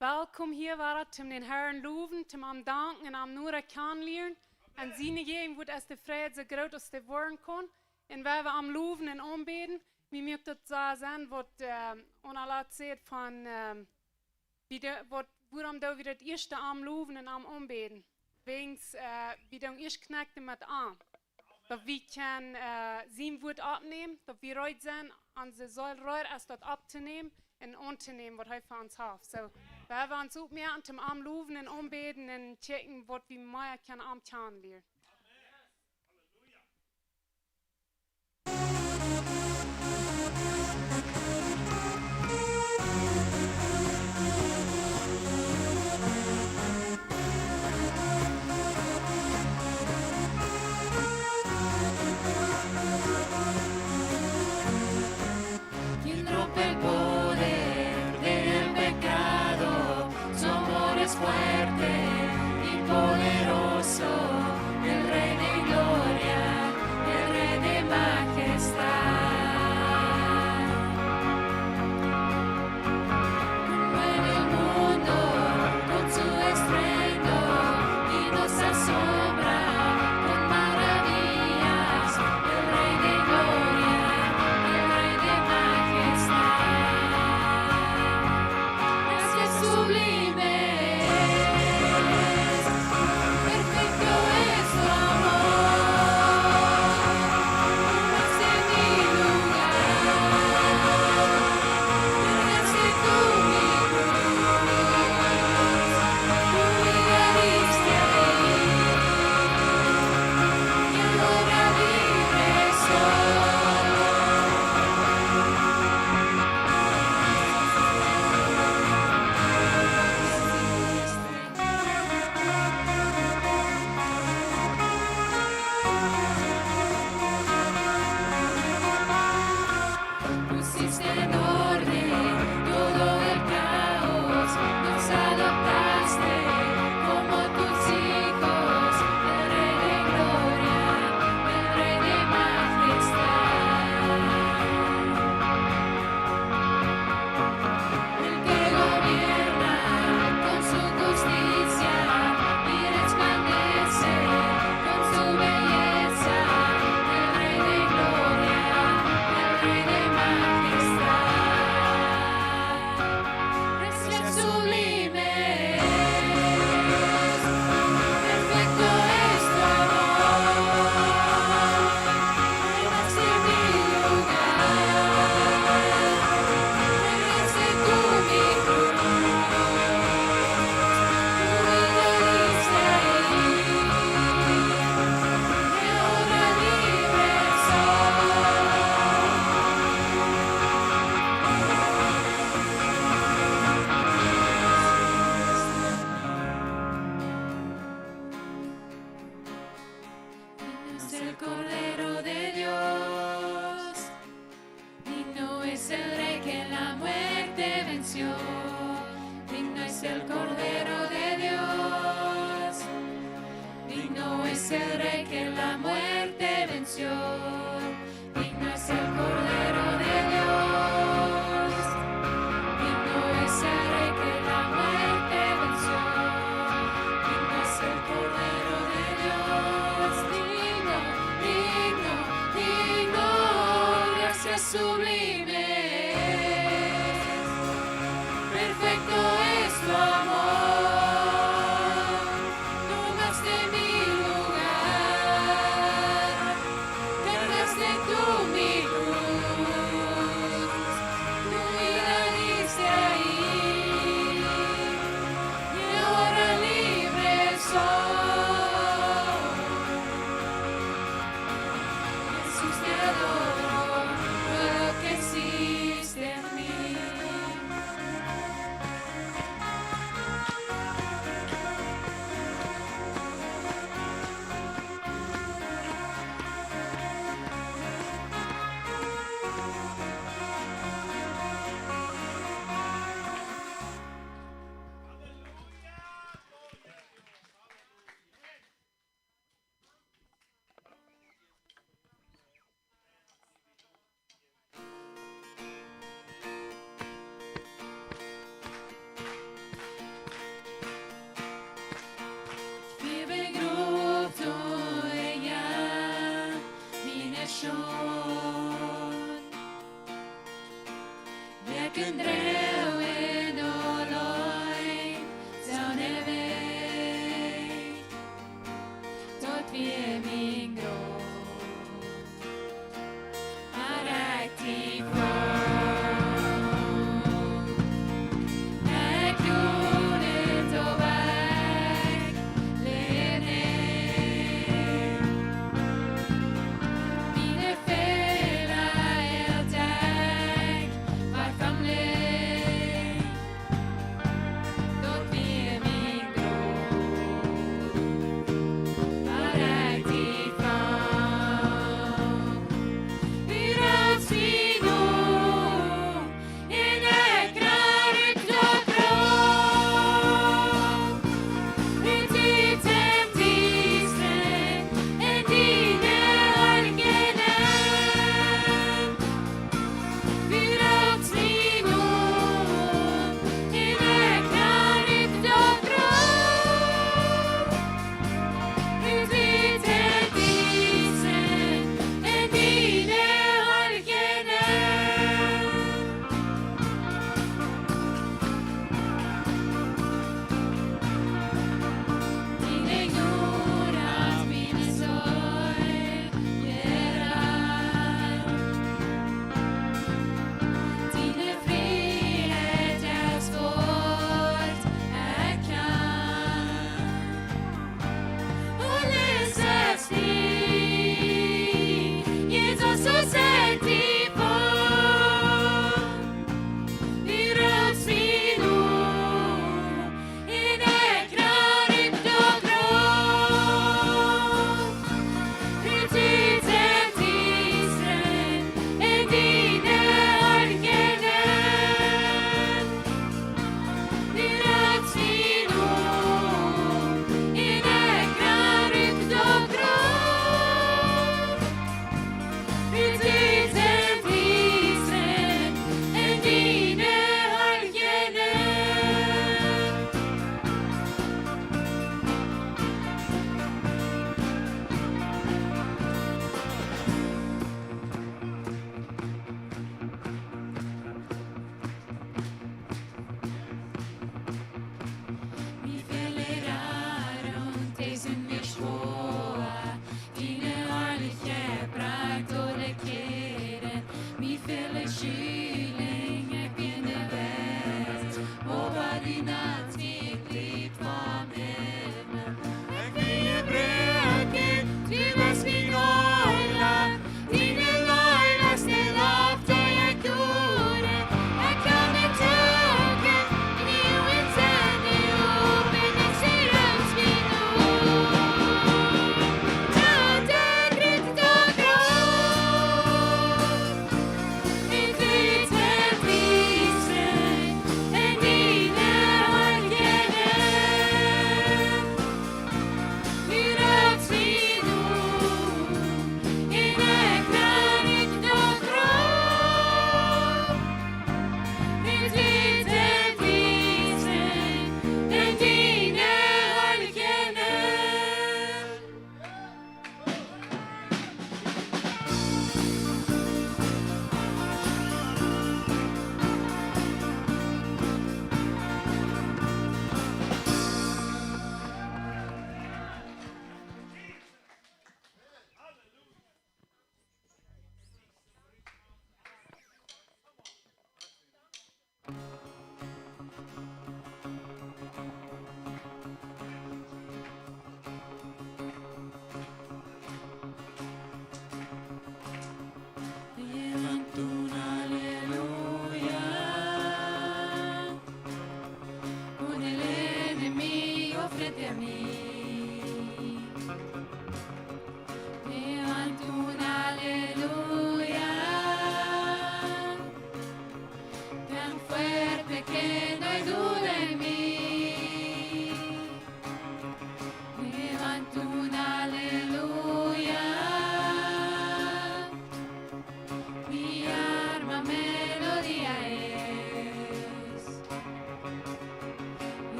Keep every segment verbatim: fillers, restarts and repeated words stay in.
Welkom hia wada, toom dän Harn lowen, toom am danken un am noda kjanen lieren. Un siene Jäajenwuat es de Freid soo groot aus dee woaren kaun. Un wie woaren am lowen un aunbäden. Mie mucht daut soo sennen, waut, ähm, Ona lat säd von, ähm, wie de, waut, wuarom doo wie daut ieeschte am lowen un am aunbäden? Wäajens, äh, wie doonen ieescht connecten met am. Daut wie kjennen, äh, sien Wuat oppnämen, daut wie reed sent, onse Seel reed es daut opptonämen un auntonämen, waut hee fa ons haft. Soo, wie woaren ons oppmoaken, toom am lowen un aunbäden un kjikjen, waut wie mea kjennen am kjanen lieren. Quien rompe el poder del pecado, su amor es fuerte y poderoso, el Rey de gloria, el Rey de majestad. Mueve el mundo con su estruendo y nos asombra con maravillas, el Rey de gloria, el Rey de majestad. Gracias sublime. Perfecto es tu amor, tomaste mi lugar, cargaste tú mi cruz, tu vida diste ahí, y ahora libre soy. Pusiste en orden todo el caos, nos adoptaste como tus hijos, el Rey de gloria, el Rey de majestad. El que gobierna con su justicia y resplandece con su belleza, el Rey de gloria, el Rey de majestad. Gracias sublime. Perfecto es tu amor, tomaste mi lugar, cargaste tú mi cruz, tu vida diste ahí, y ahora libre soy. Digno es el Cordero de Dios, digno es el Rey que la muerte venció, digno es el Cordero de Dios, digno es el Rey que la muerte venció. Digno es el Cordero de Dios, digno es el Rey que la muerte venció, digno es el Cordero de Dios, digno, digno, digno, gracias sublime. Perfecto es tu amor, tomaste mi lugar, cargaste tú mi cruz, tu vida diste ahí, y ahora libre soy. Jesús, te adoro por lo que hiciste.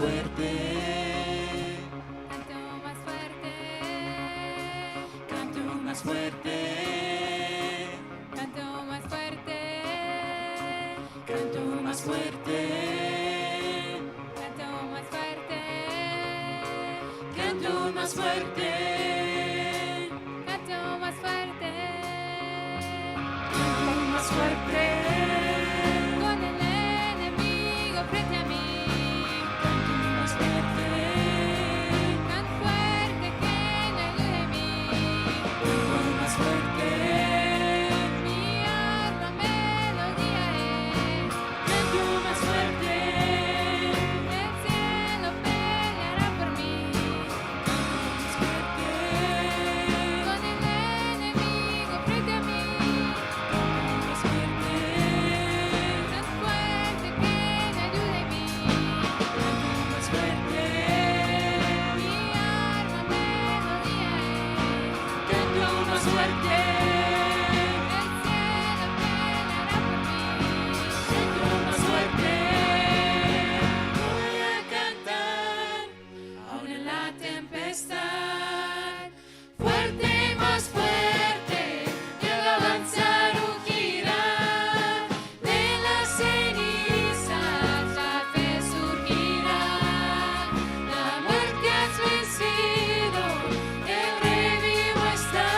Fuerte. Canto más fuerte. Canto más fuerte. Canto más fuerte. Canto más fuerte. Canto más fuerte. Canto más fuerte. Canto más fuerte. Canto más fuerte. Con el enemigo frente a mí. Canto más fuerte. Tan fuerte que no hay luz en mí. Canto más fuerte. Mi alma melodía es. Canto más fuerte. El cielo peleará por mí. Canto más fuerte. Con el enemigo frente a mí. Canto más fuerte. Tan fuerte que no hay luz en mí. Canto más fuerte. Mi alma melodía es. Canto más fuerte. El cielo peleará por mí. Canto más fuerte. Voy a cantar, aun en la tempestad. Fuerte, más fuerte, mi alabanza rugirá. De las cenizas la fe surgirá. La muerte has vencido, el Rey vivo está.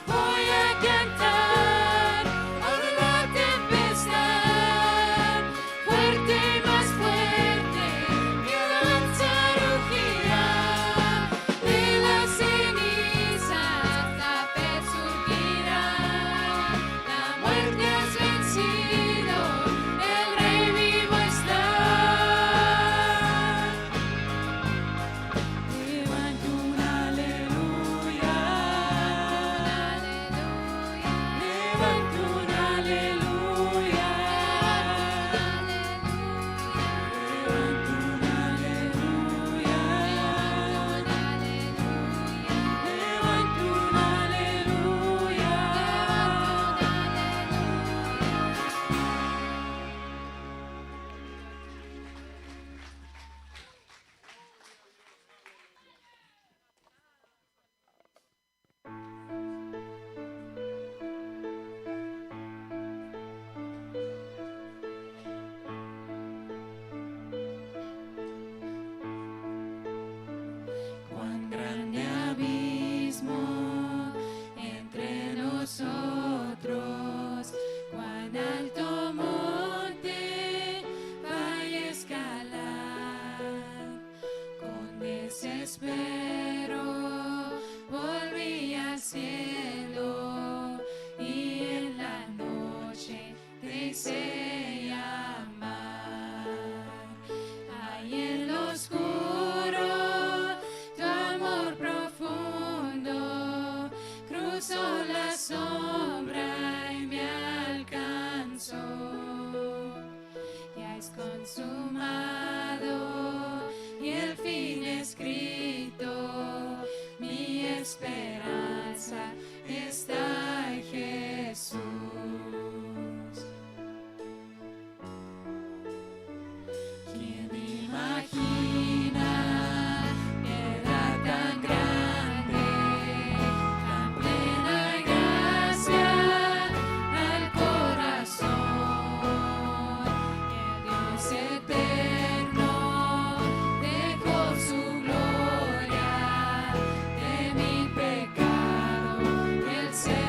Voy a cantar, aun en la tempestad. Fuerte, más fuerte, mi alabanza rugirá. De las cenizas la fe surgirá. La muerte has vencido, el Rey vivo está. Levanto un aleluya. Levanto un aleluya. Levanto un aleluya. Levanto un aleluya. Cuán grande abismo entre nosotros, cuán alto monte para escalar. Con desespero volví al cielo y en la noche te hice llamar. Ahí en lo oscuro tu amor profundo cruzó la sombra y me alcanzó. Ya es consumado y el fin escrito, mi esperanza está en Jesús. ¿Quién imagina piedad tan grande, tan plena gracia al corazón? El Dios eterno dejó su gloria, de mi pecado Él se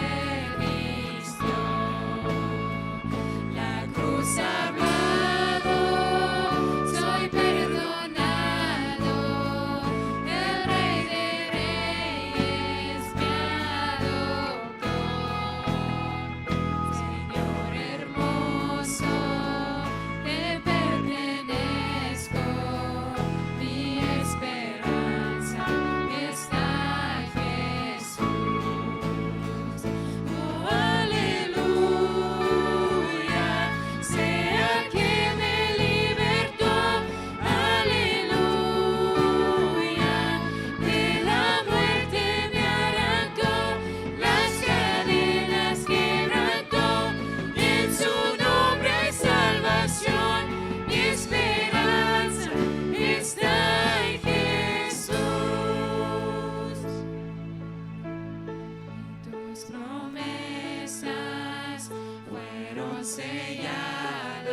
selladas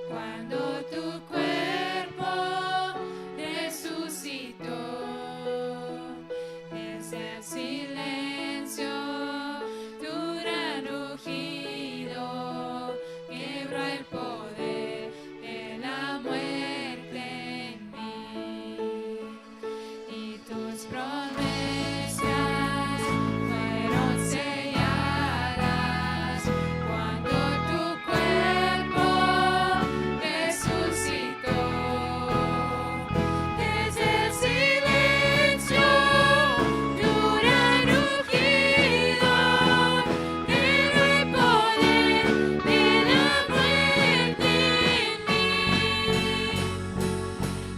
cuando tu cuerpo resucitó. Desde el silencio tu gran rugido quebró el poder de la muerte en mí. Y tus promesas fueron selladas cuando tu cuerpo resucitó. Desde el silencio tu gran rugido quebró el poder de la muerte en mí.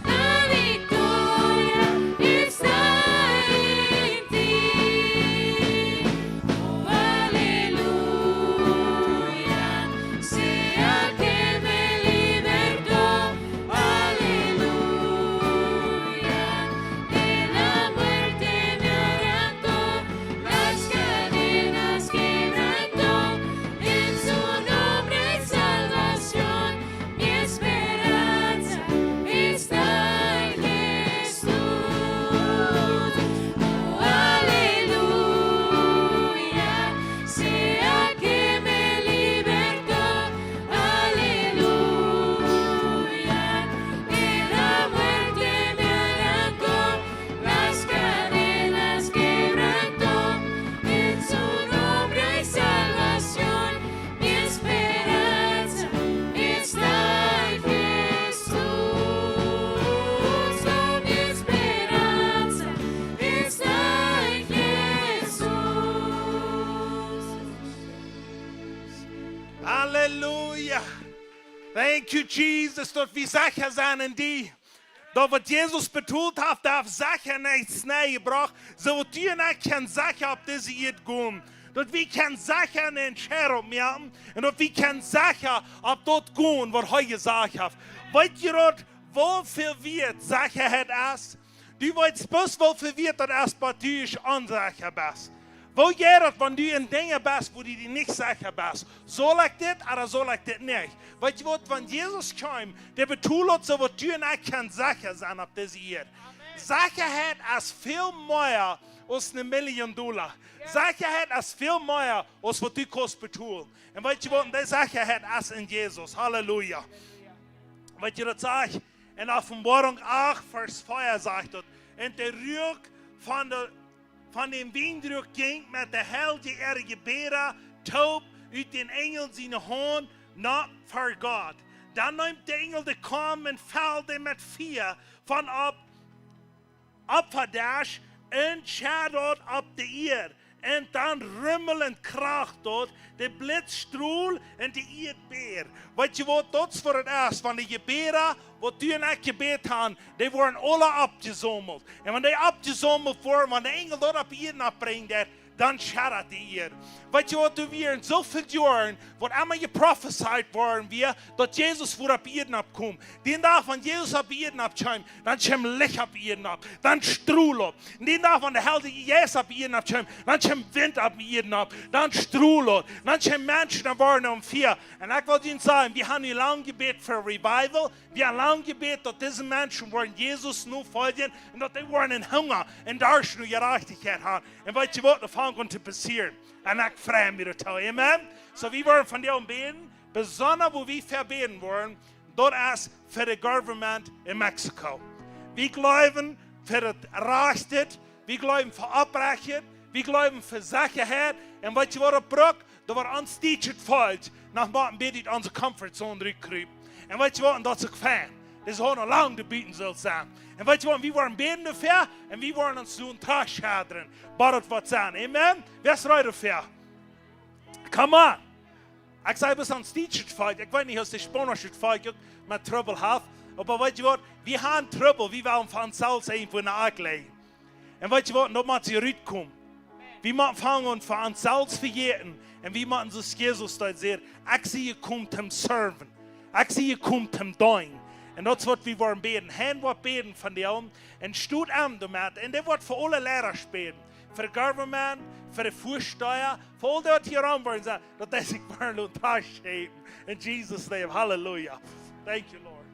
La victoria está en ti. Oh, aleluya, sea que me libertó. Aleluya, de la muerte me arrancó, las cadenas quebrantó. En su nombre hay salvación. Mi esperanza está en Jesús. Oh, aleluya, sea que me libertó. Aleluya, de la muerte me arrancó, las cadenas quebrantó. En su nombre hay salvación. Mi esperanza está en Jesús. Mi esperanza está en Jesús. Halleluja. Thank you, Jesus, daut wie secha sent en die. Daut waut Jesus betolt haft, daut haft Sechaheit nenn jebrocht, soo daut du un ekj kjennen secha opp dise Ieed gonen. Daut wie kjennen secha ne Entscheidunk moaken un daut wie kjennen secha opp daut gonen, waut hee jesajcht haft. Weetst du daut, woo väl wieet Sechaheit es? Du weetst bloos, woo väl wieet daut es, wan du onsecha best. Woo jeit daut, wan du en Dinja best, wua du die nich secha best? Saul ekj dit ooda saul ekj dit nich? Weetst du waut, wan Jesus kjeem, dee betold daut, soo daut du un ekj kjennen secha sennen opp dise Ieed. Sechaheit es väl mea aus ne Million Dolla. Sechaheit es väl mea aus waut du kaust betolen. Un weetst du waut, dee Sechaheit es en Jesus. Halleluja. Weetst du, daut sajcht en Openboarunk acht, Varsch vea, sajcht daut: Un de Ruak von de, von dän Wiendruck jinkj met de Heilje äare Jebäda toop ut dän Enjel siene Haunt nopp ver Gott. Dan neem de Enjel de Kom un feld dee met Fia von opp Opfadasch un schedd daut opp de Ieed. Un dan rummeld un kracht daut, de Blitz strold un de Ieed bäad. Weetst du waut, daut es waut daut es, wan de Jebäda, waut du un ekj jebät han, dee woaren aula oppjesaumelt. Un wan dee oppjesaumelt woaren, wan de Enjel daut opp Ieed nopp brinjt, dan scheddat de Ieed. Weetst du waut, doa wieren soo väl Joaren, waut emma jeprofezeit worden wia, daut Jesus wudd opp Ieed nopp komen. Dän Dach, wan Jesus opp Ieed nopp kjeem, dan kjeem Licht opp Ieed nopp, dan strold daut. Un dän Dach, wan de Heilje Jeist opp Ieed nopp kjeem, dan kjeem Wint opp Ieed nopp, dan strold daut. Dan kjeemen Menschen, dan worden dee fia. Un ekj well junt sajen, wie han nu lang jebät fa revival, wie han lang jebät, daut dise Menschen woaren Jesus nofoljen un daut dee woaren en Hunga un Darscht no Jerajchtichkjeit han. Un weetst du waut, daut fangt aun to passieren. Un ekj frei mie doatoo. Amen. Soo, wie woaren vondoag bäden, besonda wua wie fa bäden woaren, daut es fa de government en Mexiko. Wie jleewen fa daut Rajchte, wie jleewen fa Oprechtet, wie jleewen fa Sechaheit. Un weetst du waut, daut brukt, daut wie ons dietschet Volkj noch mol een bät ut onse comfort zone rutkrupen. Un weetst du waut, un daut es uk fein. Dee hauden aul lang doa buten sullen sennen. Un weetst du waut, wie woaren bäden doafäa un wie woaren ons doonen trajchtschedren, bat daut woat sennen. Amen. Wäa es reed doafäa? Come on. Ekj saj bloos ons dietschet Volkj, ekj weet nich aus daut spaunische Volkj uk met Trubbel haft, oba weetst du waut, wie han Trubbel, wie wellen fa ons selfst irjentwua enne Akj lijen. Un weetst du waut, un daut mott see rutkomen. Wie motten aunfangen fa ons selfst vejäten un wie motten soo aus Jesus daut sajcht: Ekj sie jekomen toom serven. Ekj sie jekomen toom deenen. Un daut es waut wie woaren bäden. Hee woat bäden vondoag. Un stot aun doamet. Un dee woat fa aule Leida bäden. fa de government, fa de Väasteha, fa aul dee waut hia rom woaren sent, daut dee sikj woaren loten trajchtschaufen. In Jesus' name, hallelujah. Thank you, Lord.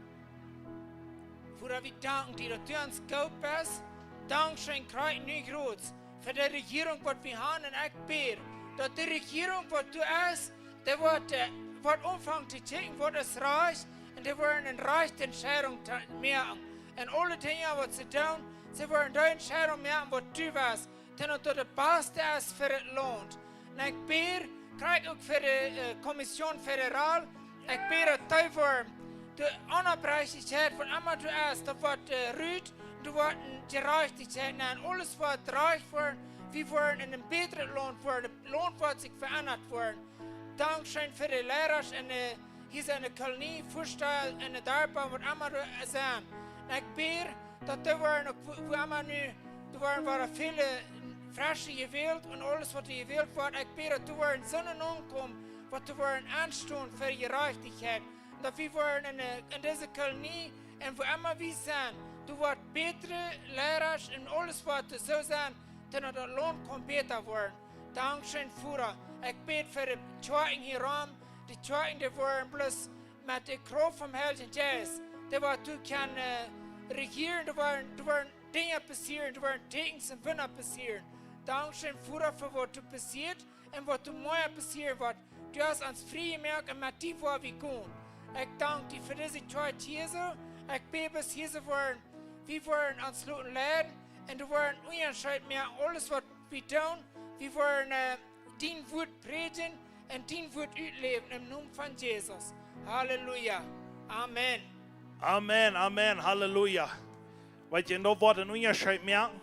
Voda, wie danken die, daut du ons goot best. Dankscheen, krakjt nu, Gott, fa de Rejierunk, waut wie haben. Un ekj bäd, daut de Rejierunk, waut doa es, dee woat, äh, woat aunfangen to kjikjen, waut es rajcht, un dee woaren eene rajchte Entscheidunk to moaken. Un aule Dinja, waut see doonen, see woaren dee Entscheidunk moaken, waut du west, daut daut de baste es fa daut Launt. Un ekj bäd, krakjt uk fa de, äh, Comisión Federal, ekj bäd, daut dee woaren de Onopprechtichkjeit, waut emma doa es, daut woat, äh, rut, un doa woat eene Jerajchtichkjeit, un aules woat rajcht woaren, wie woaren en een bätret Launt woaren, daut Launt woat sikj veendat woaren. Dankscheen fa de Leida en de, hia en de Kolonie, Väasteha, en de Darpa, waut emma doa sent. Un ekj bäd, daut doa woaren uk, wua, wua emma nu, doa woaren, woaren väle fresche jewält un aules, waut doa jewält woat, ekj bäd, daut doa woaren soone aunkomen, waut doa woaren aunstonen fa Jerajchtichkjeit. Un daut wie woaren en de, en dise Kolonie un wua emma wie sent, doa woat bätre Leida un aules, waut doa soo sent, daut daut Launt kaun bäta woaren. Dankscheen, Voda. Ekj bäd fa de Kjoakjen hia rom, de Kjoakjen, dee woaren bloos met de Krauft vom Heiljen Jeist, dee woat doa kjennen, äh, rejieren, doa woaren, doa woaren Dinja passieren, doa woaren Tieekjens un Wunda passieren. Dankscheen, Voda, fa waut doa passieet un waut doa mea passieren woat. Du hast ons frie jemoakt un met die woa wie gonen. Ekj dank die fa dise Kjoakj hia soo. Ekj bäd, daut hia soo woaren, wie woaren ons loten leiden un doa woaren Unjascheet moaken, aules, waut wie doonen, wie woaren, äh, dien Wuat prädjen un dien Wuat utläwen em Nomen von Jesus. Halleluja. Amen. Amen, amen, halleluja. Weetst, un daut woat een Unjascheet moaken.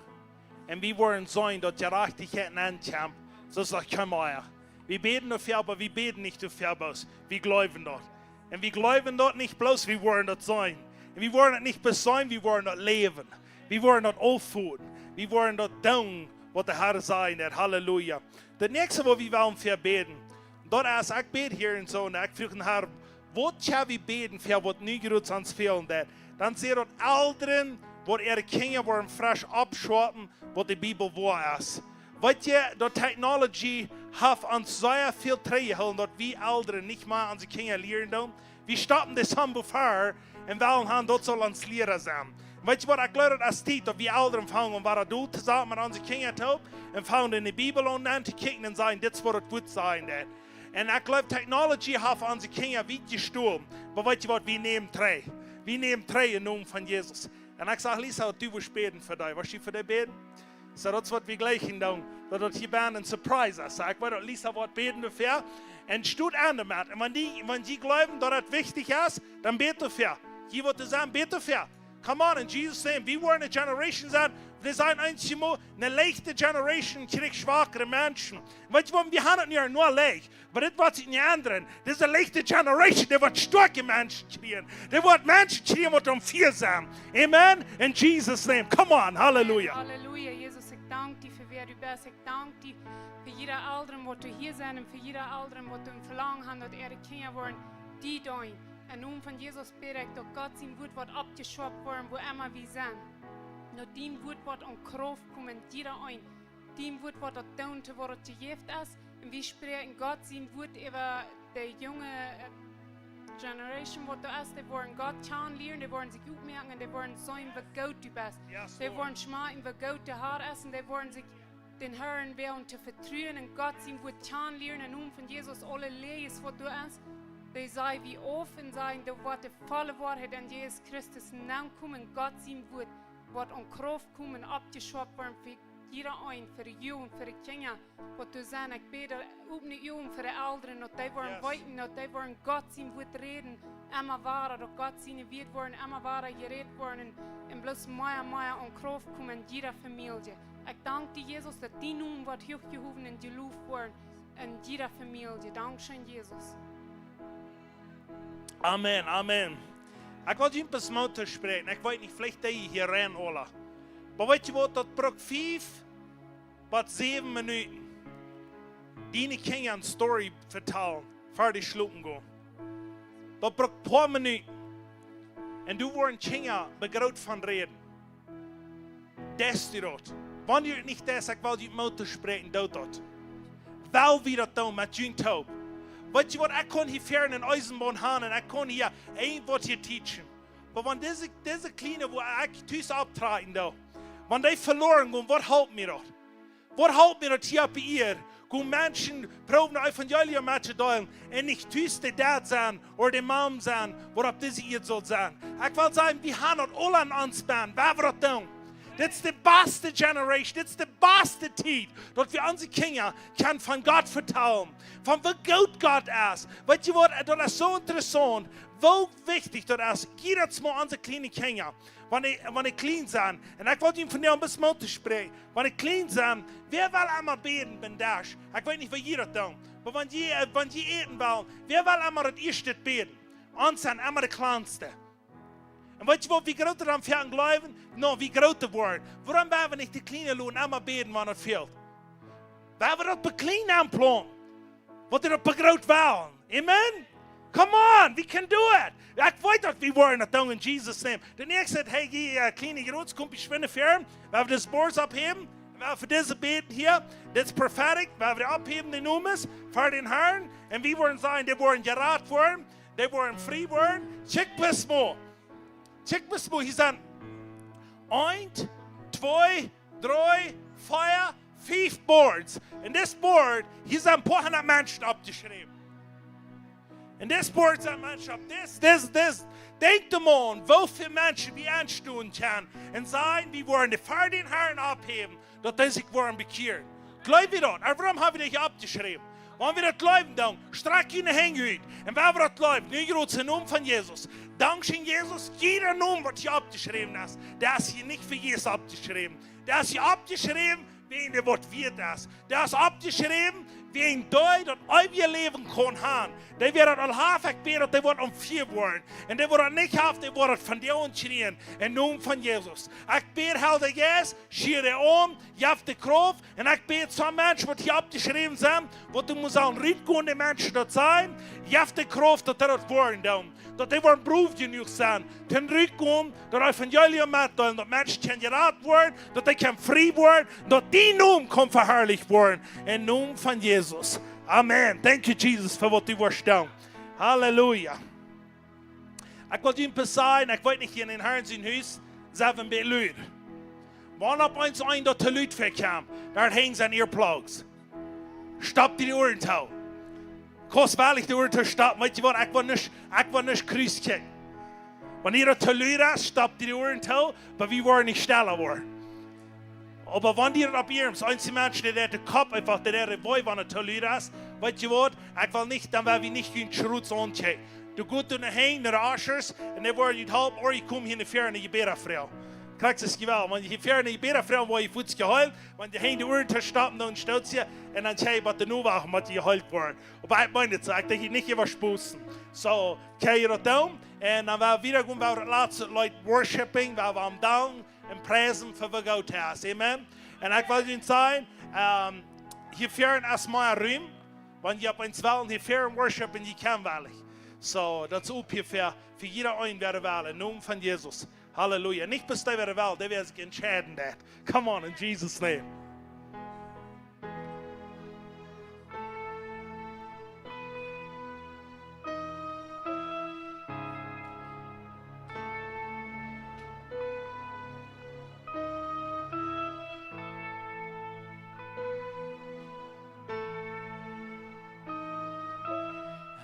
Un wie woaren seenen, daut Jerajchtichkjeit nenn kjemt, soo aus daut kjeem ea. Wie bäden doafäa, oba wie bäden nich doafäa bloos. Wie jleewen daut. Un wie jleewen daut nich bloos, wie woaren daut seenen. Un wie woaren daut nich bloos seenen, wie woaren daut läwen. Wie woaren daut aufhoolen. Wie woaren daut doonen, waut de Herr sajcht. Halleluja. Daut näakjste, waut wie wellen fa bäden, daut es, ekj bäd hia un soo, un ekj fruach dän Herr, waut kjenn wie bäden fa waut nu jrod ons fälen deit? Dan säd daut, Elren, waut äare Kjinja woaren fresch oppschoaten, waut de Bibel woa es. Weetst, daut technology haft ons sea väl trigjjehoolen, daut wie Elren nich mea onse Kjinja lieren doonen. Wie stoppen de Sambo ver un wellen han, daut saul ons Liera sennen. Weetst waut, ekj jleew, daut es Tiet, daut wie Elren aunfangen, om wada doa to sennen met onse Kjinja toop un aunfangen en de Bibel aun to kjikjen un sajen, dit es waut daut Wuat sajcht. Un ekj jleew, technology haft onse Kjinja wiet jestolen. Oba weetst waut, wie nämen trigj. Wie nämen trigj em Nomen von Jesus. Un ekj saj, Lisa, daut du wurscht bäden fa dee. Wurscht du fa dee bäden? Soo, daut es waut wie jlikj doonen. Daut daut hia bie een surprise es. Soo, ekj weet, daut Lisa woat bäden doafäa. Un stoot aun doamet. Un wan dee, wan dee jleewen, daut daut wichtich es, dan bät doafäa. Jie waut doa sent, bät doafäa. Come on, in Jesus' name. Wie woaren eene Generation sennen, wie sent eent mol eene leichte Generation, kjrieen schwakre Menschen. Weetst waut, wie haben daut nu noch leicht. Oba dit woat sikj nich endren. Dise leichte Generation, dee woat stoakje Menschen kjrieen. Dee woat Menschen kjrieen, waut om Fia sent. Amen. In Jesus' name. Come on. Halleluja. Halleluja, Jesus, ekj dank die fa wäa du best. Ekj dank die fa jieda Elren, waut doa hia sent, un fa jieda Elren, waut doa een Velangen haben, daut äare Kjinja woaren die deenen. Em Nomen von Jesus bäd ekj, daut Gott sien Wuat woat oppjeschoapt woaren, wua emma wie sent. Daut dien Wuat woat aun Krauft komen, jieda een. Dien Wuat woat daut doonen, to waut daut jejäft es. Un wie spräakjen Gott sien Wuat äwa de junge, äh, Generation, waut doa es. Dee woaren Gott kjanen lieren, dee woaren sikj oppmoaken un dee woaren seenen, woo goot du best. Yes, Lord. Dee woaren schmakjen, woo goot de Herr es, un dee woaren sikj dän Herrn woaren to vetruen un Gott sien Wuat kjanen lieren. Em Nomen von Jesus, aule Läajes, waut doa es, dee saj wie auf un sajen, doa woat de volle Woarheit en Jesus Christus nenkomen. Gott sien Wuat woat aun Krauft komen, oppjeschoapt woaren fa jieda een, fa de Jugend, fa de Kjinja, waut doa sent. Ekj bäd, opne Uagen fa de Elren, daut dee woaren Yes. weeten, daut dee woaren Gott sien Wuat räden, emma wada, daut Gott siene Wieed woaren emma wada jerät woaren un, un bloos mea, mea aun Krauft komen en jieda Famielje. Ekj dank die, Jesus, daut dien Nomen woat huach jehowen un jeloft woaren en jieda Famielje. Dankscheen, Jesus. Amen, amen. Ekj well junt bloos Moot toospräakjen. Ekj weet nich, veleicht dee hia rein aula. Oba weetst waut, daut brukt fief bat säwen Minuten. Diene Kjinja eene Story vetalen, ver dee schlopen gonen. Daut brukt poa Minuten. Un doa woaren Kjinja bie groot von räden. Deist du daut? Wan du nich deist, ekj well die Moot toospräakjen, doo daut. Well wie daut doonen met junt toop. Weetst du waut, ekj kaun hia wieda een Eisenbahn haben un ekj kaun hia irjentwaut hia teachen. Oba wan dise, dise Kjliene, wua ekj tus opptrakjen doo, wan dee veloaren gonen, waut halpt mie daut? Waut halpt mie daut hia opp de Ieed? Gonen Menschen proowen daut Evangelium mettodeelen un nich tus de Dad sennen ooda de Mom sennen, waut opp dise Ieed saul sennen. Ekj well sajen, wie haben daut aula en ons bennen, wan wie daut doonen. Dit es de baste generation, dit es de baste Tiet, daut wie onse Kjinja kjennen von Gott vetalen, von woo goot Gott es. Weetst du waut, daut es soo interessaunt, woo wichtich daut es, jiedet Mol onse kjliene Kjinja, wan dee, wan dee kjlien sent. Un ekj well junt vondoag een bät Moot toospräakjen. Wan dee kjlien sent, wäa well emma bäden biem Desch? Ekj weet nich, woo jie daut doonen. Oba wan jie, äh, wan jie äten wellen, wäa well emma daut ieeschte bäden? Ons sent emma de kjlanste. Un weetst du waut, wie groota dan foaken jleewen, no, wie groota woaren. Wuarom woa wie nich de Kjliene loten emma bäden, wan et fält? Woa wie daut bie kjlien aunplaunten, waut dee daut bie groot wellen. Amen? Come on, we can do it. Ekj weet daut wie woaren daut doonen en Jesus' name. De näakjste, hey, jie, äh, kjliene Jroots, komt bie schwinde Firm. Woa wie dise Boards opphäwen. Woa wie fa dise bäden hia. Dit es prophetic. Woa wie opphäwen de Nomes fa dän Harn. Un wie woaren seenen, dee woaren jerat woaren. Dee woaren frie woaren. Check dis mol. Check dis mol. Hia sent eent, twee, dree, vea, fief Boards. Un dis Board, hia sent een poa hundat Menschen oppjeschräwen. Un dis Board sent Menschen opp, dis, dis, dis. Denkj mol aun, woo väl Menschen wie aunstonen kjennen un sajen, wie woaren dee fa dän Harn opphäwen, daut dee sikj woaren bekjieren. Jleew wie daut? Ooda wuarom hab wie dit hia oppjeschräwen? Wan wie daut jleewen, dan strakjt june Henj ut. Un wan wie daut jleewen, nu jrod em Nomen von Jesus. Dankscheen, Jesus, jieda Nomen, waut hia oppjeschräwen es, dee es hia nich fa Jesus oppjeschräwen. Dee es hia oppjeschräwen, wäajen dee waut wieet es. Dee es oppjeschräwen, wäajen dee daut eewje Läwen kaun haben. Dee, wäa daut aul haft, ekj bäd, daut dee woat aum Fia woaren. Un dee, wäa daut nich haft, dee woat daut vondoag kjrieen. Em Nomen von Jesus. Ekj bäd, Heilja Jeist, schia dee aun, jeff dee Krauft. Un ekj bäd, soo Menschen, waut hia oppjeschräwen sent, waut doa mott rutkomen, de Menschen daut sajen, jeff dee Krauft, daut dee daut woaren doonen. Daut dee woaren brow jenuach sennen, toom rutkomen, daut Evangelium metdeelen, daut Menschen kjennen jerat woaren, daut dee kjennen frie woaren, daut dien Nomen kaun veharlicht woaren. Em Nomen von Jesus. Amen. Thank you, Jesus, fa waut du woascht doonen. Halleluja. Ekj well junt bloos sajen, ekj weet nich, hia en dän Harn sien Hus, sent wie een bät lud. Wan opp eemol eena daut to lud väakjemt, doa henjen siene earplugs. Stoppt die de Uaren too. Kost wellich de Uaren too stoppen. Weetst du waut, ekj well nich, ekj well nich Christ kjikjen. Wan jie daut to lud es, stoppt die de Uaren too, oba wie woaren nich stella woaren. Oba wan die daut opp eemol, eenje Menschen, dee deit de Kopp eefach, dee deit wee, wan et to lud es, weetst du waut, ekj well nich, dan woa wie nich june Schroots aunkjikjen. Du goot doa no hinjen, no de Ushers, un dee woaren junt halpen, ooda jie komen hia no väaren, jie bäden fa an. Krakjt soo es jewell, wan jie hia väaren, jie bäden fa an, woa jie fuaz jeheelt, wan jie hinjen de Uaren too stoppen, dan stoot see, un dan kjrie jie waut de Nowa, waut jie jeheelt woaren. Oba ekj meen daut soo, ekj denkj nich äwa sposen. Soo, kjrie jie daut doonen, un dan woa wie wieda gonen, woa wie daut latste Leet worshipen, woa wie am danken un priesen fa waut Gott es. Amen. Un ekj well junt sajen, ähm, hia väaren es mea Rum, wan jie opp eemol wellen hia väaren worshipen, jie kjennen wellich. Soo, daut es opp hia fa, fa jieda eenen, wäa well, em Nomen von Jesus. Halleluja. Nich bloos dee, wäa well, dee, wäa sikj entscheiden deit. Come on, in Jesus' name.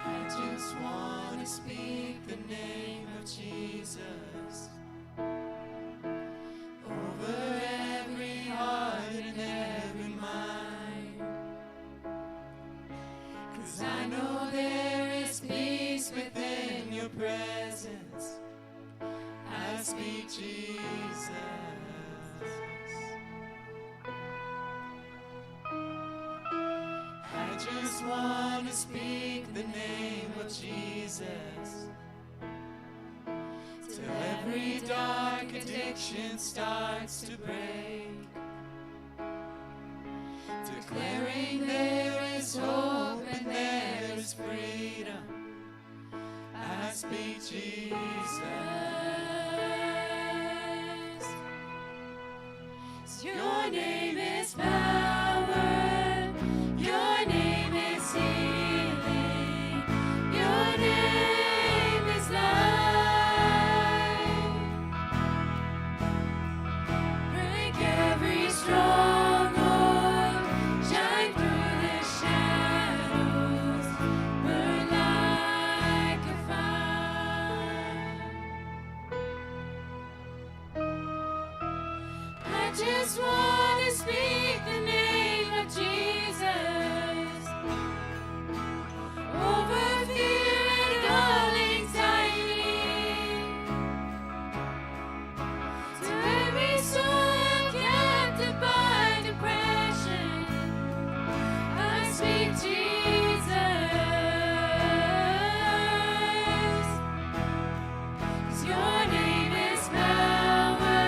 I just want to speak the name of Jesus over every heart and every mind. 'Cause I know there is peace within your presence. I speak Jesus. I just want to speak the name of Jesus till every dark addiction starts to break. Declaring there is hope and there is freedom. I speak Jesus. 'Cause your name is power. Your name is healing. Your name is life. Break every stronghold. Shine through the shadows. Burn like a fire. I just want to speak the name of Jesus over fear and all anxiety. To every soul captive by depression, I speak Jesus. 'Cause your name is power,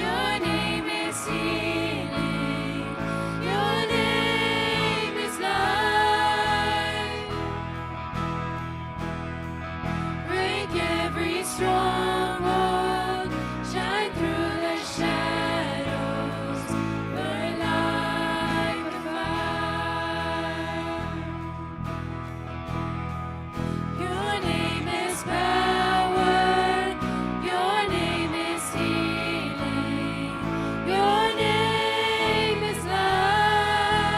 your name is healing, your name is life. Break every stronghold, shine through the shadows, burn like a fire. Your name is power. Your name is healing. Your name is life.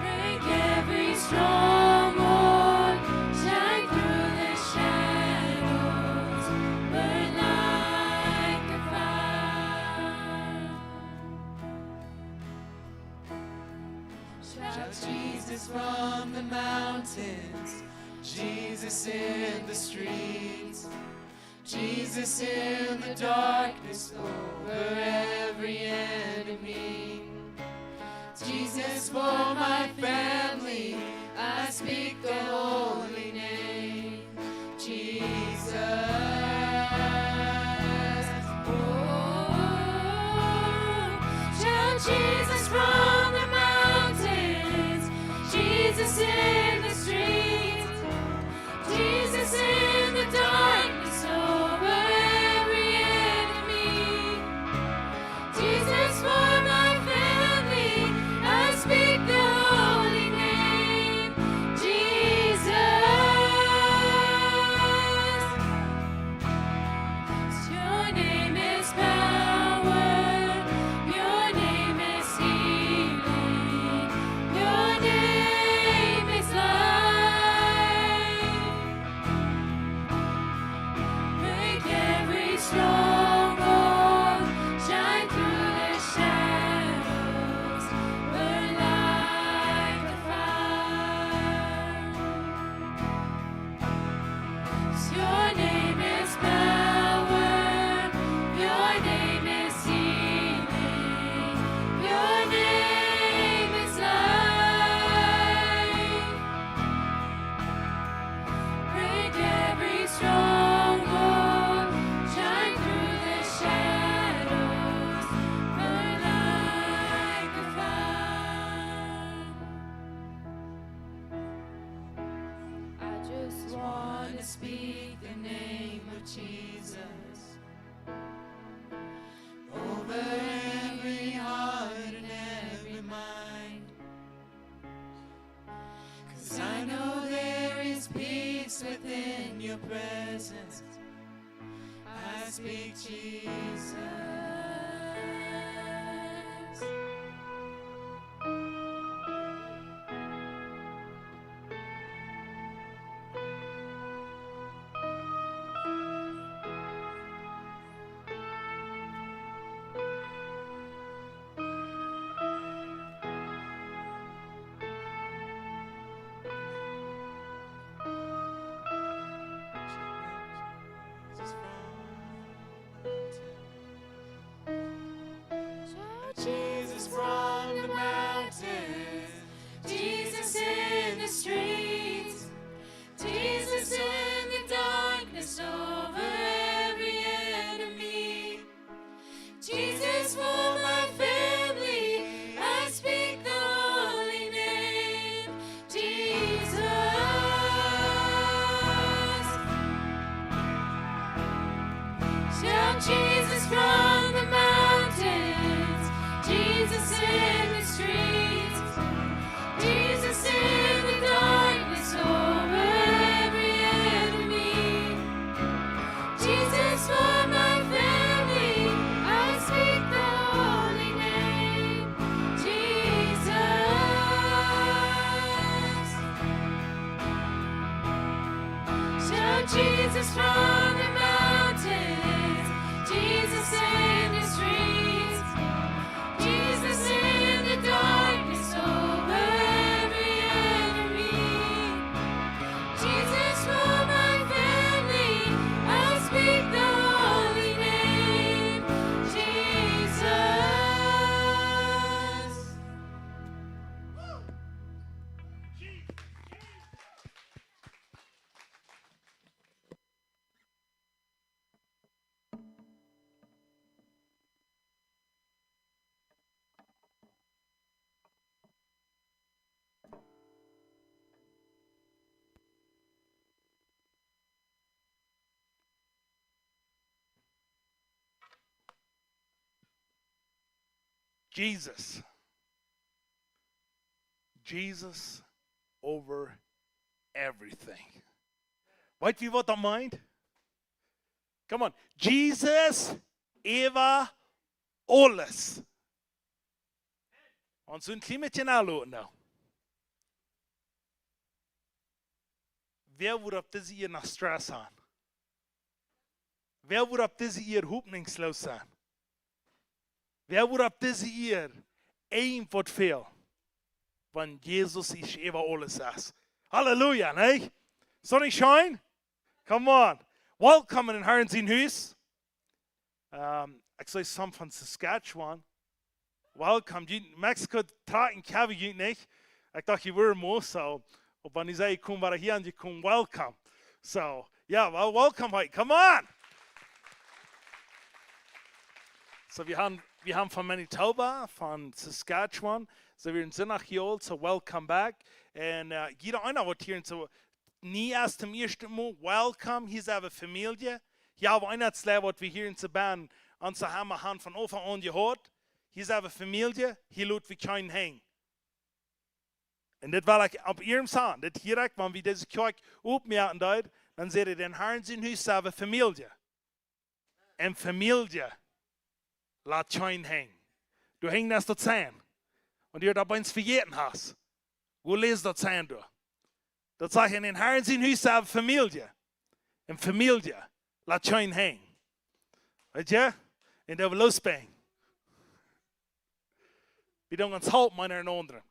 Break every stronghold. Shine through the shadows. Burn like a fire. Shout Jesus from the mountains, Jesus in the streets, Jesus in the darkness over every enemy. Jesus for my family, I speak the holy name. Jesus. Oh, shout Jesus from the mountains, Jesus in the streets, Jesus in the darkness over every enemy. Jesus for my family, I speak the holy name, Jesus. Your name is power, your name is healing, your name is life. Break every stronghold, shine through the shadows, burn like a fire. 'Cause your name is power, your name is healing, your name is life. Break every stronghold, shine through the shadows, burn like a fire. I just wanna speak the name of Jesus over every heart and every mind. 'Cause I know there is peace within your presence. I speak Jesus. Jesus. Jesus over everything. Weet jie waut daut meent? Come on. Jesus äwa aules. Un soo een kjlien bät aunloten nu. Wäa wudd opp dise Ieed noch Stress haben? Wäa wudd opp dise Ieed hopninjsloos sennen? Wäa wudd opp dise Ieed irjentwaut fälen, wan Jesus es äwa aules es? Halleluja, nä? Soo nich scheen? Come on. Welcome en Harn sien Hus. Um, ekj see some von Saskatchewan. Welcome. Jie, Mexiko, trakjen kjenn wie junt nich. Ekj docht, jie wieren mea soo. Oba wan jie sajen, jie komen wada hia aun, jie komen, welcome. So, yeah, well, welcome, hey, come on. So, wie haben, wie haben von Manitoba, von Saskatchewan, so wie en Sinnach hia, so welcome back. Un, uh, jieda eena waut hia en soo nie es toom ieeschten Mol, welcome, hia es eure Famielje. Hia haben wie eent, twee waut wie hia en soo benne, ons haben, haben von Aunfank aun jehaut. Hia es eure Famielje, hia lot wie kjeen hangen. Un dit well ekj opp iernst sajen, dit hia ekj, wan wie dise Kjoakj opmoaken deeden, dan säd hee, dän Harn sien Hus es eure Famielje. Un Famielje lat kjeen hangen. Du hangst daut Sign. Un du daut opp eemol vejäten hast. Wua läs daut Sign doa? Daut sajcht, en dän Harn sien Hus es eure Famielje. Un Famielje lat kjeen hangen. Weet jie? Un daut wie lossbrinjen. Wie doonen ons halpen eena dän aundren.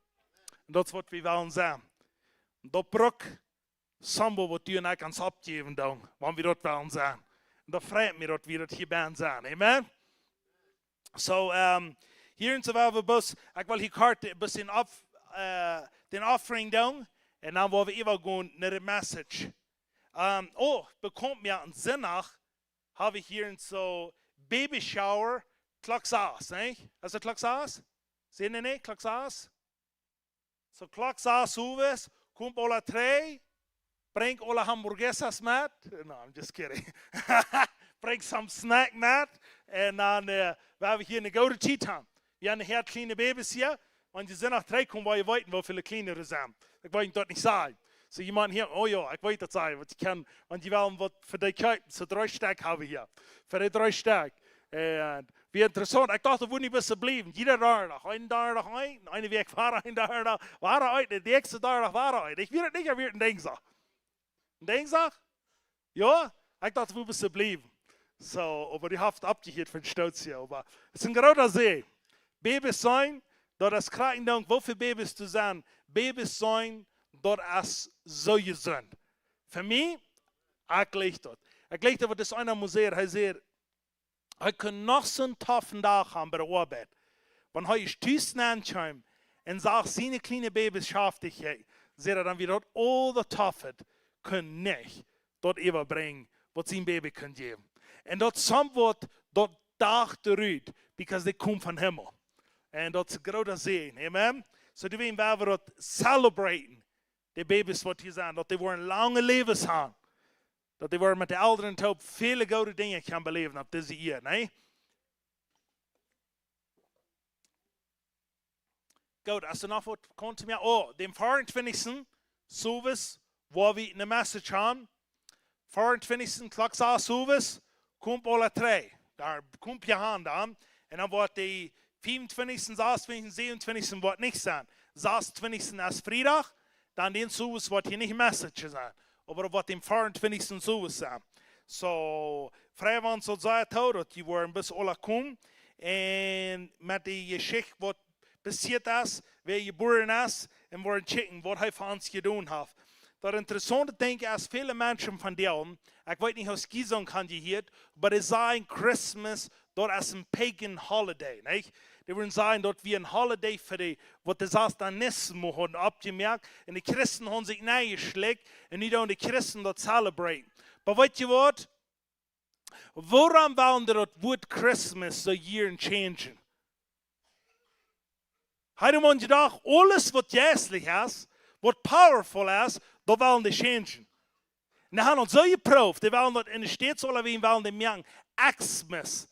Un daut es waut wie wellen sennen. Un daut brukt somebody waut du un ekj ons oppjäwen doonen, wan wie daut wellen sennen. Un daut freit mie, daut wie daut hia benne sennen. Amen? So, um, hia en soo woa wie bloos, ekj well hia kort een bät opp, uh, dän Offering doonen. Un dan woa wie äwagonen no de Message. Um, oh, bekaunt mie aum Sinnach, hab wie hia en soo Baby Shower, Klock sas, nä? Es daut Klock sas? Sent jie nich? Klock sas? So Klock sas owes, komen aule dree, brinjen aule hamburguesas met. No, I'm just kidding. Brinjen some snack met. Un dan, uh, woa wie hia eene goode Tiet haben. Wie haben hia kjliene Babys hia. Wan jie sent noch trigj komen, woa jie weeten, woo väl kjliene doa sent. Ekj weet daut nich sajen. So, jemaunt hia, oh jo, ekj weet daut sajen, waut jie kjennen, wan jie wellen waut fa dee kjeepen, so dree Stekj hab wie hia. Fa dee dree Stekj. Un wia interessaunt, ekj docht, daut wudd nich bloos bliewen. Jieda Donnadach, een Donnadach, een, eene Wäakj wada, een Donnadach, wada een, dän näakjsten Donnadach, wada een. Ekj weet nich, auf wia een Dinjsdach. Een Dinjsdach? Jo, ekj docht, wie best du bliewen? So, oba dee haft aufjehieet von Stootsia, oba et es een groota Säajen. Babys sennen, daut es krakjt een Dinkj, woo väl Babys doa sent. Babys sennen, daut es soo jesunt. Fa mie, ekj jleich daut. Ekj jleich daut, waut dis eena must sajen, hee säd, hee kunn noch soon toffe Dach haben bie de Oabeit. Wan hee ieescht tus nenn kjeem un sach siene kjliene Babys schaftich, säd hee, dan wia daut aul daut toffe, kunn nich daut äwabrinjen, waut sien Baby kunn jäwen. Un daut somebody daut docht doarut, because dee kjeemen von Himmel. Un daut es een groota Säajen. Amen? So, doawäajen woa wie daut celebraten. De Babys waut hia sent, daut dee woaren lange Läwes haben. Daut dee woaren met de Elren toop väle goode Dinja kjennen beläwen opp dise Ieed, nä? Goot, aus doa noch waut kjemt, oh, dän veauntwintichsten, sowes, woa wie eene Message haben. Veauntwintichsten, Klock sas sowes, komen aule dree. Doa komen jie aun dan. Un dan woat de fiefuntwintichsten, sasuntwintichsten, säwenuntwintichsten woat nich sennen. Sasuntwintichsten es Friedach, dan dän sowes woat hia nich Message sennen. Oba daut woat dän veauntwintichsten sowes sennen. So, frei wie ons daut sea too, daut jie woaren bie ons aula komen. Un met de Jeschicht waut passieet es, wäa jebuaren es, un woaren checken, waut hee fa ons jedonen haft. Daut interessaunte Dinkj es, väle Menschen von dee, ekj weet nich, aus jie daut han jehieet, oba dee sajen Christmas, daut es een pagan holiday, nich? Dee wudden sajen, daut wia een holiday fa dee, waut de Satanismus hauden oppjemoakt, un de Christen hauden sikj nenjeschlikjt, un nu doonen de Christen daut celebraten. Oba weet jie waut? Wuarom wellen dee daut Wuat Christmas soo jieren changen? Hee haud jedocht, aules waut jeistlich es, waut powerful es, daut wellen dee changen. Un dee haben daut soo jeprooft, dee wellen daut en de States aula wäajen, wellen dee moaken Xmas.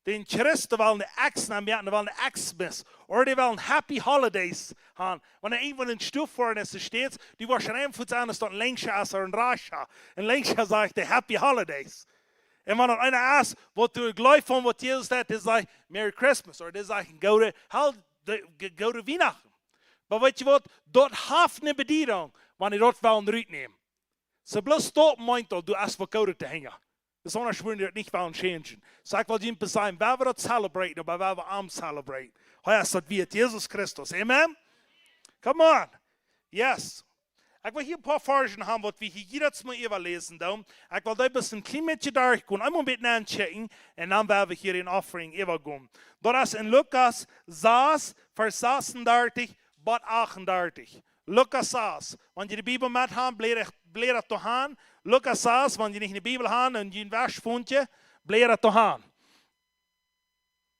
De Christen wellen de X nomen, jo, dee wellen de Xmas. Ooda dee wellen Happy Holidays haben. Wan irjentwua en Stoff foaren es, doa steit, dee woaren eenfach sajen, daut es een Lenkja ooda een Rakja. Een Lenkja sajcht de Happy Holidays. Un wan eena ieescht waut doa jleeft von waut Jesus deed, dee sajcht Merry Christmas. Ooda dee sajcht goode, Hol-, de, ge-, goode Wienachten. Oba weet jie waut? Daut haft eene Bediedunk, wan jie daut wellen rutnämen. Soo bloos daut meent daut, du hast waut Goodet to hangen. Besondasch wan jie daut nich wellen changen. Soo ekj well junt bloos sajen, wie woaren daut celebraten, oba wie woaren am celebraten. Hee es daut wieet, Jesus Christus. Amen? Come on. Yes. Ekj well hia een poa Varzen haben, waut wie hia jiedatsmol äwaläsen doonen. Ekj well doa bloos een kjlien bät derchgonen, eemol een bät nenchecken, un dan woa wie hia een offering äwagonen. Daut es en Lukas sas, Varsch sasundartich bat achtundartich. Lukas sas. Wan jie de Bibel met haben, blädat, blädat doa han. Lukas sas, wan jie nich de Bibel haben un jie een Wajchfuntje, blädat doa han.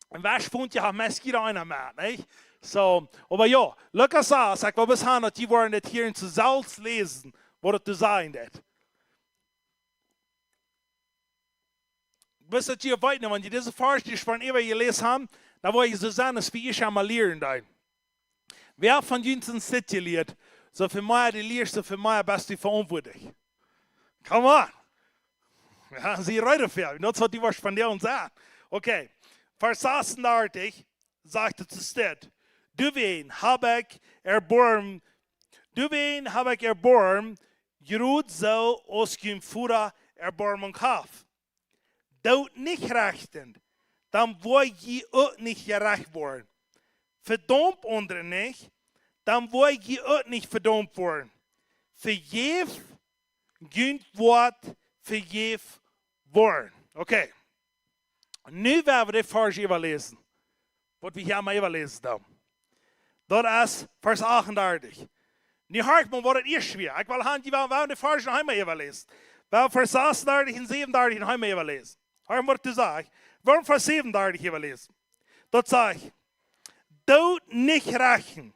Een Wajchfuntje haft meist jieda eena met, nich? Soo, oba jo, Lukas sas, ekj well bloos han, daut jie woaren dit hia en to selfst läsen, waut et to sajen deit. Bloos daut jie weeten, wan jie dise Varsch hia von äwa jeläst haben, dan woa jie soo sennen, aus wie ieescht emol lieren deeden. Wäa von junt es dit jelieet? Soo väl mea du lieescht, soo väl mea best du veauntwuatlich. Come on. Jo, see reed doafäa. Daut es waut dee Varsch von die ons sajcht. Okay. Varsch sasundartich sajcht et soo: Doawäajen hab ekj Erboarmen, doawäajen hab ekj Erboarmen, jrod soo aus jun Voda Erboarmen haft. Doot nich rechten, dan woa jie uk nich jerecht woaren. Vedaumt aundre nich, dan woa jie uk nich vedaumt woaren. Vejäft, un junt woat vejäft woaren. Okay. Nu woa wie de Varsch äwaläsen, waut wie hia mol äwaläsen doonen. Daut es Varsch achtundartich. Nu horcht mol, waut et ieescht wia. Ekj well han, jie wellen, wellen de Varsch noch eemol äwaläsen. Well Varsch sasundartich un säwenundartich noch eemol äwaläsen. Horcht, waut et sajcht. Woa wie Varsch säwenundartich äwaläsen. Daut sajcht: Doot nich rechten,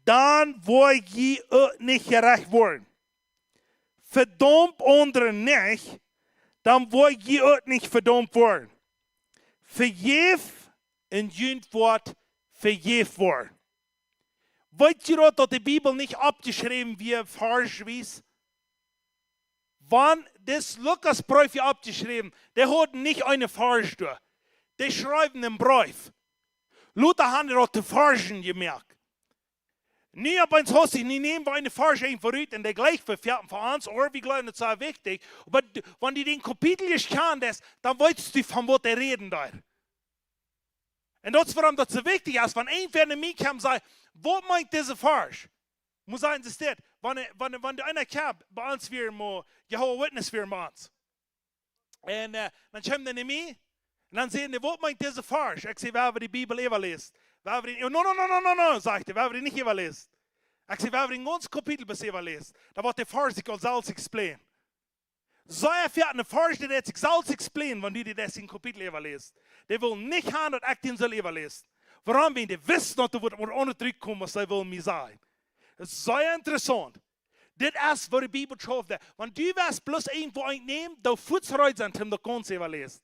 dan woa jie uk nich jerecht woaren. Vedaumt aundre nich, dan woa jie uk nich vedaumt woaren. Vejäft, un junt woat vejäft woaren. Weet jie daut, daut de Bibel nich oppjeschräwen wia, varschwies? Wan dis Lukas Breef wia oppjeschräwen, dee hauden nich eenen Varsch doa. Dee schreewen eenen Breef. Lota haben dee daut to Varschen jemoakt. Nu opp eemol hast du, nu nämen wie eenen Varsch eenfach rut un dee jlikj vefäaten fa ons, ooda wie jleewen, daut es wichtich. Oba d-, wan du dän Kapitel jlikjst, dan weetst du, von waut hee räden deed. Un daut es wuarom daut soo wichtich es, wan eena no mie kjemt un sajcht: "Waut meent dise Varsch?" Mott sajen, es dit, wan, wan, wan eena kjemt, bie ons wia mau, Jehovah Witness wia bie ons. Un, äh, dan kjeemen dee no mie, un dan säden dee: "Waut meent dise Varsch?" Ekj säd: "Wie haben de Bibel äwaläst." "Wie haben dee," "No, no, no, no, no, no," sajcht hee, "wie haben dee nich äwaläst." Ekj säd: "Wie haben daut gaunze Kapitel bat äwaläst." Dan woat de Varsch sikj aul selfst explain. Soo väl een Varsch, dee deit sikj selfst explain, wan du dän Kapitel äwaläst. Dee well nich haben, daut ekj dän saul äwaläsen. Wuarom? Wiels dee wist noch, daut woat, woat aundret trigjkomen, waut hee well mie sajen. Daut es sea interessaunt. Dit es, woo de Bibel schauft. Wan du west bloos eent fa eent nämen, dan fuaz reed sennen, om daut gaunz äwaläsen.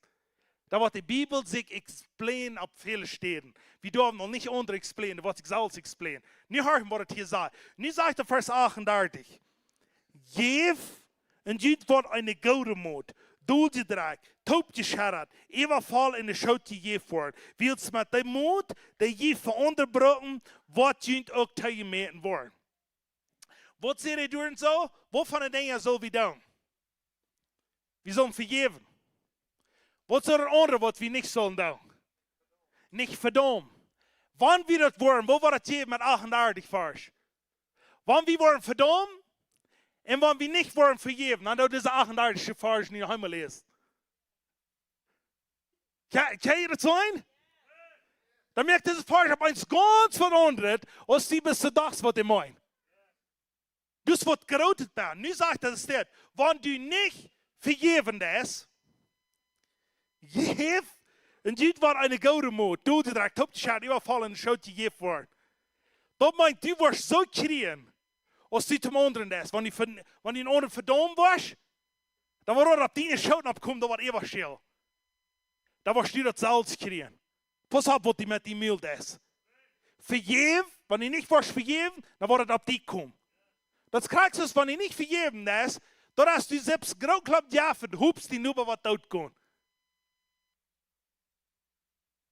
Dan woat de Bibel sikj explain opp väle Städen. Wie doonen noch nich aundre explain, daut woat sikj selfst explain. Nu horcht, waut et hia sajcht. Nu sajcht hee, Varsch achtundartich: "Jäft, un junt woat eene goode Mot, doljedrekjt, toopjescheddat, äwavoll en de Schoot jejäft woaren. Wiels met dee Mot, dee jie fa aundre brucken, woat junt uk toojemäten woaren." Waut sajcht hee doa soo? Waut fa Dinja sell wie doonen? Wie sellen vejäwen. Waut es daut aundre, waut wie nich sellen doonen? Nich vedaumen. Wan wie daut woaren, woo woat daut jäwen met achtundartich Varsch? Wan wie woaren vedaumen un wan wie nich woaren vejäwen, dan doo dise achtundartich Varsch nich noch eemol läsen. Kje-, kjenn jie daut seenen? Dan moakt dise Varsch opp eemol gaunz waut aundret, aus du best, daut waut hee meent. Daut woat groot doa. Nu sajcht hee, daut steit: "Wan du nich vejäwen deist, jäft, un junt woat eene goode Mot, doljedrekjt, toopjescheddat, äwavoll en de Schoot jejäft woaren." Daut meent, du woascht soo kjrieen, aus du toom aundren deist. Wan du ver-, wan du eenen aundren vedaumen woascht, dan woat daut opp diene Schoot oppkomen, daut woat äwaschellen. dan woascht du daut selfst kjrieen. Pauss opp, waut du met dien Mul deist. Vejäw, wan du nich woascht vejäwen, dan woat et opp die komen. Daut es krakjt soo, wan du nich vejäwen deist, dan hast du selfst groot Klopp jehaft un hopst die nu waut doot gonen.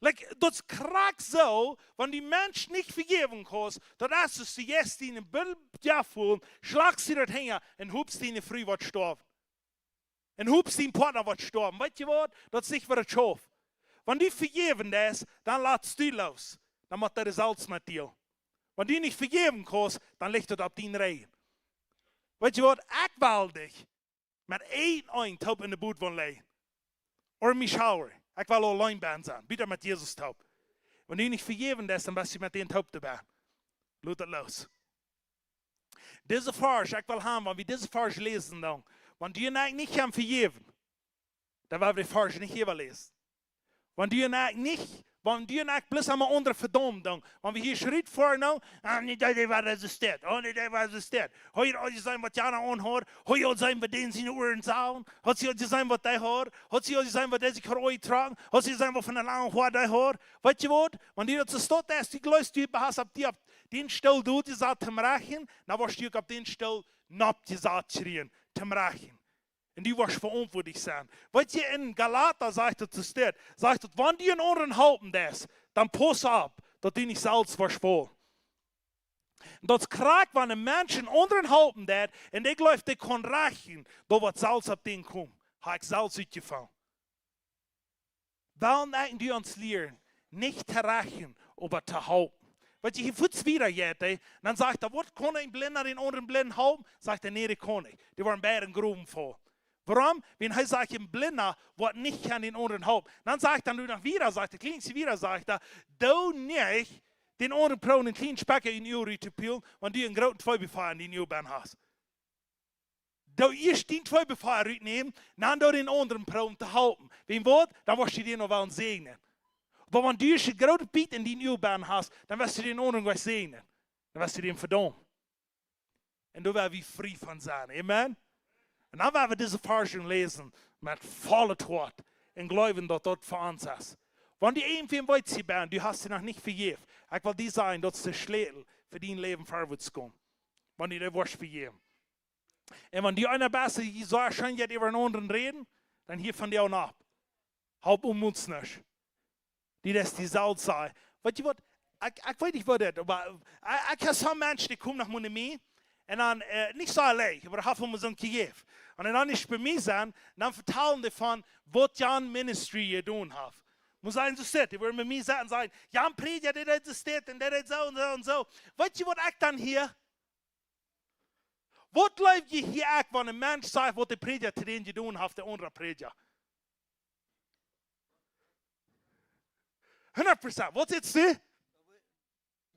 Like, daut es krakjt soo, wan du Menschen nich vejäwen kaust, daut es, daut du jeist en een Bilt, jo, foolen, schlajchst die daut hinja un hopst, diene Fru woat stoawen. Un hopst, dien Partner woat stoawen. Weetst du waut? Daut es nich waut et schauft. Wan du vejäwen deist, dan latst du loos. Dan mott dee selfst met die. Wan du nich vejäwen kaust, dan licht daut opp dien Rigjen. Weetst du waut? Ekj well die met een Enj toop enne Boot woaren lijen. Ooda mie schauren. Ekj well auleen bennen sennen. Bäta met Jesus toop. Wan du nich vejäwen deist, dan best du met dän toop doabie. Lot daut loos. Dise Varsch, ekj well haben, wan wie dise Varsch läsen, dan, wan du un ekj nich kjennen vejäwen, dan woa wie dän Varsch nich äwaläsen. Wan du un ekj nich, wan du un ekj bloos aun aundre vedaumen, dan, wan wie hia schriet fa, dan, ah, nä, dee, dee wia soo stell. Oh, nä, dee wia soo stell. Hast du aul jeseenen, waut Jana aunhaud? Hast du aul jeseenen, waut dee en siene Uaren haud? Hast du aul jeseenen, waut dee haud? Hast du aul jeseenen, waut dee sikj haud aunjetrocken? Hast du jeseenen, waut fa een langet Hoa dee haud? Weetst du waut? Wan du daut soo stoakj es, du jleefst, du hast opp die, opp dän Stool doa jesat toom Rajchten, dan woascht du uk opp dän Stool nopp jesat kjrieen, toom Rajchten. Un du woascht veauntwuatlich sennen. Weetst du, en Galata sajcht et soo stell, sajcht et, wan du eenen aundren halpen deist, dan pauss opp, daut du nich selfst woascht faulen. Un daut es krakjt, wan een Mensch eenen aundren halpen deit, un dee jleeft, dee kaun rajchten, dan woat selfst opp dän komen. Hab ekj selfst utjefungen. Wellen ekj un du ons lieren, nich to rajchten, oba to halpen. Wan hee fuaz wieda jeit, ey, dan sajcht hee, waut, kaun een Blinda dän aundren Blinden halpen? Sajcht hee, nä, daut kaun ekj nich. Dee woaren beid em Growen faulen. Wuarom? Wan hee sajcht, een Blinda woat nich kjennen dän aundren halpen. Dan sajcht hee, dan noch wieda, sajcht hee, kjlien wieda, sajcht hee, doo nich dän aundren proowen een kjlien Spekja ut dien Uag to pulen, wan du een grooten Tweebefaja en dien Uag bennen hast. Doo ieescht dien Tweebefaja rutnämen, dan doo dän aundren proowen to halpen. Wan waut? Dan woascht du dän noch wellen säajnen. Oba wan du ieescht een grootet Bät en dien Uag bennen hast, dan woascht du dän aundren nich säajnen. Dan woascht du dän vedaumen. Un doa woa wie frie von sennen. Amen. Un dan woa wie dise Varsch läsen met vollet Hoat un jleewen, daut daut fa ons es. Wan du irjentwäm weetst hia bennen, du hast dee noch nich vejäft, ekj well die sajen, daut es de Schlätel fa dien Läwen verwoats to komen. Wan du dee woascht vejäwen. Un wan du eena best, dee soo scheen jeit äwa eenen aundren räden, dan hia von die aun opp. Hab omsonst nuscht. Dee daut dee selfst sajen. Weetst du waut? Ekj, ekj weet nich waut daut, oba ekj, ekj hab soone Menschen, dee komen no mie. Un dan, äh, nich soo auleen, oba dee haben mie soon jejäft. Un dan, wan dee bie mie sent, dan vetalen dee von waut Jan Ministry jedonen haft. Mott sennen, soo sett, dee wudden met mie sennen un sajen, Jan Prädja, dee deed soo stell un dee deed soo un soo un soo. Weetst du waut ekj dan hia? Waut jleew jie hia ekj, wan een Mensch sajcht, waut de Prädja to dän jedonen haft, de aundra Prädja? Hundat Prozent. Waut sajchst du?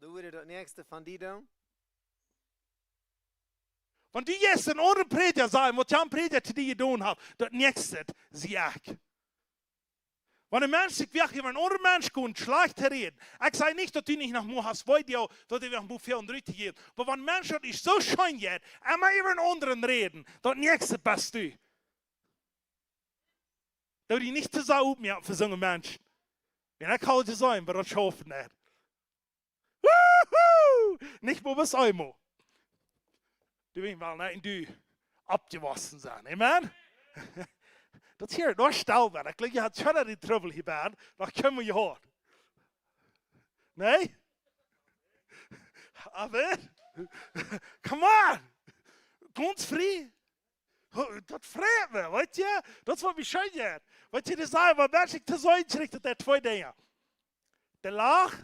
Dan woat hee daut näakjste von die doonen. Wan du jeist een aundren Prädja sajen, waut Jan Prädja to die jedonen haft, daut näakjste sie ekj. Wan een Mensch sikj wajchhelt, äwa een aundren Mensch gonen schlajcht to räden. Ekj saj nich, daut du nich noch mol hast, weet du, daut du noch mol väl en Ruhe jeist. Oba wan Menschen daut nich soo scheen jeit, emma äwa eenen aundren räden, daut näakjste best du. Daut du nich to soo oppmoakst fa soone Menschen. Wan ekj haud jesajcht, oba daut schauft nich. Wuhu! Nich mol bloos eemol. Du best wal, nä, un du oppjewossen sennen. Amen? Daut hia, doa stell woaren. Ekj jleew, jie haben schonn dän Trubbel hia bie. Noch kjennen wie hia. Nä? Amen? Come on! Gaunz frie. Ho, daut freit mie, weetst du? Daut es waut mie scheen jeit. Weetst du, daut es waut Menschen to seenen kjrieen, daut sent twee Dinja. De Lach,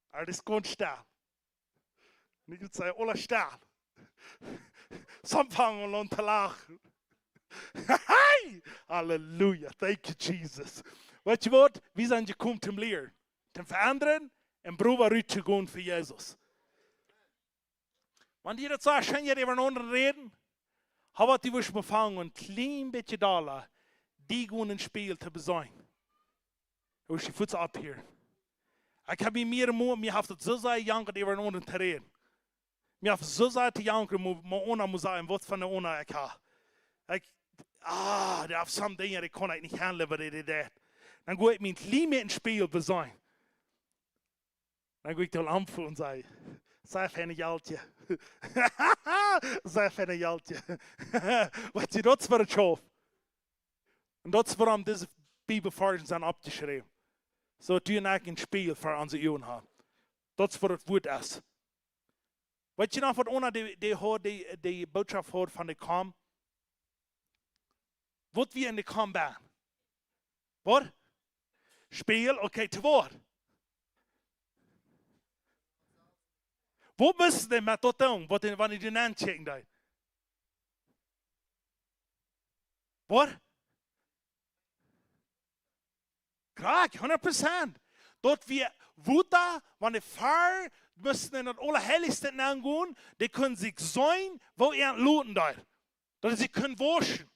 oba daut es gaunz stell. Nich daut see aula stell. Some fangen aun to lachen. Hey! Halleluja. Thank you, Jesus. Weetst du waut? Wie sent jekomen toom lieren, toom veendren un proowen rut to gonen fa Jesus. Wan du daut sajchst, scheen jeit äwa eenen aundren räden, hab waut du wust befangen, een kjlien bät dolla, die gonen em Spieejel to beseenen. Du wust die fuaz opphieren. Ekj hab mie mea un mea, mie haft daut soo sea jejankat, äwa eenen aundren to räden. Mie haft soo sea jejankat, mau, mau eena mott sajen, waut fa eenen Ona ekj hab. Ekj, ah, dee haft some Dinja, dee kaun ekj nich handlen, oba dee, dee, dee. Dan go ekj mie en kjlien bät em Spieejel beseenen. Dan go ekj doa aun un saj: "Sea feine Jeltje." "Sea feine Jeltje." Weetst du, daut es waut et schauft. Un daut es wuarom dise Bibelvarsch sent oppjeschräwen. Soo daut wie een Spieejel fa onse Uagen haben. Daut es waut daut Wuat es. Weetst du noch waut Ona dee, dee haud, dee, dee Bootschoft haud von de Kom? Waut wia en de Kom bennen? Waut? Spieejel, okay, to waut? Waut must dee met daut doonen, waut dee, wan dee doa nenn kjikjen deed? Waut? Krakjt, hundat Prozent. Daut wia Wota, wan de Farr musten en daut Aulaheilichste nenn gonen, dee kunnen sikj seenen, woo äa loten deed. Daut see sikj kunnen wauschen.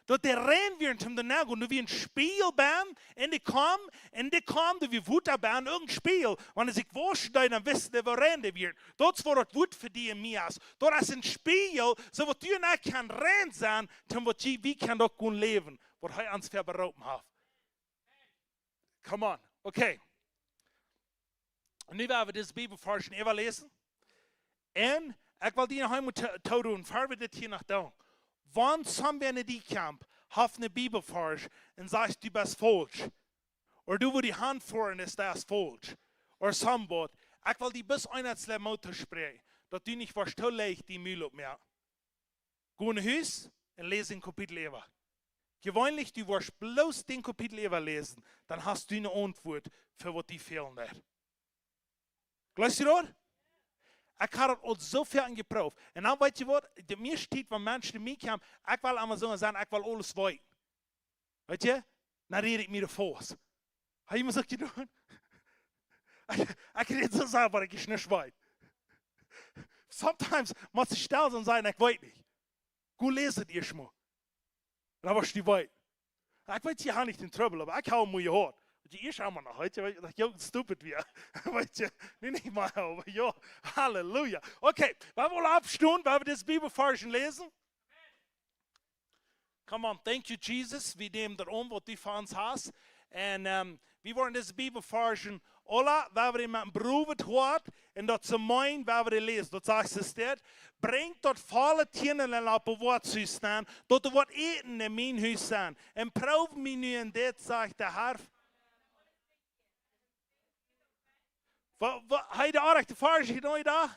Daut dee rein wieren toom doa nenn gonen. Doa wia een Spieejel bennen, en de Kom, en de Kom, doa wia Wota bennen, uk een Spieejel. Wan see sikj wauschen deeden, dan wisten dee, woo rein dee wieren. Daut es waut daut Wuat fa die un mie es. Daut es een Spieejel, soo waut du un ekj kjennen rein sennen, toom waut jie, wie kjennen uk gonen läwen, waut hee ons fa beroopen haft. Come on. Okay. Nu woa wie dise Bibelvarsch äwaläsen. Un ekj well die noch eemol to-, toodonen, ver wie dit hia noch doonen. Wan somebody no die kjemt, haft een Bibelvarsch un sajcht, du best faulsch. Ooda du, wua dee Haunt foaren es, daut es faulsch. Ooda somebody. Ekj well die bloos eent aus Moot toospräakjen, daut du nich woascht too leicht dien Mul opmoaken. Go no Hus un läs een Kapitel äwa. Jeweenlich, du woascht bloos dän Kapitel äwa läsen, dan hast du eene Auntwuat fa waut die fälen deit. Jleefst du daut? Ekj hab daut aul soo väl jeprooft. Un dan, weetst du waut, de mieeschte Tiet, wan Menschen no mie komen, ekj well emma soo sennen, ekj well aules weeten. Weetst du? Dan räd ekj mie de Faust. Hab jie mol soo jedonen? Ekj, ekj räd soo sea, waut ekj nich weet. Sometimes mott ekj stell sennen un sajen, ekj weet nich. Go läs et ieescht mol. Dan woascht du weeten. Ekj weet, jie haben nich dän Trubbel, oba ekj hab mol jehuat. Daut jie ieescht emol noch, weetst du, weetst du, daut ekj stupid wia. Weetst du, nu nich mea, oba jo, Halleluja. Okay, woa wie aule oppstonen, woa wie dise Bibelvarsch läsen? Come on, thank you, Jesus. Wie nämen daut aun, waut du fa ons hast. Un, ähm, wie woaren dise Bibelvarsch aule, woa wie met een broadet Hoat, un daut soo motten, woa wie läsen. Daut sajcht et, brinjt daut volle Tienel opp daut Wuat to sennen, daut doa waut Äten en mien Hus sent. Un proowt mie nu en dit, sajcht de Herr. Waut, waut, hee, de achtste Varsch, hee, doa?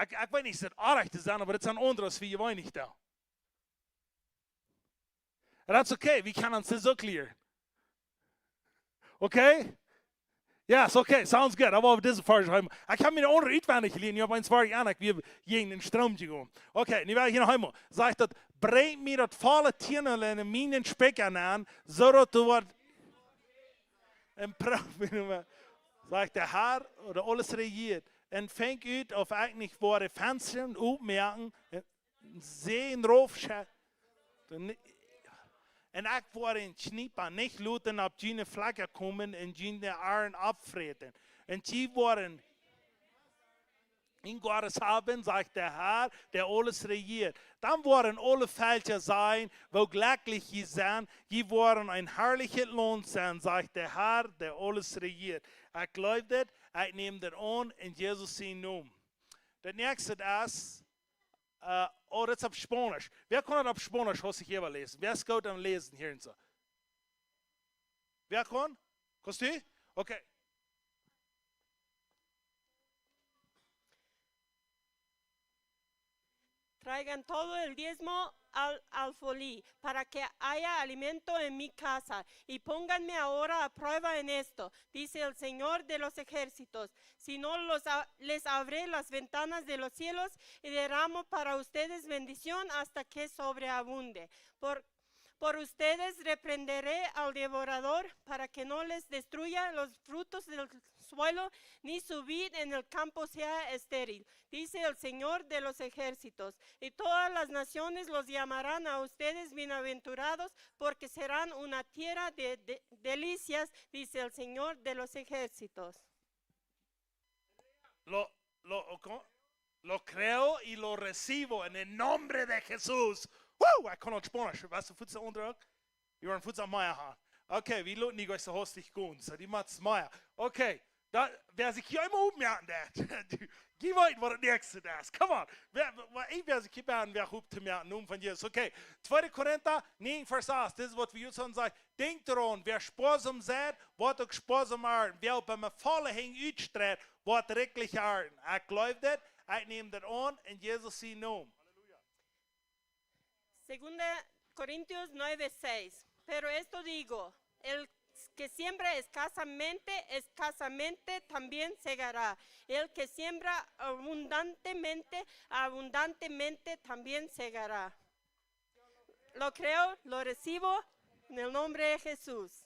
Ekj, ekj weet nich, es daut oajch to sennen, oba daut sent aundre aus wie jeweenlich doonen. And that's okay, wie kjennen ons dit uk lieren. Okay? Yes, okay, sounds good. Ekj well dise Varsch haben. Ekj hab mie eene aundre utwendich jelieet, nu opp eemol wia ekj aun, ekj wia jäajen dän Stroom jegonen. Okay, nu woa wie hia noch eemol. Sajcht daut, brinjt mie daut volle Tienel en mien Spikja aun, soo daut doa waut en Proownume, sajcht de Herr, daut aules rejieet. Un finjt ut, auf ekj nich woa de Fensta opmoaken, un see en Rof sche-, un ekj woa een Kjniepa nich loten opp june Flakja komen un june Aarn oppfräten. Un jie woaren Ingorus haben, sajcht de Herr, dee aules rejieet. Dan woaren aule Velkja sajen, woo jlekjlich jie sent, jie woaren een harlichet Launt sennen, sajcht de Herr, dee aules rejieet. Ekj jleew dit, ekj näm dit aun en Jesus sienen Nomen. Daut näakjste es, äh, oh, daut es opp Spaunisch. Wäa kaun daut opp Spaunisch, aus ekj hia woa läsen? Wäa es goot aum Läsen hia un soo? Wäa kaun? Kaust du? Okay. Traigan todo el diezmo al alfolí, para que haya alimento en mi casa, y pónganme ahora a prueba en esto, dice el Señor de los ejércitos, si no los a-, les abriré las ventanas de los cielos y derramo para ustedes bendición hasta que sobreabunde. Por Por ustedes reprenderé al devorador para que no les destruya los frutos del suelo, ni su vid en el campo sea estéril, dice el Señor de los ejércitos. Y todas las naciones los llamarán a ustedes bienaventurados, porque serán una tierra de, de delicias, dice el Señor de los ejércitos. Lo, lo, co-, lo creo y lo recibo en el nombre de Jesús. Woo, ekj kaun daut Spaunisch. Waut es de fuats Aundruck? Wie woaren fuats aun mea gonen. Okay, wie loten dee nich soo hastich gonen. So, dee moakt mea. Okay, daut, wäa sikj hia emol opmoaken deit, dee weet waut daut näakjste es. Come on. Wäa, wäa, wäa, wäa sikj hia bie, wäa oppmoaken, em Nomen von Jesus. Okay, tweede Korinta näajen, Varsch sas. Dit es waut wie ons aun sajen. Denkjt doaraun, wäa spoasam seit, woat uk spoasam arnten. Wäa opp eenen faulen Hoff utstreit, woat rikjlich arnten. Ekj jleew dit, ekj näm dit aun en Jesus sienen Nomen. Segunda Corintios nueve seis. Pero esto digo, el que siembra escasamente, escasamente también segará. El que siembra abundantemente, abundantemente también segará. Lo creo, lo recibo en el nombre de Jesús.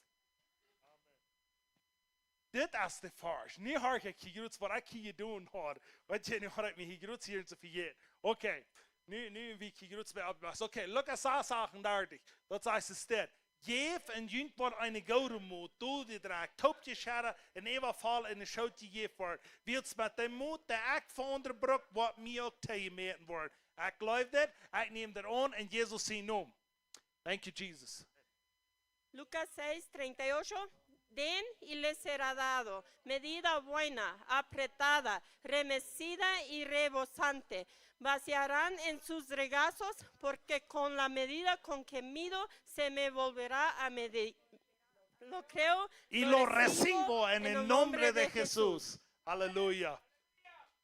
Dit es de Varsch. Nu hia ekj hia jrots waut ekj hia jedonen haud. Waut jie nu haud ekj mie hia jrots hia en soo vejäten. Okay. Nu, nu wie ekj hia jrots bie aufjewast. Okay, Lukas sas achtendartich. Daut sajcht et dit. Jäft un junt woat eene goode Mot, dol jedrekjt, toopjeschedden un äwavoll en de Schoot jejäft woaren. Wiels met dän Mot, dän ekj von aundre bruk, woat mie uk toojemäten woaren. Ekj jleew dit, ekj näm dit aun en Jesus sienen Nomen. Thank you, Jesus. Lucas seis treinta y ocho. Den y les será dado, medida buena, apretada, remecida y rebosante, vaciarán en sus regazos, porque con la medida con que mido se me volverá a medir. Lo creo, y lo recibo en el nombre de Jesús. Aleluya.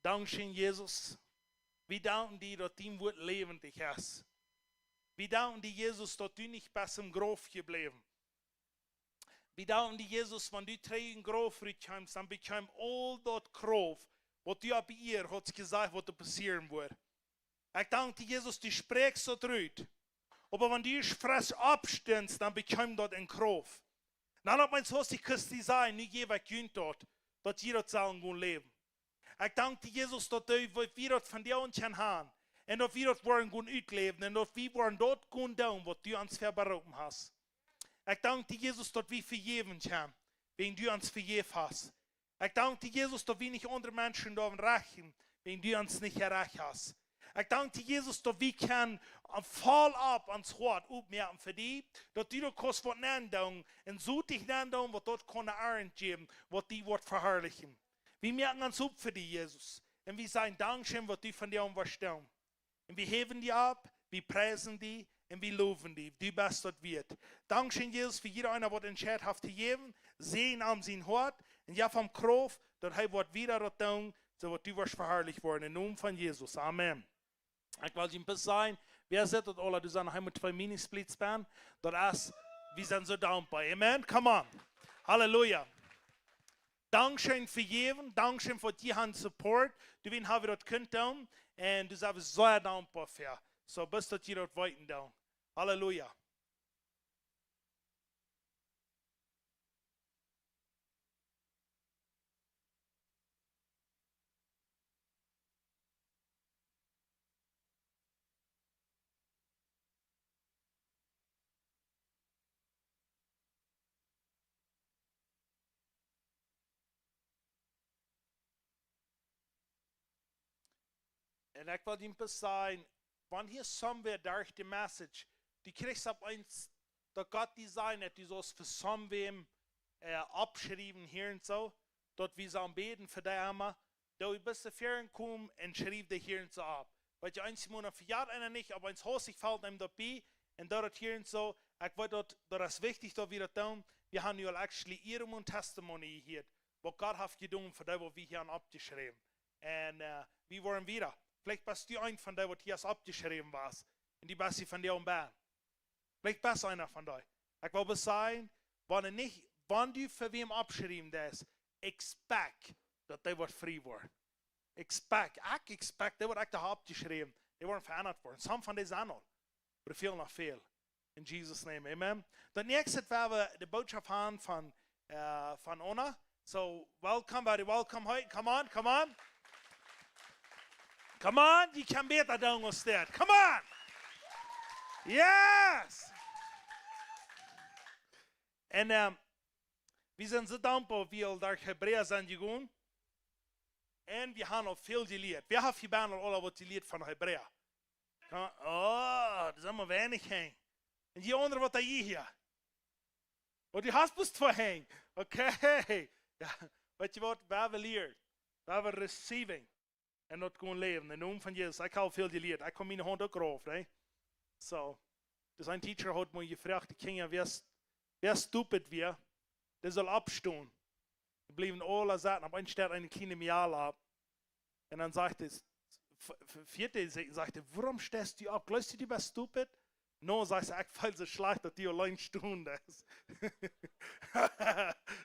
Dankscheen, Jesus. Wie danken die, daut dien Wort läwendich es. Wie danken die, Jesus, daut du nich best em Grauf jebläwen. Wie danken die, Jesus, wan du trigj em Grauf rutkjemst, dan bekjemt aul daut Krauft, waut du opp Ieed hast jesajcht, waut doa passieren wudd. Ekj dank die, Jesus, du spräakjst daut rut. Oba wan du fresch oppstunst, dan bekjemt daut en Krauft. Dan opp eemol haud ekj Christi sajen, nu jäw ekj junt daut, daut jie daut sellen gonen läwen. Ekj dank die, Jesus, daut du, waut wie daut von die aun kjennen haben. Un daut wie daut woaren gonen utläwen. Un daut wie woaren daut gonen doonen, waut du ons fa beroopen hast. Ekj dank die, Jesus, daut wie vejäwen kjennen, wäajen du ons vejäft hast. Ekj dank die, Jesus, daut wie nich aundre Menschen doaräwa rechten, wäajen du ons nich jerecht hast. Ekj dank die, Jesus, daut wie kjennen voll opp ons Hoat oppmoaken fa die, daut du daut kaust waut nenn doonen, un soo die nenn doonen, waut daut kaun Arnt jäwen, waut die woat veharlichen. Wie moaken ons opp fa die, Jesus. Un wie sajen dankscheen, waut du von die aun woascht doonen. Un wie häwen die opp, wie priesen die un wie lowen die. Du best daut wieet. Dankscheen, Jesus, fa jieda eena, waut entscheit haft to jäwen. Säajen am sien Hoat un jeff am Krauft, daut hee woat wieda daut doonen, soo woat du woascht veharlicht woaren. Em Nomen von Jesus. Amen. Ekj well junt bloos sajen, wäa sitt daut aula, doa sent noch eemol twee Minisplits bie. Daut es, wie sent soo dankboa. Amen. Come on. Halleluja. Dankscheen fa jäwen, dankscheen fa dien Support. Doawäajen hab wie daut kunt doonen. Un doa sent wie sea dankboa fa. Soo, bloos daut jie daut weeten doonen. Halleluja. Un ekj well junt bloos sajen, wan hia somewhere derch de message, du kjrichst opp eemol, daut Gott die sajen deit, du saust fa somewhere, äh, oppschriewen hia un soo, daut wie sellen bäden fa dee emma, daut du best doafäa komen un schriew dee hia un soo opp. Wiels eensmol vejat eena nich, oba eent haud sikj felt eem daut bie, un daut hia un soo, ekj weet daut, daut es wichtich daut wie daut doonen. Wie haben nu aul actually ea een testimony jehieet, waut Gott haft jedonen fa dee, waut wie hia haben oppjeschräwen. Un, äh, wie woaren wieda. Veleicht best du eena von dee, waut hia oppjeschräwen wia. Un du best hia von dee aunbie. Veleicht best eena von dee. Ekj well bloos sajen, wan nich, wan du fa wäm oppschriewen deist, expect daut dee woat frie woaren. Expect, ekj expect, dee waut ekj doa hab oppjeschräwen, dee woaren veendat woaren. Some von dee sent aul. Oba väl noch väl. In Jesus' name, amen. Dan näakjste woa wie de Bootschoft haben von, äh, von Ona. So, welcome, very welcome. Hey, come on, come on. Come on, you can be at the down stairs. Come on. Yes. Un, ähm, wie sent soo dankboa, wie aul derch Hebräa sent jegonen. Un wie haben aul väl jelieet. Wäa haft hia bie aul waut jelieet von Hebräa? Oh, daut es emma weinich Henj. Un dee aundre, waut dee hia? Oh, dee haft bloos twee Henj. Okay. Jo, weetst waut, wie haben jelieet. Wie haben receiving. Un daut gonen läwen. Em Nomen von Jesus. Ekj hab väl jelieet. Ekj kaun miene Haunt uk rauf, nä? So. Dis een teacher haud mie jefroacht, de Kjinja, wäa s-, wäa stupid wia, dee saul oppstonen. Dee bleewen aule sitten, opp eent steit een kjliena Mejal opp. Un dan sajcht hee, f-, f-, fieet hee sikj, sajcht hee: "Wuarom steist du opp? Jleefst du, du best stupid?" "No," sajcht see, "ekj feel soo schlajcht, daut du auleen stonen deist."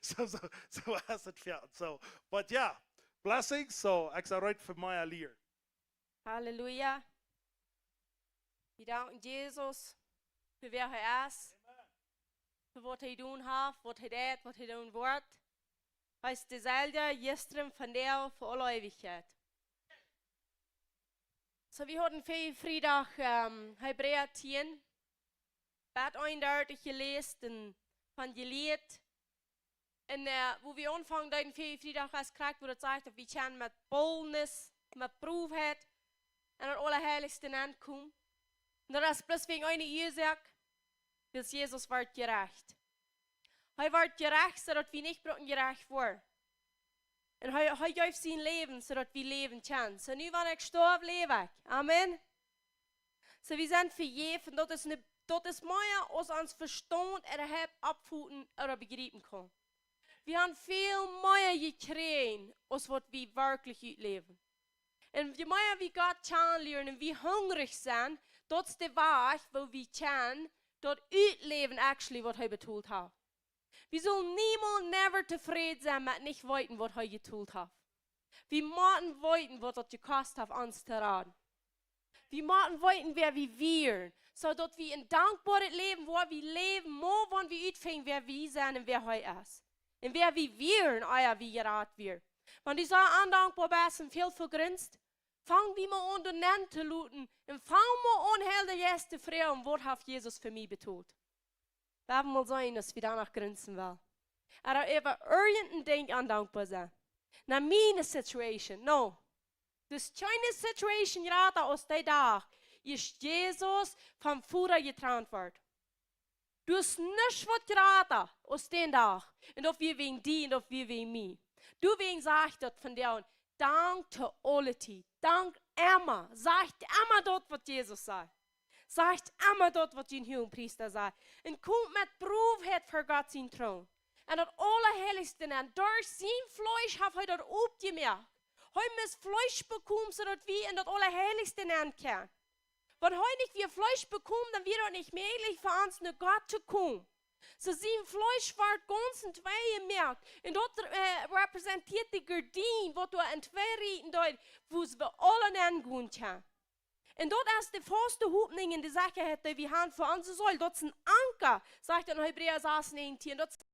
So, so, so es et fa-, so. But yeah, blessings, so, ekj sie reed fa mea Lia. Halleluja. Wie danken Jesus fa wäa hee es, fa waut hee jedonen haft, waut hee deit, waut hee doonen woat. Hee es deselwja jistren, vondoag, fa aule Eewichkjeit. So, wie hauden Fäajen Friedach, ähm, Hebräa tieen, bat eenundartich jeläst un von jelieet. Un, äh, wua wie aunfangen deeden Fäajen Friedach, es krakjt, wua daut sajcht, daut wie kjennen met boldness, met Proowheit aun daut Aulaheilichste nenkomen. Un daut es bloos wäajen eene Uasoak, wiels Jesus wort jerecht. Hee wort jerecht, soo daut wie nich brucken jerecht woaren. Un hee, hee jeef sien Läwen, soo daut wie läwen kjennen. So nu, wan ekj stoaw, läw ekj. Amen. So, wie sent vejäft, daut es ne, daut es mea aus ons Vestaunt ooda halpt oppfoten ooda bejriepen kaun. Wie haben väl mea jekjräajen aus waut wie werkjlich utläwen. Un je mea wie Gott kjanen lieren un wie hungrich sent, daut es de Wajch, woo wie kjennen daut utläwen, actually, waut hee betolt haft. Wie sellen niemols, never tofräd sennen met nich weeten, waut hee jetolt haft. Wie motten weeten, waut daut jekost haft, ons to raden. Wie motten weeten, wäa wie wieren, soo daut wie een dankboaret Läwen, wua wie läwen, mau wan wie utfinjen, wäa wie sent un wäa hee es. Un wäa wie wieren, ea wie jerat wieren. Wan du soo ondankboa best un väl vegrinst, fang die mol aun, doa nenn to luten, un fang mol aun, Heilja Jeist, to froagen: "Waut haft Jesus fa mie betolt?" Lot mol seenen, aus wie doano grinsen wellen. Ooda äwa irjent een Dinkj ondankboa sent. No miene situation, no. Daut es kjeene situation jrata aus dee Dach, aus Jesus vom Voda jetrant wort. Daut es nuscht waut jrata aus dän Dach. Un daut wia wäajen die un daut wia wäajen mie. Doawäajen saj ekj daut vondoag: Dank to aule Tiet. Dank emma. Sajcht emma daut, waut Jesus säd. Sajcht emma daut, waut jun Huagepriesta säd. Un komt met Proowheit ver Gott sienen Troon. Un daut Aulaheilichste nenn, derch sien Fleesch haft hee daut oppjemoakt. Hee must Fleesch bekomen, soo daut wie en daut Aulaheilichste nenn kjennen. Wan hee nich wia Fleesch bekomen, dan wia daut nich mäajlich fa ons no Gott to komen. So sien Fleesch wort gaunz enn twee jemoakt. Un daut, äh, representieet de Gardien, waut doa enn twee rieten deed, wua wie aula nenn gonen kjennen. Un daut es de faste Hopninj un de Sechaheit, dee wie haben fa onse Seel. Daut es een Anka, sajcht en Hebräa sas näajentieen. Daut es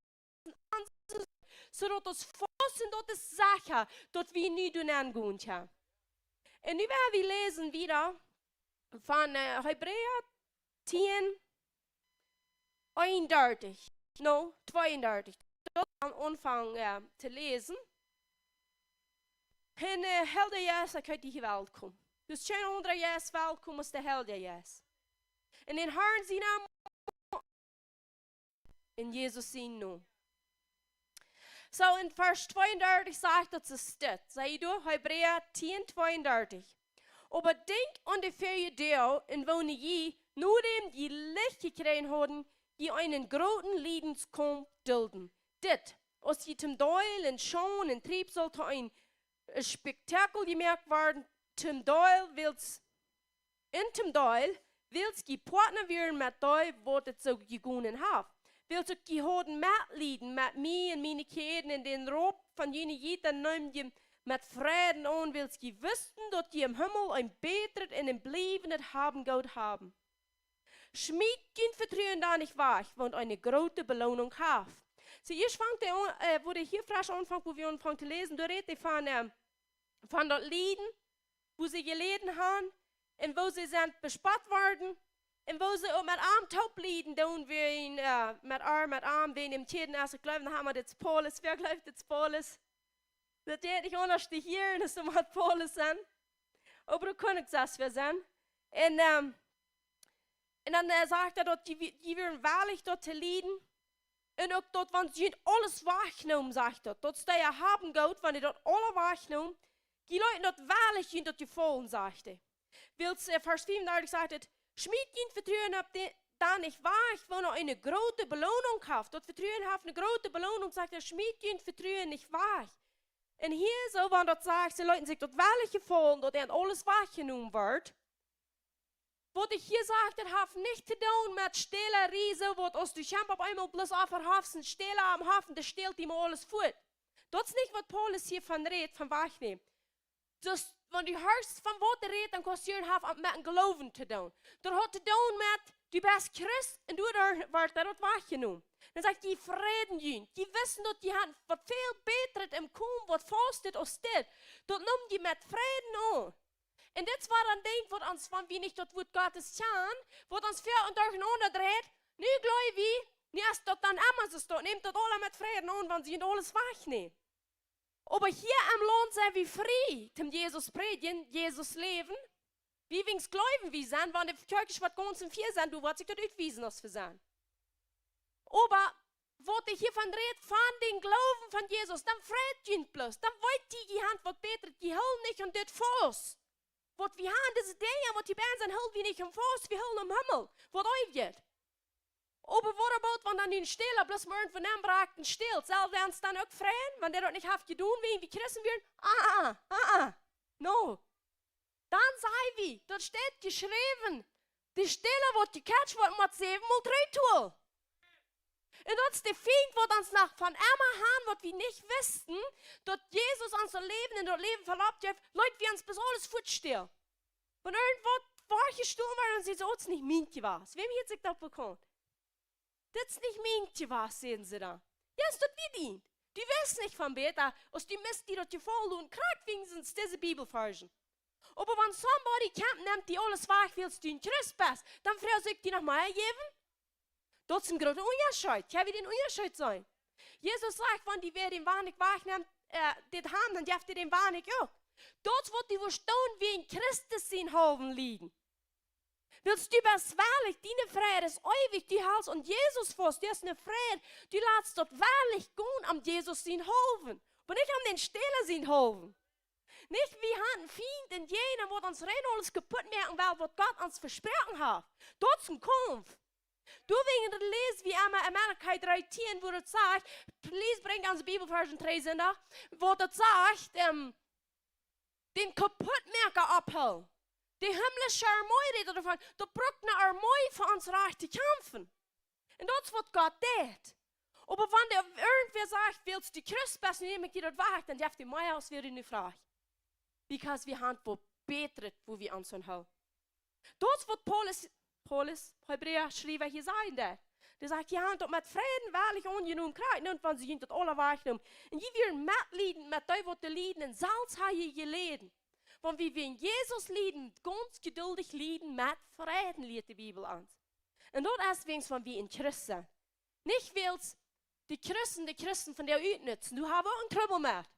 een Anka, soo daut es faust un daut es secha, daut wie nu doa nenn gonen kjennen. Un nu woa wie läsen wada von, äh, Hebräa tieen, eenundartich, no, tweeundartich. Daut aun Aunfank, äh, to läsen. Un, äh, Heilja Jeist, ekj heet die hia welkom. Daut es kjeen aundra Jeist welkom aus de Heilja Jeist. Un dän Harn sien Nomen, en Jesus sienen Nomen. So, en Varsch tweeundartich sajcht daut, soo steit, saj ekj doa, Hebräa tieen, tweeundartich. Oba denkjt aun de väaje Doag, en woone jie, nodäm jie Licht jekjräajen hauden, jie eenen grooten Liedenskaump dulden. Dit, aus jie toom Deel en Schaund un Triebsal, to een, äh, Spektakel jemoakt worden, toom Deel wiels un toom Deel, wiels jie Poatna wieren met dee, waut et soo jegonen haft. Wiels uk jie hauden Metlieden met mie un miene Kjäden, un dän Roop von june Jieda neemt jie met Freiden aun, wiels jie wisten, daut jie em Himmel een bätret un een bliewendet Haben goot haben. Schmiet jun Vetruen doa nich wajch, wan et eene groote Beloonunk haft. So, hia fangt hee aun, äh, wua hee hia frisch aunfangt, wua wie aunfangen to läsen, doa rät hee von, ähm, von daut Lieden, wua see jeläden haben, un wua see sent bespott worden, un wua see uk met am toop lieden doonen, wäajen, äh, met ar, met am, wäajen däm Kjäden es, ekj jleew, dan haben wie dit Paulus, wäa jleeft dit Paulus? Daut jeit nich aundasch to hieren, aus wie met Paulus sent. Oba daut kaun uk selfst wäa sennen. Un, ähm, un dan, äh, sajcht hee daut, jie, jie wieren wellich daut to lieden. Un uk daut, wan see junt aules wajchnomen, sajcht daut, daut see daut haben goot, wan see daut aules wajchnomen, jie leeten daut wellich junt daut jefaulen, sajcht hee. Wiels, äh, Varsch fiefundartich sajcht et: "Schmiet jun Vetruen opp dän, dän nich wajch, woo no eene groote Beloonunk haft." Daut Vetruen haft eene groote Beloonunk, sajcht hee, schmiet jun Vetruen nich wajch. Un hia soo, wan daut sajcht, see leeten sikj daut wellich jefaulen, daut an aules wajchjenomen woat. Waut ekj hia saj, daut haft nich to doonen met Stälerie, soo waut aus du kjemst opp eemol bloos opp, haft een Stäla aum Hoff, dee stält die mau aules fuat. Daut es nich waut Paulus hia von rät, von wajchnämen. Dus, wan du hieescht von waut hee rät, dan kaust du hia haben met een Gloowen to doonen. Daut haft to doonen met, du best Christ un du, doa woat daut wajchjenomen. Dan sajcht hee: "Jie freiden junt. Jie wisten daut jie hauden waut väl bätret em Komen, waut faustet aus dit." Daut nemt jie met Freiden aun. Un dit es waut een Dinkj waut ons, wan wie nich daut Wuat Gottes kjanen, waut ons väl un derchenaunda dreit, nu jleew wie, nu es daut dan emma soo, daut nemt daut aula met Freiden aun, wan see junt aules wajchnämen. Oba hia em Launt sent wie frie, toom Jesus prädjen, Jesus läwen. Wie weens jleewen wie sent, wan de Kjoakjen waut gaunz en fia sent, du woascht sikj daut utwiesen aus wie sent. Oba waut ekj hia von rät, von dän Gloowen von Jesus, dan freit junt bloos, dan weet jie, jie haben waut bätret, jie hoolen nich aun dit faust. Waut wie haben, dise Dinja, waut hia bie sent, hoolen wie nich aun faust, wie hoolen aum Himmel, waut eewjet. Oba waut about, wan dan een Stäla bloos mau irjentwua nenbrakjt un stält, sell dee ons dan uk freien, wan dee daut nich haft jedonen, wäajen wie Christen wieren? Ah, ah, ah, ah. No. Dan saj wie, daut steit jeschräwen, de Stäla waut jekjatcht woat, mott säwen mol trigjtolen. Un daut es de Fient, waut ons noch von emma haben, waut wie nich wisten, daut Jesus ons daut Läwen un daut Läwen velopp jeft, leet wie ons bloos aules fuat stälen. Wan irjentwaut wajchjestolen woat, dan sent see: "Oh, daut es nich mient jewast." Wäm hieet sikj daut bekaunt? "Daut es nich mient jewast", säden see dan. Jo, es daut wie dien? Du weetst nich von bäta, aus du must die daut jefaulen un krakjt wäajen dise Bibelvarsch. Oba wan somebody kjemt, nemt die aules wajch, wiels du een Christ best, dan froag ekj die noch mea jäwen? Daut es een groota Unjascheet. Kjenn wie dän Unjascheet seenen? Jesus sajcht, wan die wäa dän Wajch wajchnemt, äh, dit haben, dan jeft hee dän Wajch uk. Daut es waut du woascht doonen, wäajen Christus sienen haulwen lieden. Wiels du best wellich, diene Freid es eewich, du halst aun Jesus faust, du hast eene Freid, du latst daut wellich gonen aun Jesus sienen haulwen, oba nich aun dän Stäla sienen haulwen. Nich, wie haben Fient un Jäajna, waut ons rein aules kaputt moaken well, waut Gott ons vesproaken haft. Daut es een Kaumf. Doawäajen läs wie emma en Malachi dree tieen, wua daut sajcht, please brinjt onse Bibelvarsch en dree Sindach, wua daut sajcht, ähm, dän Kaputtmoaka aufhoolen. De himmlische Armee rät doavon, daut brukt eene Armee fa ons Rajcht to kjamfen. Un daut es waut Gott deit. Oba wan irjentwäa sajcht, wiels du Christ best, nu näm ekj die daut wajch, dan jeft hee mea aus wäa du nu frajchst. Because wie haben waut bätret, wua wie ons aun hoolen. Daut es waut Paulus, Paulus, Hebräa Schriewa hia sajen deed. Dee sajcht, jie haben daut met Freiden wellich aunjenomen, krakjt nu, wan see junt daut aula wajchnomen. Un jie wieren metliedent met dee waut doa lieden, un selfst haben jie jeläden. Wan wie wäajen Jesus lieden, gaunz jeduldich lieden met Freiden, lieet de Bibel ons. Un daut es wäajen wan wie een Christ sent. Nich wiels de Christen de Christen vondoag utnutzen. Doa hab wie uk een Trubbel met.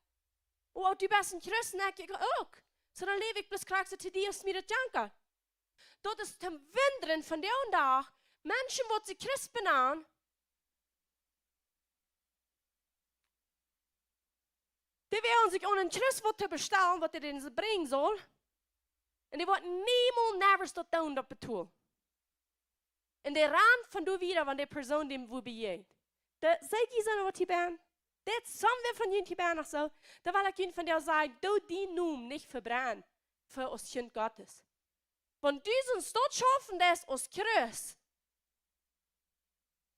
Oh, du best een Christ, ekj uk. Soo, dan läw ekj bloos krakjt soo to die aus mie daut jankat. Daut es toom wundren vondoag dän Dach, Menschen waut sikj Christ benanen, dee woaren sikj aun een Christ waut to bestalen, waut hee an see brinjen saul. Un dee woaren niemols, never daut doonen, daut betolen. Un dee rannen von doa wieda, wan dee Persoon dee wua bejäajent. Dee, see, jie sent waut hia bie. Dit sent wie von junt hia bie noch soo. Dan well ekj junt vondoag sajen, doo dien Nomen nich vebrennen fa aus Kjint Gottes. Wan du soo een Stoot schaufen deist aus Christ,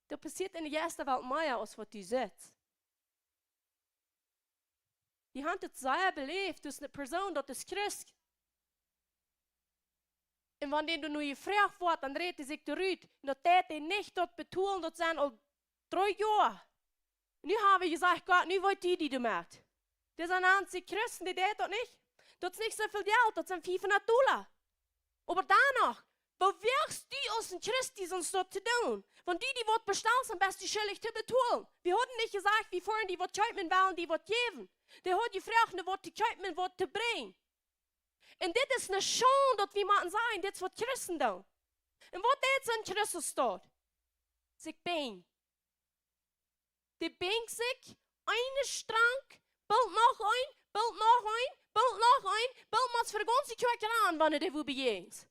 daut passieet en de Jeistwelt mea aus waut du sitst. Wie haben daut sea beläft, daut eene Persoon, daut es Christ. Un wan dee dan nu jefroacht woat, dan rät hee sikj doarut. Un daut deit hee nich, daut betolen, daut sent aul dree Joa. Nu hab wie jesajcht, Gott, nu woat die die doamet. Dee sent aun sikj Christen, dee deit daut nich. Daut es nich soo väl Jelt, daut sent fiefhundat Dolla. Oba dan noch, woo woagst du aus een Christ dee soo een Stoot to doonen? Wan du die waut bestalst, dan best du schuldich to betolen. Wie hauden nich jesajcht, wie foaren die waut kjeepen, wellen die waut jäwen. Dee haud jefroacht, no waut to kjeepen un waut to brinjen. Un dit es ne Schaund, daut wie motten sajen, dit es waut Christen doonen. Un waut deit soon Christus doa? Sikj binjen. Dee binjt sikj, eene Strank, boolt noch een, boolt noch een, boolt noch een, boolt mau fa de gaunze Kjoakj aun, wan dee wua bejäajent.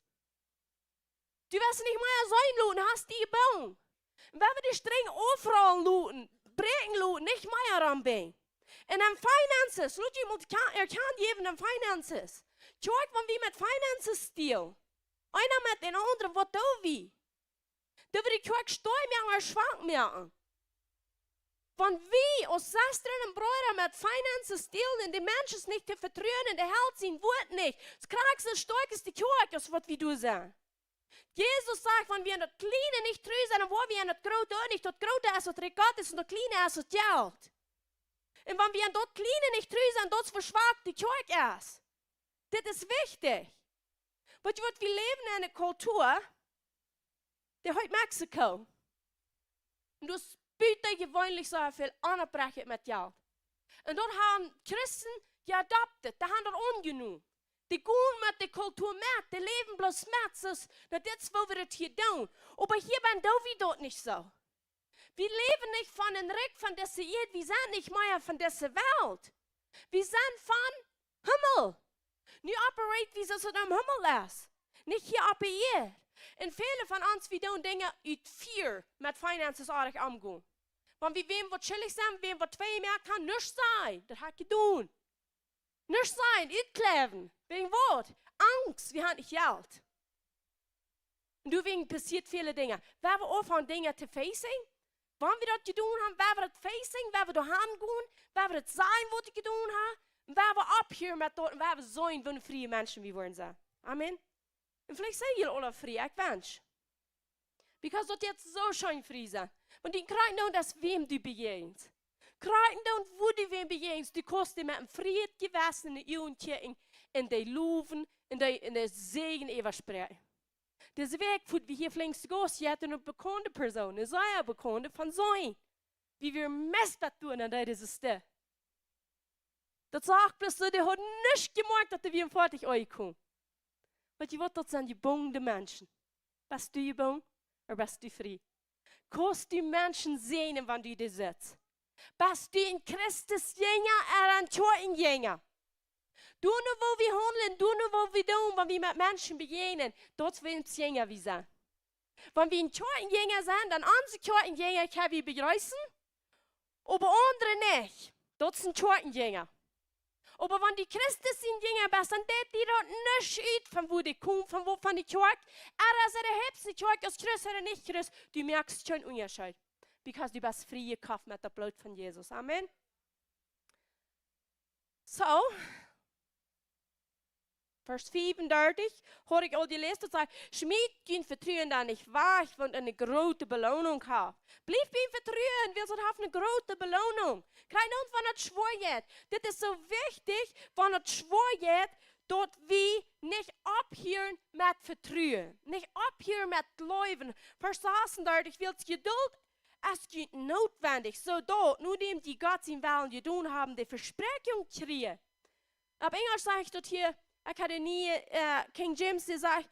Du woascht nich mea sennen loten, hast die jebungen. Un wan wie de Strenj aufrollen loten, bräakjen loten, nich mea aun binjen. Un dan finances, lot jie mol erkjanen jäwen, dan finances. Kjikj, wan wie met finances dealen, eena met dän aundren, waut doo wie? Doo wie de Kjoakj stoakj moaken ooda schwak moaken? Wan wie aus Sestren un Breeda met finances dealen un de Menschen nich to vetruen un de Heilj sien Wuat nich, es krakjt soo stoakj es de Kjoakj aus waut wie doa sent. Jesus sajcht, wan wie en daut Kjliene nich tru sent, dan woa wie en daut Groote uk nich. Daut Groote es daut Rikj Gottes un daut Kjliene es daut Jelt. Un wan wie en daut Kjliene nich tru sent, daut es woo schwak de Kjoakj es. Dit es wichtich. Weetst du waut, wie läwen en eene Kultua, dee heet Mexiko. Un doa es butajeweenlich soo väl Onopprechtichkjeit met Jelt. Un daut haben Christen jeadoptet, dee haben daut aunjenomen. Dee gonen met de Kultua met, dee läwen bloos met, soo aus, na, dit es woo wie daut hia doonen. Oba hia benn doo wie daut nich soo. Wie läwen nich von een Rikj von dise Ieed, wie sent nich mea von dise Welt. Wie sent von Himmel. Nu operate wie soo aus daut em Himmel es, nich hia opp de Ieed. Un väle von ons, wie doonen Dinja ut Fear met finances oajch omgonen. Wan wie wäm waut schuldich sent, wäm waut tweemoakt haben, nuscht sajen, daut hab ekj jedonen. Nuscht sajen, utkjläwen, wäajen waut? Angst, wie haben nich Jelt. Un doawäajen passieet väle Dinja. Wan wie opphieren Dinja to facen, wan wie daut jedonen haben, wan wie daut facen, wan wie doa han gonen, wan wie daut sajen, waut wie jedonen haben, un wan wie opphieren met daut, un wan wie seenen, waut frie Menschen wie woaren sennen. Amen. Un veleicht sent jie aul frie, ekj wensch. Because daut jeit soo scheen frie sennen. Wan du krakjt doonen deist, wäm du bejäajenst. Krakjt doonen, wua du wäm bejäajenst, du kaust dee met een frieet Jewessen en de Uagen kjikjen un dee lowen un dee, un dee Säajen äwaspräakjen. Dise Wäakj fuaren wie hia flinks Gauss jäten un bekaunde Persoon, ne sea bekaunde von Seenen. Wie wieren meist daut doonen, un daut es de. Daut sach bloos soo, dee haud nuscht jemoakt, daut dee wia em Foatich aunjekomen. Weetst du waut, daut sent jebungene Menschen. Best du jebungen, ooda best du frie? Kaust du Menschen säajnen, wan du doa sitst? Best du een Christus Jinja ooda een Kjoakjenjinja? Doano woo wie haundlen, doano woo wie doonen, wan wie met Menschen bejäajnen, daut es wäms Jinja wie sent. Wan wie een Kjoakjenjinja sent, dan onse Kjoakjenjinja kjenn wie bejreessen, oba aundre nich. Daut es een Kjoakjenjinja. Oba wan du Christus sien Jinja best, dan deit die daut nuscht ut von wua dee kjemt, von waut von de Kjoakj. Ooda es et de hippste Kjoakj, aus Christ ooda nich Christ, du moakst kjeen Unjascheet. Because du best frie jekoft met daut Bloot von Jesus. Amen. Soo, Varsch fiefundartich, haud ekj aul jeläst, daut sajcht: "Schmiet jun Vetruen dan nich wajch, wiels et eene groote Beloonunk haft." Bliew biem Vetruen, wiels et haft eene groote Beloonunk. Krakjt nu, wan et schwoa jeit. Dit es soo wichtich, wan et schwoa jeit, daut wie nich opphieren met vetruen, nich opphieren met jleewen. Varsch sasuntachentich: "Wiels Jedult es junt nootwendich, soo daut, nodäm jie Gott sienen Wellen jedonen haben, de Vespräakjunk kjrieen." Opp Enjelsch sajcht daut hia, ekj hab de niee, äh, King James, dee sajcht: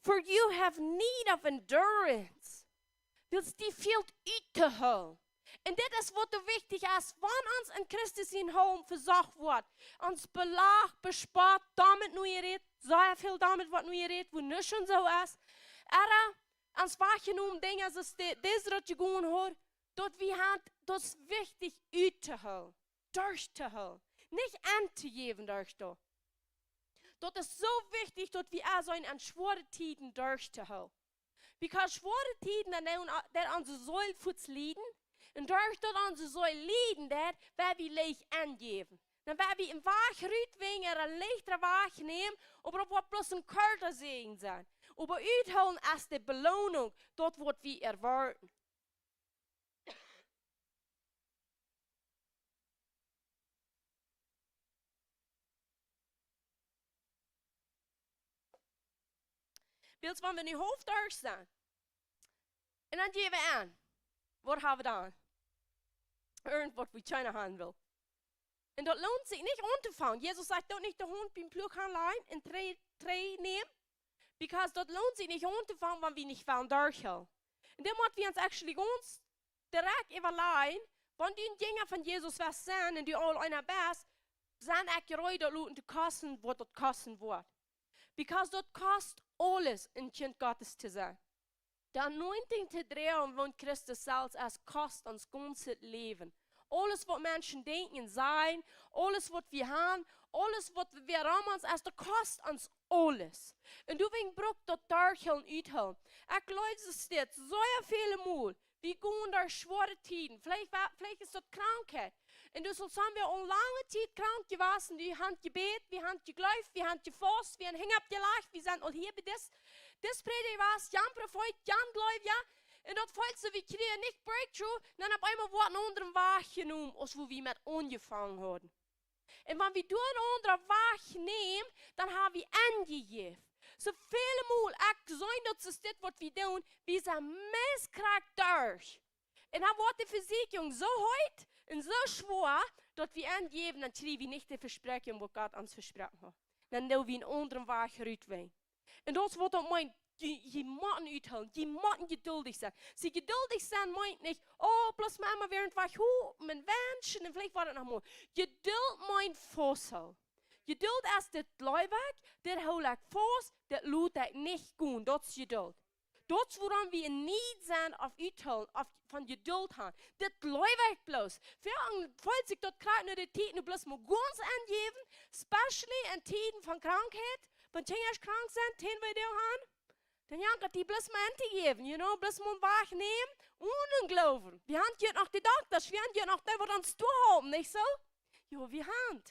"For you have need of endurance." Wiels die fält uttoohoolen. Un dit es waut soo wichtich es, wan ons en Christus sien Hoolen vesocht woat. Ons belacht, bespott, doamet no jerät, sea väl doamet woat no jerät, woo nuscht soo es. Ooda ons wajchjenomen Dinja, soo aus de, dise daut jegonen haud, daut wie haben, daut es wichtich uttoohoolen, derchtoohoolen. Nich entojäwen derch daut. Daut es soo wichtich, daut wie aulsoo en schwoare Tieden derchtoohoolen. Because schwoare Tieden, dan deit, deit onse Seel fuaz lieden. Un derch daut onse Seel lieden deit, woa wie leicht enjäwen. Dan woa wie een Wajch rut wäajen, een leichtren Wajch nämen, oba daut woat bloos een korta Säajen sennen. Oba uttoohoolen es de Beloonunk, daut waut wie erwoaten. Wiels wan wie nu haulf derch sent, un dan jäw wie aun, waut hab wie dan? Irjent waut, wua kjeena han well. Un daut loont sikj nich auntofangen. Jesus sajcht: "Doot nich de Haunt biem Pluag aunlajen un trigj, trigj nämen." Because daut loont sikj nich auntofangen, wan wie nich wellen derchhoolen. Un dan motten wie ons actually gaunz direkt äwalajen, wan du een Jinja von Jesus west sennen un du aul eena best, sie ekj reed daut loten to kosten, waut daut kosten woat. Because daut kost aules, een Kjint Gottes to sennen. De Anointing to droagen von Christus selfst, et kost ons gaunzet Läwen. Aules waut Menschen denkjen un sajen, aules waut wie haben, aules waut wie rom ons, et daut kost ons aules. Un doawäajen brukt daut derchhoolen, uthoolen. Ekj jleew, et steit soo väl mol, wie gonen derch schwoare Tieden. Veleicht wa-, veleicht es daut Krankheit. Un du sast, wie sent aul lange Tiet krank jewast. Wie haben jebät, wie haben jejleeft, wie haben jefaust, wie haben Henj oppjelajcht, wie sent aul hia bie dis, dis Prädja jewast, jan Profeet, jan Jleewja. Un daut feelt sikj, wie kjrieen nich breakthrough, dan opp eemol woat een aundren Wajch jenomen, aus wua wie met aunjefongen hauden. Un wan wie doa een aundren Wajch nämen, dan ha wie enjejäft. Soo väl mol, ekj see daut, es dit waut wie doonen, wie sent meist krakjt derch. Un dan woat de Vesieekjunk soo heet un soo schwoa, daut wie enjäwen, dan kjrie wie nich de Vespräakjunk, waut Gott ons vesproaken haft. Dan doo wie een aundren Wajch rutwäajen. Un daut es waut daut meent, jie, jie motten uthoolen, jie motten jeduldich sennen. See, jeduldich sennen meent nich: "Oh, bloos mau emma wada waut hopen un wenschen un veleicht woat et noch mol." Jeduld meent fausthoolen. Jeduld es: "Dit jleew ekj, dit hool ekj faust, dit lot ekj nich gonen." Daut es Jeduld. Daut es wuarom wie en need sent aun uthoolen, aun, von Jeduld haben. Dit jleew ekj bloos. Väl mol feelt sikj daut krakjt no de Tiet, nu bloos mau gaunz enjäwen, especially en Tieden von Krankheit, wan Kjinja krank sent, Tienwee doonen haben. Dan jankat die bloos mau entojäwen, you know, bloos mau een Wajch nämen, onen Gloowen. Wie haben hia noch de Doktasch, wie haben hia noch dee, waut ons tohalpen, nich soo? Jo, wie haben.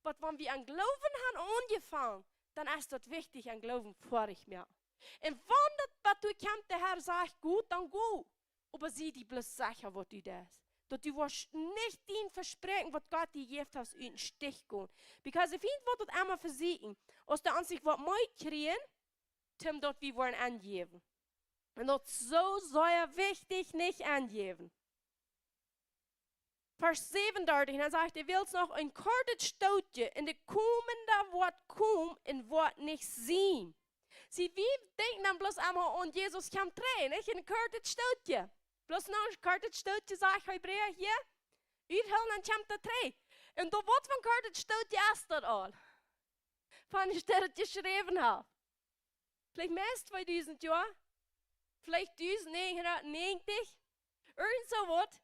Oba wan wie aun Gloowen haben aunjefongen, dan es daut wichtich, aun Gloowen foadich moaken. Un wan daut, waut du kjemst, de Herr sajcht: "Go, dan go." Oba sie die bloos secha, waut du deist. Daut du woascht nich dien Vespräakjen, waut Gott die jejäft haft, ut dän Stich gonen. Because de Fient woat daut emma vesieekjen, aus dee aun sikj waut mea kjrieen, toom daut wie woaren enjäwen. Un daut es soo sea wichtich, nich enjäwen. Varsch säwenundartich, un dan sajcht hee: "Wiels noch een kortet Stootje, un de Komende woat komen un woat nich sennen." See, wie denkjen dan bloos emma aun Jesus kjemt trigj, nich? Een kortet Stootje. Bloos noch een kortet Stootje, sajcht Hebräa hia. Uthoolen, dan kjemt hee trigj. Un doa woat von kortet Stootje es daut aul. Von waut daut jeschräwen haft. Veleicht mea aus tweedusent Joa. Veleicht dusent näajenhundatnäajentich. Irjent soo waut.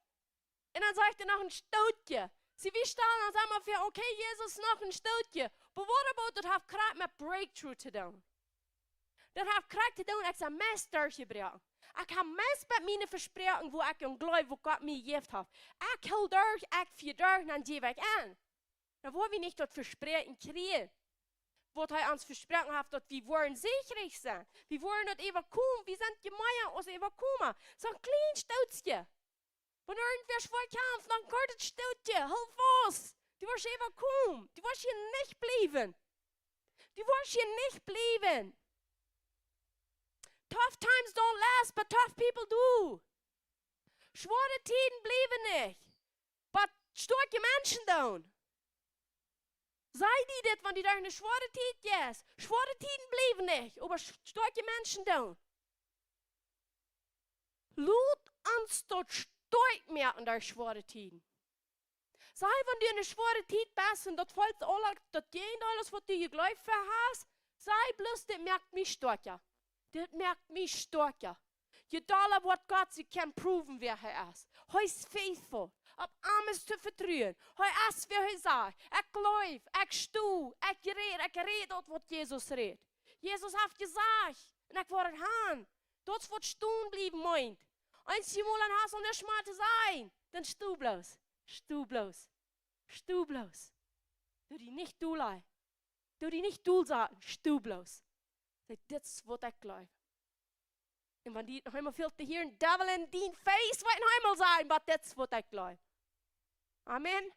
Un dan sajcht hee: "Noch een Stootje." See, wie stalen ons emma väa: "Okay, Jesus, noch een Stootje." Oba waut about, daut haft krakjt met breakthrough to doonen. Daut haft krakjt to doonen, ekj sie meist derchjebroaken. Ekj hab meist bie miene Vespräakjunk, wua ekj aun jleew, waut Gott mie jejäft haft. Ekj hool derch, ekj fia derch, dan jäw ekj enn. Dan woa wie nich daut Vespräakjen kjrieen, waut hee ons vesproaken haft, daut wie woaren siegrikj sennen. Wie woaren daut äwakomen. Wie sent mea aus Äwakoma. Soo een kjlien Stootje. Wan irjentwäa schwoa kjamft, dan een kortet Stootje. Hool faust. Du woascht äwakomen. Du woascht hia nich bliewen. Du woascht hia nich bliewen. Tough times don't last, but tough people do. Schwoare Tieden bliewen nich. Oba stoakje Menschen doonen. Saj die dit, wan du derch eene schwoare Tiet jeist. Schwoare Tieden bliewen nich, oba sch-, stoakje Menschen doonen. Lot ons daut stoakj moaken derch schwoare Tieden. Saj, wan du en eene schwoare Tiet best un daut feelt aul, daut Jäajendeel es waut du jejleeft hast, saj bloos: "Dit moakt mie stoakja. Dit moakt mie stoakja." Je dolla woat Gott sikj kjennen prowen, wäa hee es. Hee es faithful. Opp am es to vetruen. Hee es, wäa hee sajcht. Ekj jleew, ekj sto, ekj räd, ekj räd daut, waut Jesus räd. Jesus haft jesajcht, un ekj woa daut han. Daut es waut stonen bliewen meent. Eenjemol dan hast du nuscht mea to sajen. Dan sto bloos. Sto bloos. Sto bloos. Doo die nich dol lajen. Doo die nich dol sajen. Sto bloos. Saj: "Dit es waut ekj jleew." Un wan die noch eemol fält to hieren, Devil in dien face, woat noch eemol sajen: "Oba dit es waut ekj jleew." Amen.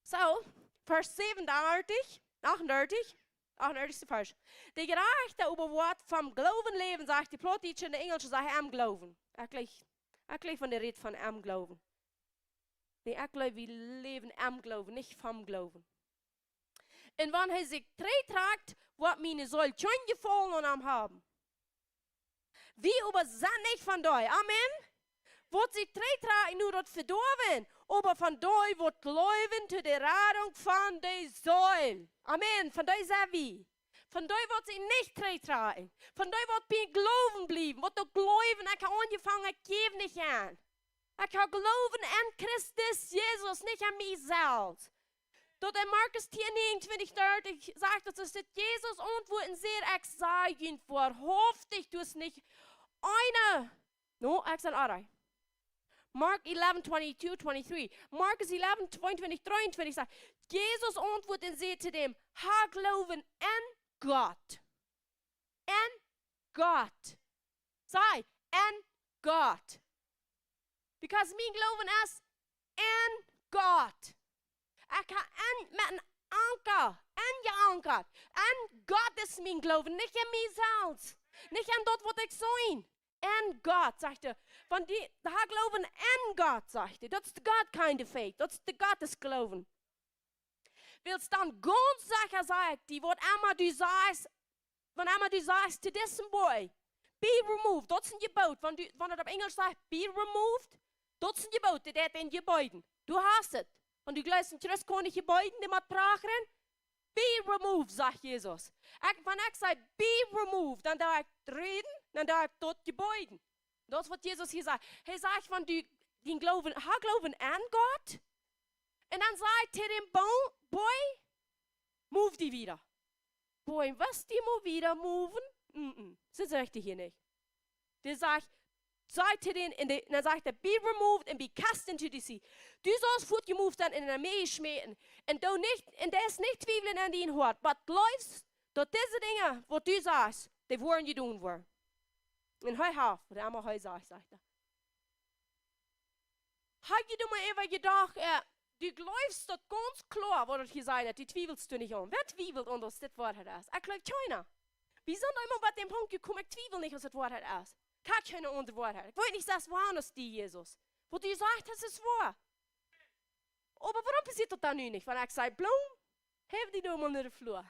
Soo, Varsch säwenundartich, achtundartich, achtundartichste Varsch. "De Jerajchta oba woat vom Gloowen läwen", sajcht de Plautdietsche un de Enjelsche sajen "em Gloowen". Ekj jleew, ekj jleew, wan dee rät von "em Gloowen". Nä, ekj jleew, wie läwen em Gloowen, nich vom Gloowen. Un wan hee sikj trigjtrakjt, woat miene Seel kjeen Jefaulen aun am haben. Wie oba sent nich von dee. Amen. Woat sikj trigjtrakjen no daut Vedoawen, oba von dee waut jleewen to de Radunk von de Seel. Amen. Von dee sent wie. Von dee woat sikj nich trigjtrakjen. Von dee waut bie Gloowen bliewen, waut doa jleewen, ekj hab aunjefongen, ekj jäw nich aun. Ekj hab Gloowen aun Christus Jesus, nich aun mie selfst. Daut en Markus tieen, näajen, twintich, dartich sajcht, daut es daut Jesus auntwuat un säd: "Ekj saj junt woarhauftich, doa es nich eena." No, ekj saj, alright. Mark eleven, twenty-two, twenty-three. Markus eleven, twenty-three, twenty-three sajcht, Jesus auntwuat un säd to däm: "Hab Gloowen aun Gott." Aun Gott. Saj, aun Gott. Because mien Gloowen es aun Gott. Ekj hab aun, met een Anka, aunjeankat. Aun Gott es mien Gloowen, nich aun mie selfst. Nich aun daut waut ekj sie. Aun Gott, sajcht hee. Wan dee, dee hab Gloowen aun Gott, sajcht hee. Daut es de God kind of faith. Daut es de Gottesgloowen. Wiels dan gaunz secha saj ekj die, waut emma du sajst, wan emma du sajst to disen Boajch: "Be removed", daut es een Jeboot. Wan du, wan et opp Enjlisch sajcht: "Be removed", daut es een Jeboot, dee deit die jebieden. Du hast et. Wan du jleefst, een Christ kaun nich jebieden, dee mott prachren. "Be removed", sajcht Jesus. Ekj, wan ekj saj: "Be removed", dan doo ekj räden, dan doo ekj daut jebieden. Daut es waut Jesus hia sajcht. Hee sajcht, wan du dän Gloowen, hab Gloowen aun Gott, un dan sajcht hee to dän Bo-, Boajch: "Move die wieda." Boajch, woascht die mau wieda moven? Mm-mm. Soo sajcht hee hia nich. Dee sajcht, sajcht hee dän, un dee, dan sajcht hee: "Be removed and be cast into the sea." Du saust fuat jemoved sennen un en de Mäa jeschmäten. Un doo nich, un deist nich twiewlen aun dien Hoat, oba jleefst, daut dise Dinja, waut du sajst, dee woaren jedonen woaren. Un hee haft, waut emma hee sajcht, sajcht hee. Hab jie doa mol äwa jedocht, äh, du jleefst daut gaunz kloa, waut et hia sajcht, du twiewelst doa nich aun. Wäa twiewelt aun, daut dit Woarheit es? Ekj jleew, kjeena. Wie sent emma bie dän Punkt jekomen, ekj twiewel nich, aus et Woarheit es. Ekj hab kjeene aundre Woarheit. Ekj weet nich, daut es woa aus die, Jesus. Waut du jesajcht hast, es woa. Oba wuarom passieet daut dan nu nich? Wan ekj saj: "Blom, heff die doa mol no de Flua."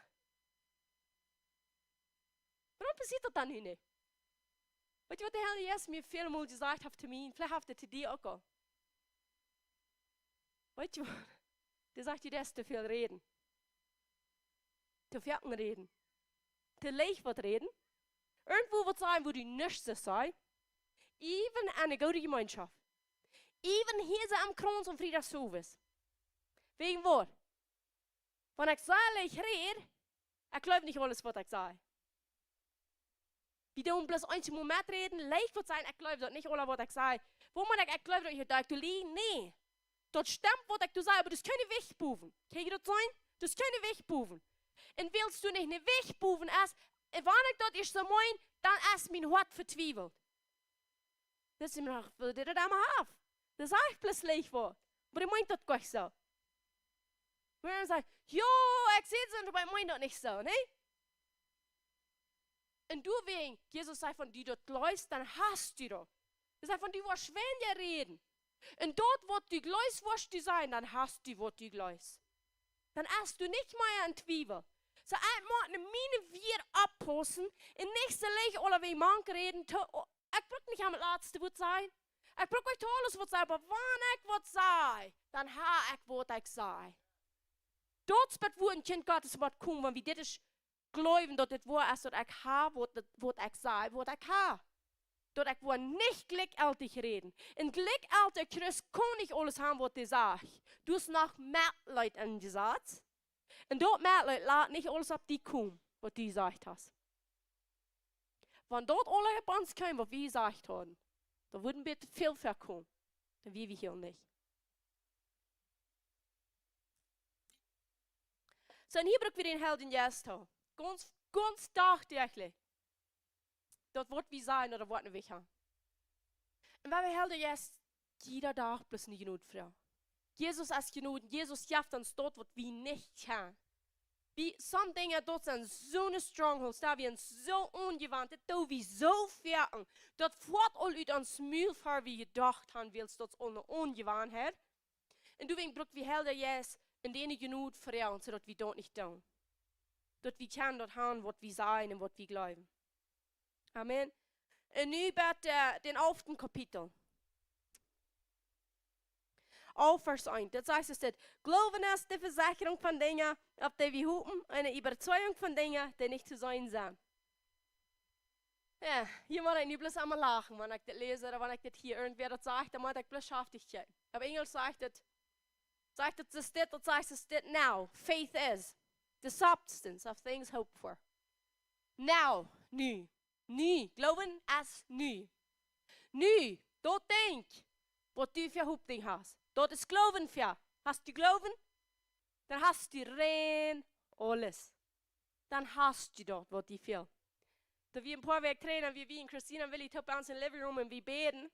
Wuarom passieet daut dan nu nich? Weetst du, waut de Herr Jesus mie väl mol jesajcht haft to mie? Veleicht haft hee to die uk aul. Weetst du waut? Dee sajcht, du deist to väl räden. To foaken räden. To leicht waut räden. Irjentwua waut sajen, wua du nuscht saust sajen. Even aun eene goode Jemeenschoft. Even hia soo aum Krauns aum Friedach soo waut. Wäajen waut? Wan ekj saj, ekj räd, ekj jleew nich aules, waut ekj saj. Wie doonen bloos eensjemol meträden, leicht waut sajen, ekj jleew daut nich aules, waut ekj saj. Wuarom ekj, ekj jleew daut nich, daut ekj doa lie? Nä. Daut stemt, waut ekj doa saj, oba daut es kjeen Jewicht bowen. Kjenn jie daut seenen? Daut es kjeen Jewicht bowen. Un wiels doa nich een Jewicht bowen es, un wan ekj daut ieescht soo meen, dan es mien Hoat vetwiewelt. Daut es mie noch, woo dit daut emma haft. Daut sajcht bloos leicht waut. Oba dee meent daut goanich soo. Wan hee sajcht: "Jo, ekj saj soo, oba ekj meen daut nich soo, nä?" Un doawäajen, Jesus säd, wan du daut jleefst, dan hast du daut. Hee säd, wan du woascht weinja räden. Un daut, waut du jleefst, woascht du sajen, dan hast du, waut du jleefst. Dan hast du nich mea een Twiewel. Soo, ekj mott miene Wieed oppaussen un nich soo leicht aulawäajen mank räden, to, ekj bruk nich aum latste Wuat sennen. Ekj bruk nich aules waut sennen, oba wan ekj waut saj, dan hab ekj waut ekj saj. Daut es waut, wua een Kjint Gottes mott komen, wan wie dit es jleewen, daut dit woa es, daut ekj hab waut, daut, waut ekj saj, waut ekj hab. Daut ekj woa nich jlikjjeltich räden. Een jlikjjeltja Christ kaun nich aules haben, waut hee sajcht. Du hast noch Metleet enjesat. Un daut Metleet lat nich aules opp die komen, waut du jesajcht hast. Wan daut aule opp ons kjeem, waut wie jesajcht hauden, dan wudden wie väl väakomen. Dan wia wie hia nich. Soo, un hia bruck wie dän Heiljen Jeist haben. Gaunz, gaunz dachtäajlich. Daut woat wie sennen, daut woat wie haben. Un wan wie Heilja Jeist jieda Dach bloos ne Jnod froagen. Jesus es Jnod, Jesus jeft ons daut, waut wie nich kjennen. Wie, some Dinja, daut sent soone Strongholds, daut wie ons soo aunjewant, daut doo wie soo foaken. Daut foat aul ut ons Mul, ea wie jedocht haben, wiels daut es aul ne Aunjewanheit. Un doawäajen bruck wie Heilja Jeist un dän Jnod froagen, soo daut wie daut nich doonen. Daut wie kjennen daut haben, waut wie sajen un waut wie jleewen. Amen. Un nu bie, äh, dän alften Kapitel. Alf Varsch eent. Daut sajcht es dit: Gloowen es de Vesechrunk von Dinja, opp dee wie hopen, eene Äwazeigung von Dinja, dee nich to seenen sent. Jo, hia mott ekj nu bloos emol lachen, wan ekj dit läs, ooda wan ekj dit hia irjentwäa daut sajcht, dan mott ekj bloos schaftich kjikjen. Opp Enjlisch sajcht et, sajcht et, es dit, daut sajcht es dit: Now, faith is the substance of things hoped for. Now, nu. Nu. Gloowen es nu. Nu. Daut Dinkj, waut du fa Hopninj hast. Daut es Gloowen fa. Hast du Gloowen? Dan hast du rein aules. Dan hast du daut, waut die fält. Daut wia een poa Wäakj trigj, wia wie un Christina un Willy toop bie ons em living room un wie bäden.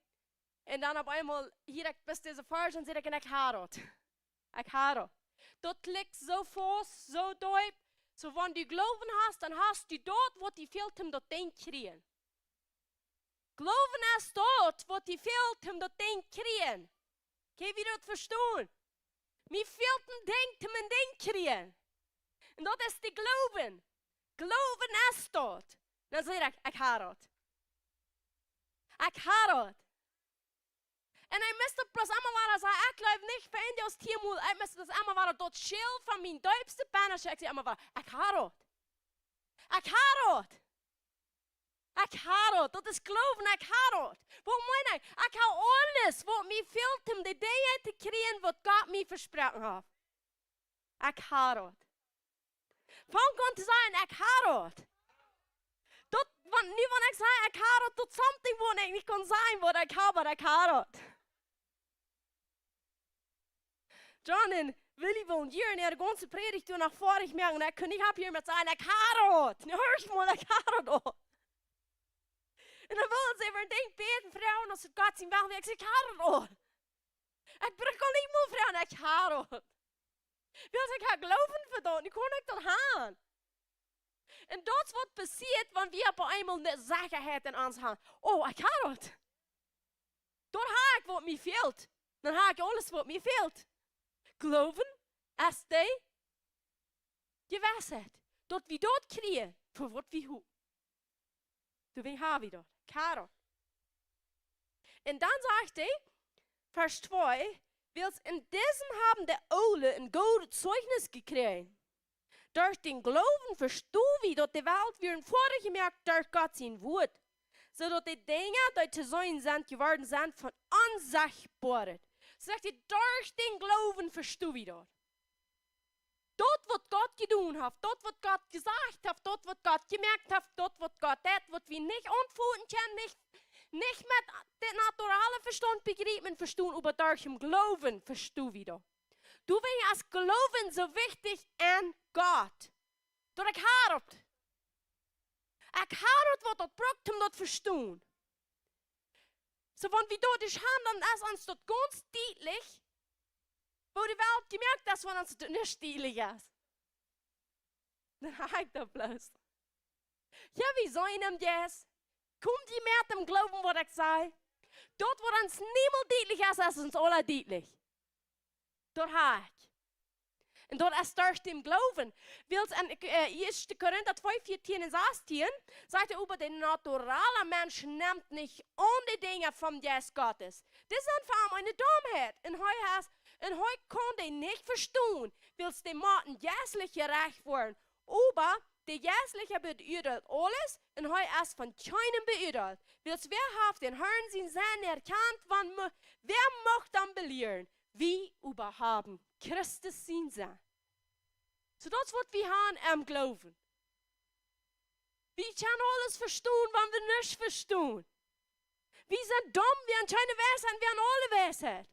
Un dan opp eemol hieed ekj bloos dise Varsch un säd ekj: "Ekj ha daut. Ekj ha daut." Daut licht soo faust, soo deep. Soo, wan du Gloowen hast, dan hast du daut, waut die fält, om daut Dinkj kjrieen. Gloowen es daut, waut die fält, om daut Dinkj kjrieen. Kjenn wie daut vestonen? Mie fält een Dinkj, om een Dinkj kjrieen. Un daut es de Gloowen. Gloowen es daut. Dan säd ekj: "Ekj ha daut. Ekj ha daut." Un ekj must daut bloos emol wada sajen: "Ekj jleew nich fa een Dinkj aus tieenmol." Ekj must daut emol wada, daut Schild von mien deepste Bennen, ekj säd emol wada: "Ekj ha daut. Ekj ha daut. Ekj ha daut. Daut es Gloowen, ekj ha daut." Waut meen ekj? Ekj ha aules, waut mie fält, om de Dinja to kjrieen, waut Gott mie vesproaken haft. Ekj ha daut. Fang aun to sajen: "Ekj ha daut." Daut, wan, nu wan ekj saj: "Ekj ha daut", daut something, waut ekj nich kaun sajen, waut ekj ha, oba ekj ha daut. John un Willy wullen hia äare gaunze Prädicht doa noch foadich moaken, un ekj kunn nich opphieren met sajen: "Ekj ha daut. Nu hia es mol, ekj ha daut." Un dan wullen see äwa een Dinkj bäden, froagen, aus et Gott sien Wellen wia. Ekj säd: "Ekj ha daut aul. Ekj bruck aul nich mea froagen, ekj ha daut." Wiels ekj ha Gloowen fa daut, nu kaun ekj daut han. Un daut es waut passieet, wan wie opp eemol ne Sechaheit en ons han. "Oh, ekj ha daut. Daut ha ekj, waut mie fält. Dan ha ekj aules, waut mie fält." Gloowen es de Jewissheit, daut wie daut kjrieen, fa waut wie hopen. Doawäajen ha wie daut. Ekj ha daut. Un dan sajcht hee, Varsch twee: "Wiels en disen haben de Oole een goodet Zeichnis jekjräajen. Derch dän Gloowen vestonen wie, daut de Welt wia foadich jemoakt derch Gott sien Wuat, soo daut de Dinja, dee to seenen sent, jeworden sent von onsechtboaret." Sajcht hee: "Derch dän Gloowen vestonen wie daut." Daut, waut Gott jedonen haft, daut, waut Gott jesajcht haft, daut, waut Gott jemoakt haft, daut, waut Gott deit, waut wie nich aunfoten kjennen, nich, nich met dän naturalen Vestaunt bejriepen un vestonen, oba derch dän Gloowen vestonen wie daut. Doawäajen es Gloowen soo wichtich aun Gott. Daut ekj ha daut. Ekj ha daut, waut daut brukt, om daut vestonen. Soo, wan wie daut nich han, dan es ons daut gaunz dietlich, woo de Welt jemoakt es, wan ons daut nich dietlich es. Dan ha ekj daut bloos. Jo, wie sent em Jeist. Kjemt jie met däm Gloowen, waut ekj saj? Daut, waut ons niemols dietlich es, es ons aula dietlich. Daut ha ekj. Un daut es derch dän Gloowen. Wiels en, äh, Ieeschte Korinta twee, vieetieen un sastieen, sajcht hee: "Oba de naturale Mensch nemt nich aun de Dinja vom Jeist Gottes. Dee sent fa am eene Domheit. Un hee es, un hee kaun dee nich vestonen, wiels dee motten jeistlich jerecht woaren. Oba de Jeistlicha beuadeelt aules, un hee es von kjeenem beuadeelt. Wiels wäa haft dän Herrn sien Sennen erkjant, wan mu-, wäa mucht am belieren? Wie oba haben Christus sien Sennen." Soo, daut es waut wie han em Gloowen. Wie kjennen aules vestonen, wan wie nuscht vestonen. Wie sent domm, wie han kjeene Weisheit, wie han aule Weisheit.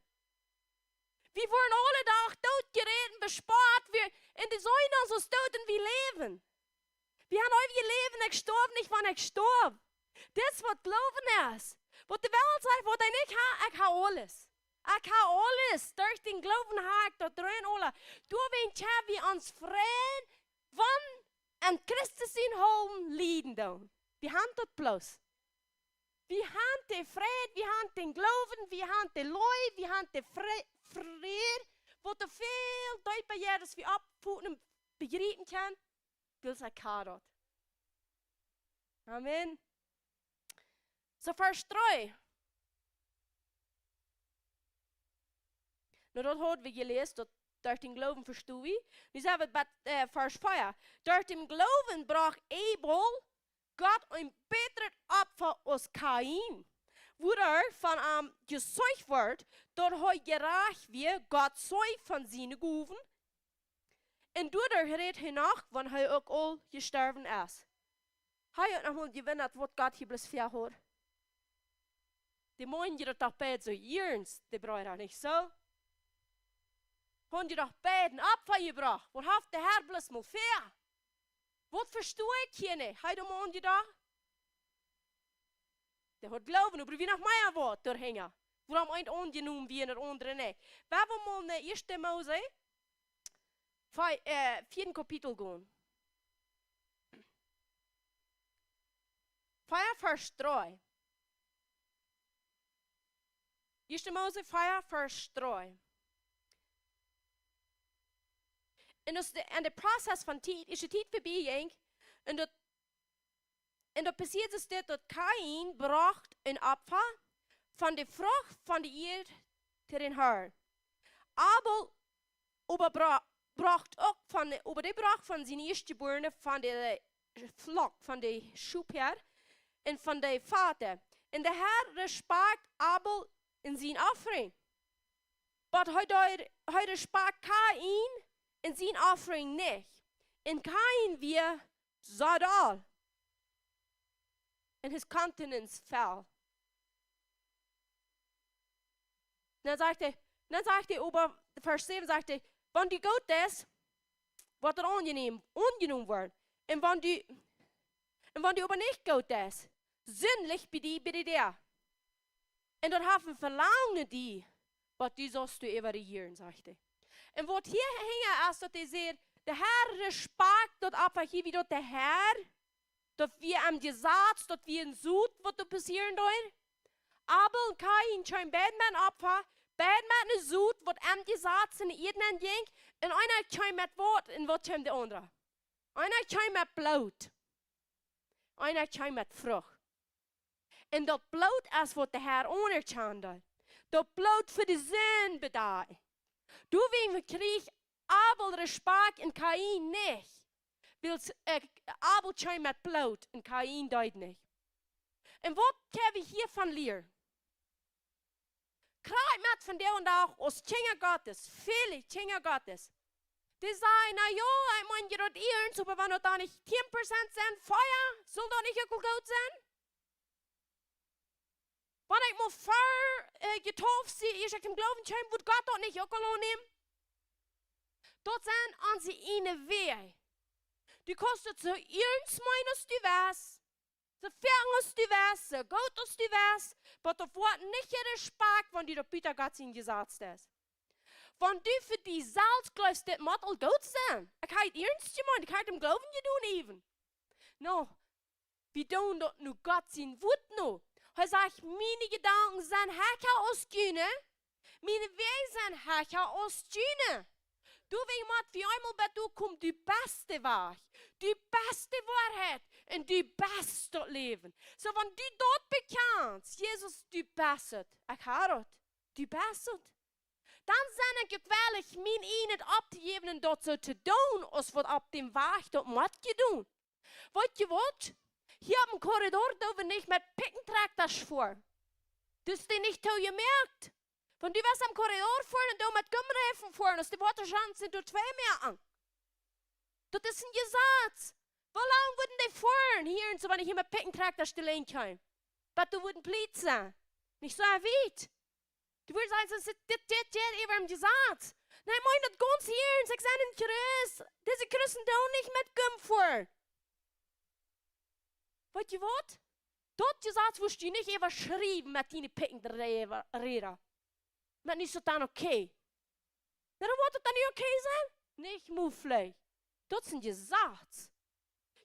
Wie woaren aule Dach doot jeräden, bespott, wie, un dee sent ons aus doot un wie läwen. Wie han eewjet Läwen, ekj stoaw nich, wan ekj stoaw. Dit es waut Gloowen es. Waut de Welt sajcht, waut ekj nich ha, ekj ha aules. Ekj ha aules. Derch dän Gloowen ha ekj daut rein aula. Doawäajen kjenn wie ons freien, wan wie en Christus sien Haulen lieden doonen. Wie han daut bloos. Wie han de Fräd, wie han dän Gloowen, wie han de Leew, wie han de Fre-, Fräd, Waut doa väl deepa jeit aus wie oppfoten un bejriepen kjennen, wiels ekj ha daut. Amen. Soo, Varsch dree. Nu, daut haud wie jeläst, daut derch dän Gloowen vestonen wie. Nu sent wie bie, äh, Varsch vea. Derch dän Gloowen brocht Abel Gott een bätret Opfa aus Kain, wuaderch von am jeseenen wort, daut hee jerajcht wia, Gott seenen von siene Gowen. Un doaderch rät Henoch, wan hee uk aul jestorwen es. Hee haud noch mol jewundat, waut Gott hia bloos väahaud. Dee meenden daut doch beid soo iernst, de Breeda, nich soo? Hauden dee doch beid een Opfa jebrocht. Waut haft de Herr bloos mol väa? Waut vesto ekj hia nich? Hee, dee meend daut? Dee haud Gloowen, oba wia noch mea waut doahinja, wuarom eent aunjenomen wia un daut aundre nich. Wie woaren mol no Ieeschte Mose, vee-, äh, vieede Kapitel gonen. Vea Varsch dree. Ieeschte Mose vea Varsch dree. Un aus de, en de Prozess von Tiet, es de Tiet verbie jinkj, un daut, un daut passieed es dit, daut Kain brocht een Opfa von de Frucht von de Ieed to dän Herrn. Abel oba bra-, brocht uk von, oba dee brocht von sien Ieeschtjebuarnet von de Flock, von de Schophoad un von de Fat. Un de Herr respakjt Abel un sien Offering. Oba hee deed, hee respakjt Kain un sien Offering nich. Un Kain wia sea doll. And his countenance fell. Dan sajcht hee, dan sajcht hee oba, Varsch säwen sajcht hee, wan du goot deist, woat et aunjenomen, aunjenomen woaren. Un wan du, un wan du oba nich goot deist, Sind licht bie die bie de Däa. Un daut haft een Velangen no die, waut du saust du äwa rejieren, sajcht hee. Un waut hia hinja es, daut hee sajcht, de Herr respakjt daut Opfa hia, wia daut de Herr, daut wia aum Jesaz, daut wia een Sot, waut doa passieren deed. Abel un Kain kjeemen beid met een Opfa, beid met een Sot, waut aum Jesaz enne Ieed nenn jinkj, un eena kjeem met waut, un waut kjeem de aundra? Eena kjeem met Bloot. Eena kjeem met Frucht. Un daut Bloot es waut de Herr aunerkjanen deed. Daut Bloot fa de Sind bedeed. Doawäajen kjrieech Abel Respakjt un Kain nich. Wiels, äh, Abel kjeem met Bloot un Kain deed nich. Un waut kjenn wie hia von lieren? Krakjt met vondoag dän Dach aus Kjinja Gottes, väle Kjinja Gottes, dee sajen: "Na jo, ekj meen, jie daut iernst, oba wan daut dan nich tieen Prozent sent, vea, saul daut nich uk aul goot sennen? Wan ekj mau ver, äh, jedeept sie, ieescht ekj em Gloowen kjeem, woat Gott daut nich uk aul aunnämen?" Daut sent onse ieejne Wäaj. Du kaust daut soo iernst meenen aus du west, soo väl aus du west, soo goot aus du west, oba daut woat nich jerespakjt, wan du daut buta Gott sien Jesaz deist. Wan du fa die selfst jleefst, dit mott aul goot sennen. Ekj hab daut iernst jemeent, ekj hab daut em Gloowen jedonen äwen. No, wie doonen daut nu Gott sien Wuat no. Hee sajcht: "Miene Jedanken sent hecha aus june, miene Wäaj sent hecha aus june." Doawäajen mott wie eemol bat doa komen, de baste Wajch, de baste Woarheit un de baste Läwen. Soo, wan du daut bekjanst: "Jesus, du best et, ekj hab daut, du best et." Dan sie ekj uk wellich, mien ieejnet opptojäwen un daut soo to doonen, aus waut opp dän Wajch daut mott jedonen. Weet jie waut? Hia oppem Korridor doo wie nich met Pickup-Traktasch foaren. Daut es die nich toojemoakt. Wan du west aum Korridor foaren un doo met Gummireifen foaren, aus de Woataschoten sent doa twee mea aun. Daut es een Jesaz. Woo lang wudden dee foaren hia un soo, wan ekj hia met Pickup-Traktasch de Lien kjeem? Bat dee wudden please sennen. Nich soo wiet. Du wudst sajen, dit, dit, dit, dit äwa een Jesaz. Nä, ekj meen daut gaunz iernst, ekj sie een Christ. Dise Christen doonen nich met Gummi foaren. Weet jie waut? Daut Jesaz wurscht du nich äwaschriewen met diene Pickup-Räda. Met nich soo dan okay. Na, dan woat et dan nich okay sennen? Nich mufflich. Daut es een Jesaz.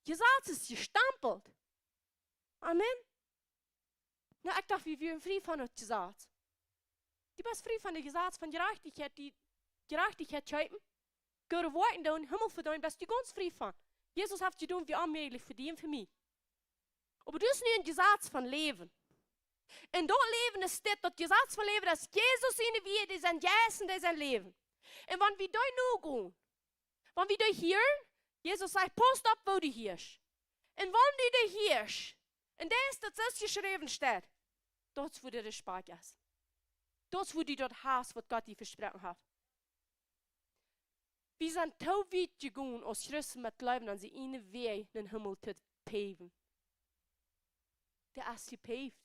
Jesaz es jestampelt. Amen. Na, ekj docht, wie wieren frie von daut Jesaz. Du best frie von daut Jesaz von Jerajchtichkjeit, dee Jerajchtichkjeit kjeepen, goode Woakjen doonen, Himmel vedeenen, best du gaunz frie von. Jesus haft jedonen, wia onmäajlich fa die un fa mie. Oba du hast nu een Jesaz von Läwen. Un daut Läwen es dit, daut Jesaz von Läwen, daut es Jesus siene Wieed, dee sent Jeist un dee sent Läwen. Un wan wie doa nu gonen, wan wie doa hieren, Jesus sajcht, pausst opp, woo du hieescht. Un wan du doa hiescht, un daut es daut, soo aus jeschräwen steit, daut es wua de Respakjt es. Daut es wua du daut hast, waut Gott die vesproaken haft. Wie sent too wiet jegonen aus Christen met jleewen aun see eenen Wajch nom Himmel to päwen. Dee es jepäft.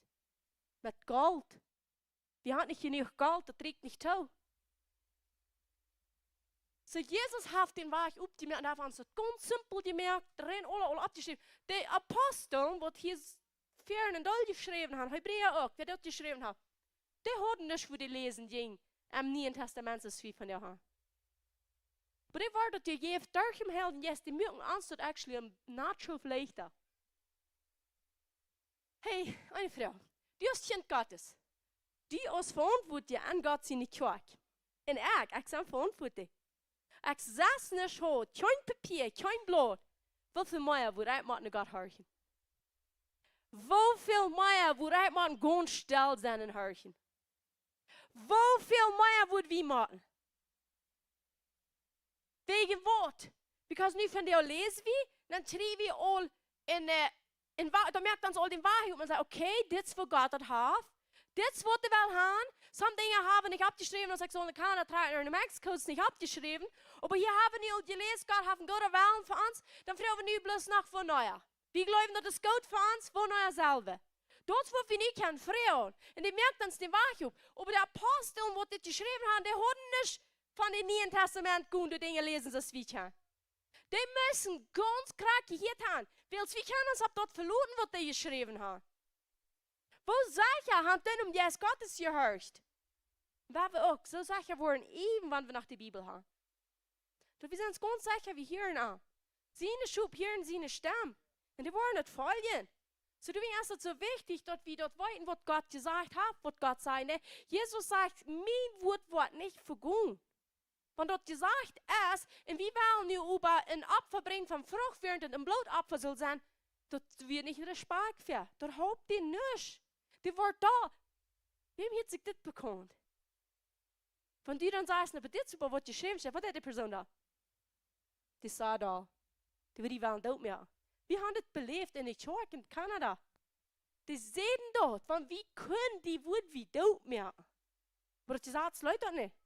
Met Golt. Wie haben nich jenuach Golt, daut rieekjt nich too. Soo, Jesus haft dän Wajch opjemoakt un haft ons daut gaunz simpel jemoakt, rein aula, aula oppjeschräwen. De Apostel, waut hia s-, ver un dol jeschräwen haben, Hebräa uk, wäa daut jeschräwen haft, dee hauden nuscht, wua dee läsen jinjen em Nieen Tastament, soo aus wie vondoag haben. Oba dee wort daut jejäft derch dän Heiljen Jeist, dee muaken ons daut actually een natural leichta. Hey, eene Froag. Du aus Kjint Gottes. Du aus Veauntwuatlicha aun Gott siene Kjoakj. Un ekj, ekj sie veauntwuatlich. Ekj sie nich Hoat, kjeen Papia, kjeen Blaut. Woo väl mea wudd ekj motten no Gott horchen? Woo väl mea wudd ekj motten gaunz stell sennen un horchen? Woo väl mea wudd wie motten? Wäajen waut? Because nu vondoag läs wie, dan kjrie wie aul een, äh, een Wa-, dan moakt ons aul dän Wajch op un sajcht, okay, dit es woo Gott daut haft. Dit es waut hee well haben. Some Dinja hab wie nich oppjeschräwen, aus ekj sull no Kanada trakjen, no Mexiko, es nich oppjeschräwen. Oba hia hab wie nu aul jeläst, Gott haft eenen gooden Wellen fa ons. Dan froag wie nu bloos noch von nea. Wie jleewen, daut es goot fa ons, von nea selfst. Daut es waut wie nu kjennen froagen. Un dee moakt ons dän Wajch op. Oba de Apostel, waut dit jeschräwen haben, dee hauden nuscht von daut Niee Tastament goode Dinja läsen, soo aus wie kjennen. Dee musten gaunz krakjt jehieet haben, wiels wie kjennen ons opp daut veloten, waut dee jeschräwen haben. Woo secha haben dee dän Jeist Gottes jehorcht? Woa wie uk soo secha woaren, äwen wan wie noch de Bibel haben. Daut wie sent gaunz secha, wie hieren am. Siene Schop hieren siene Stemm. Un dee woaren daut foljen. Soo, doawäajen es daut soo wichtich, daut wie daut weeten, waut Gott jesajcht haft, waut Gott säd. Nä, Jesus sajcht, mien Wuat woat nich vegonen. Wan daut jesajcht es, un wie wellen nu oba een Opfa brinjen von Frucht, wäarent daut een Blootopfa saul sennen, daut wia nich een Respakjt fa. Daut halpt die nuscht. Dee woat doa. Wäm haft sikj dit bekaunt? Wan du dan sajchst, na, oba dit es oba waut jeschräwen steit, waut deed dee Persoon dan? Dee säd aul, dee wia, dee wellen doot moaken. Wie haben dit beläft enne Kjoakj en Kanada. Dee säden daut, wan wie kunnen, dee wudden wie doot moaken. Oba daut Jesaz leet daut nich.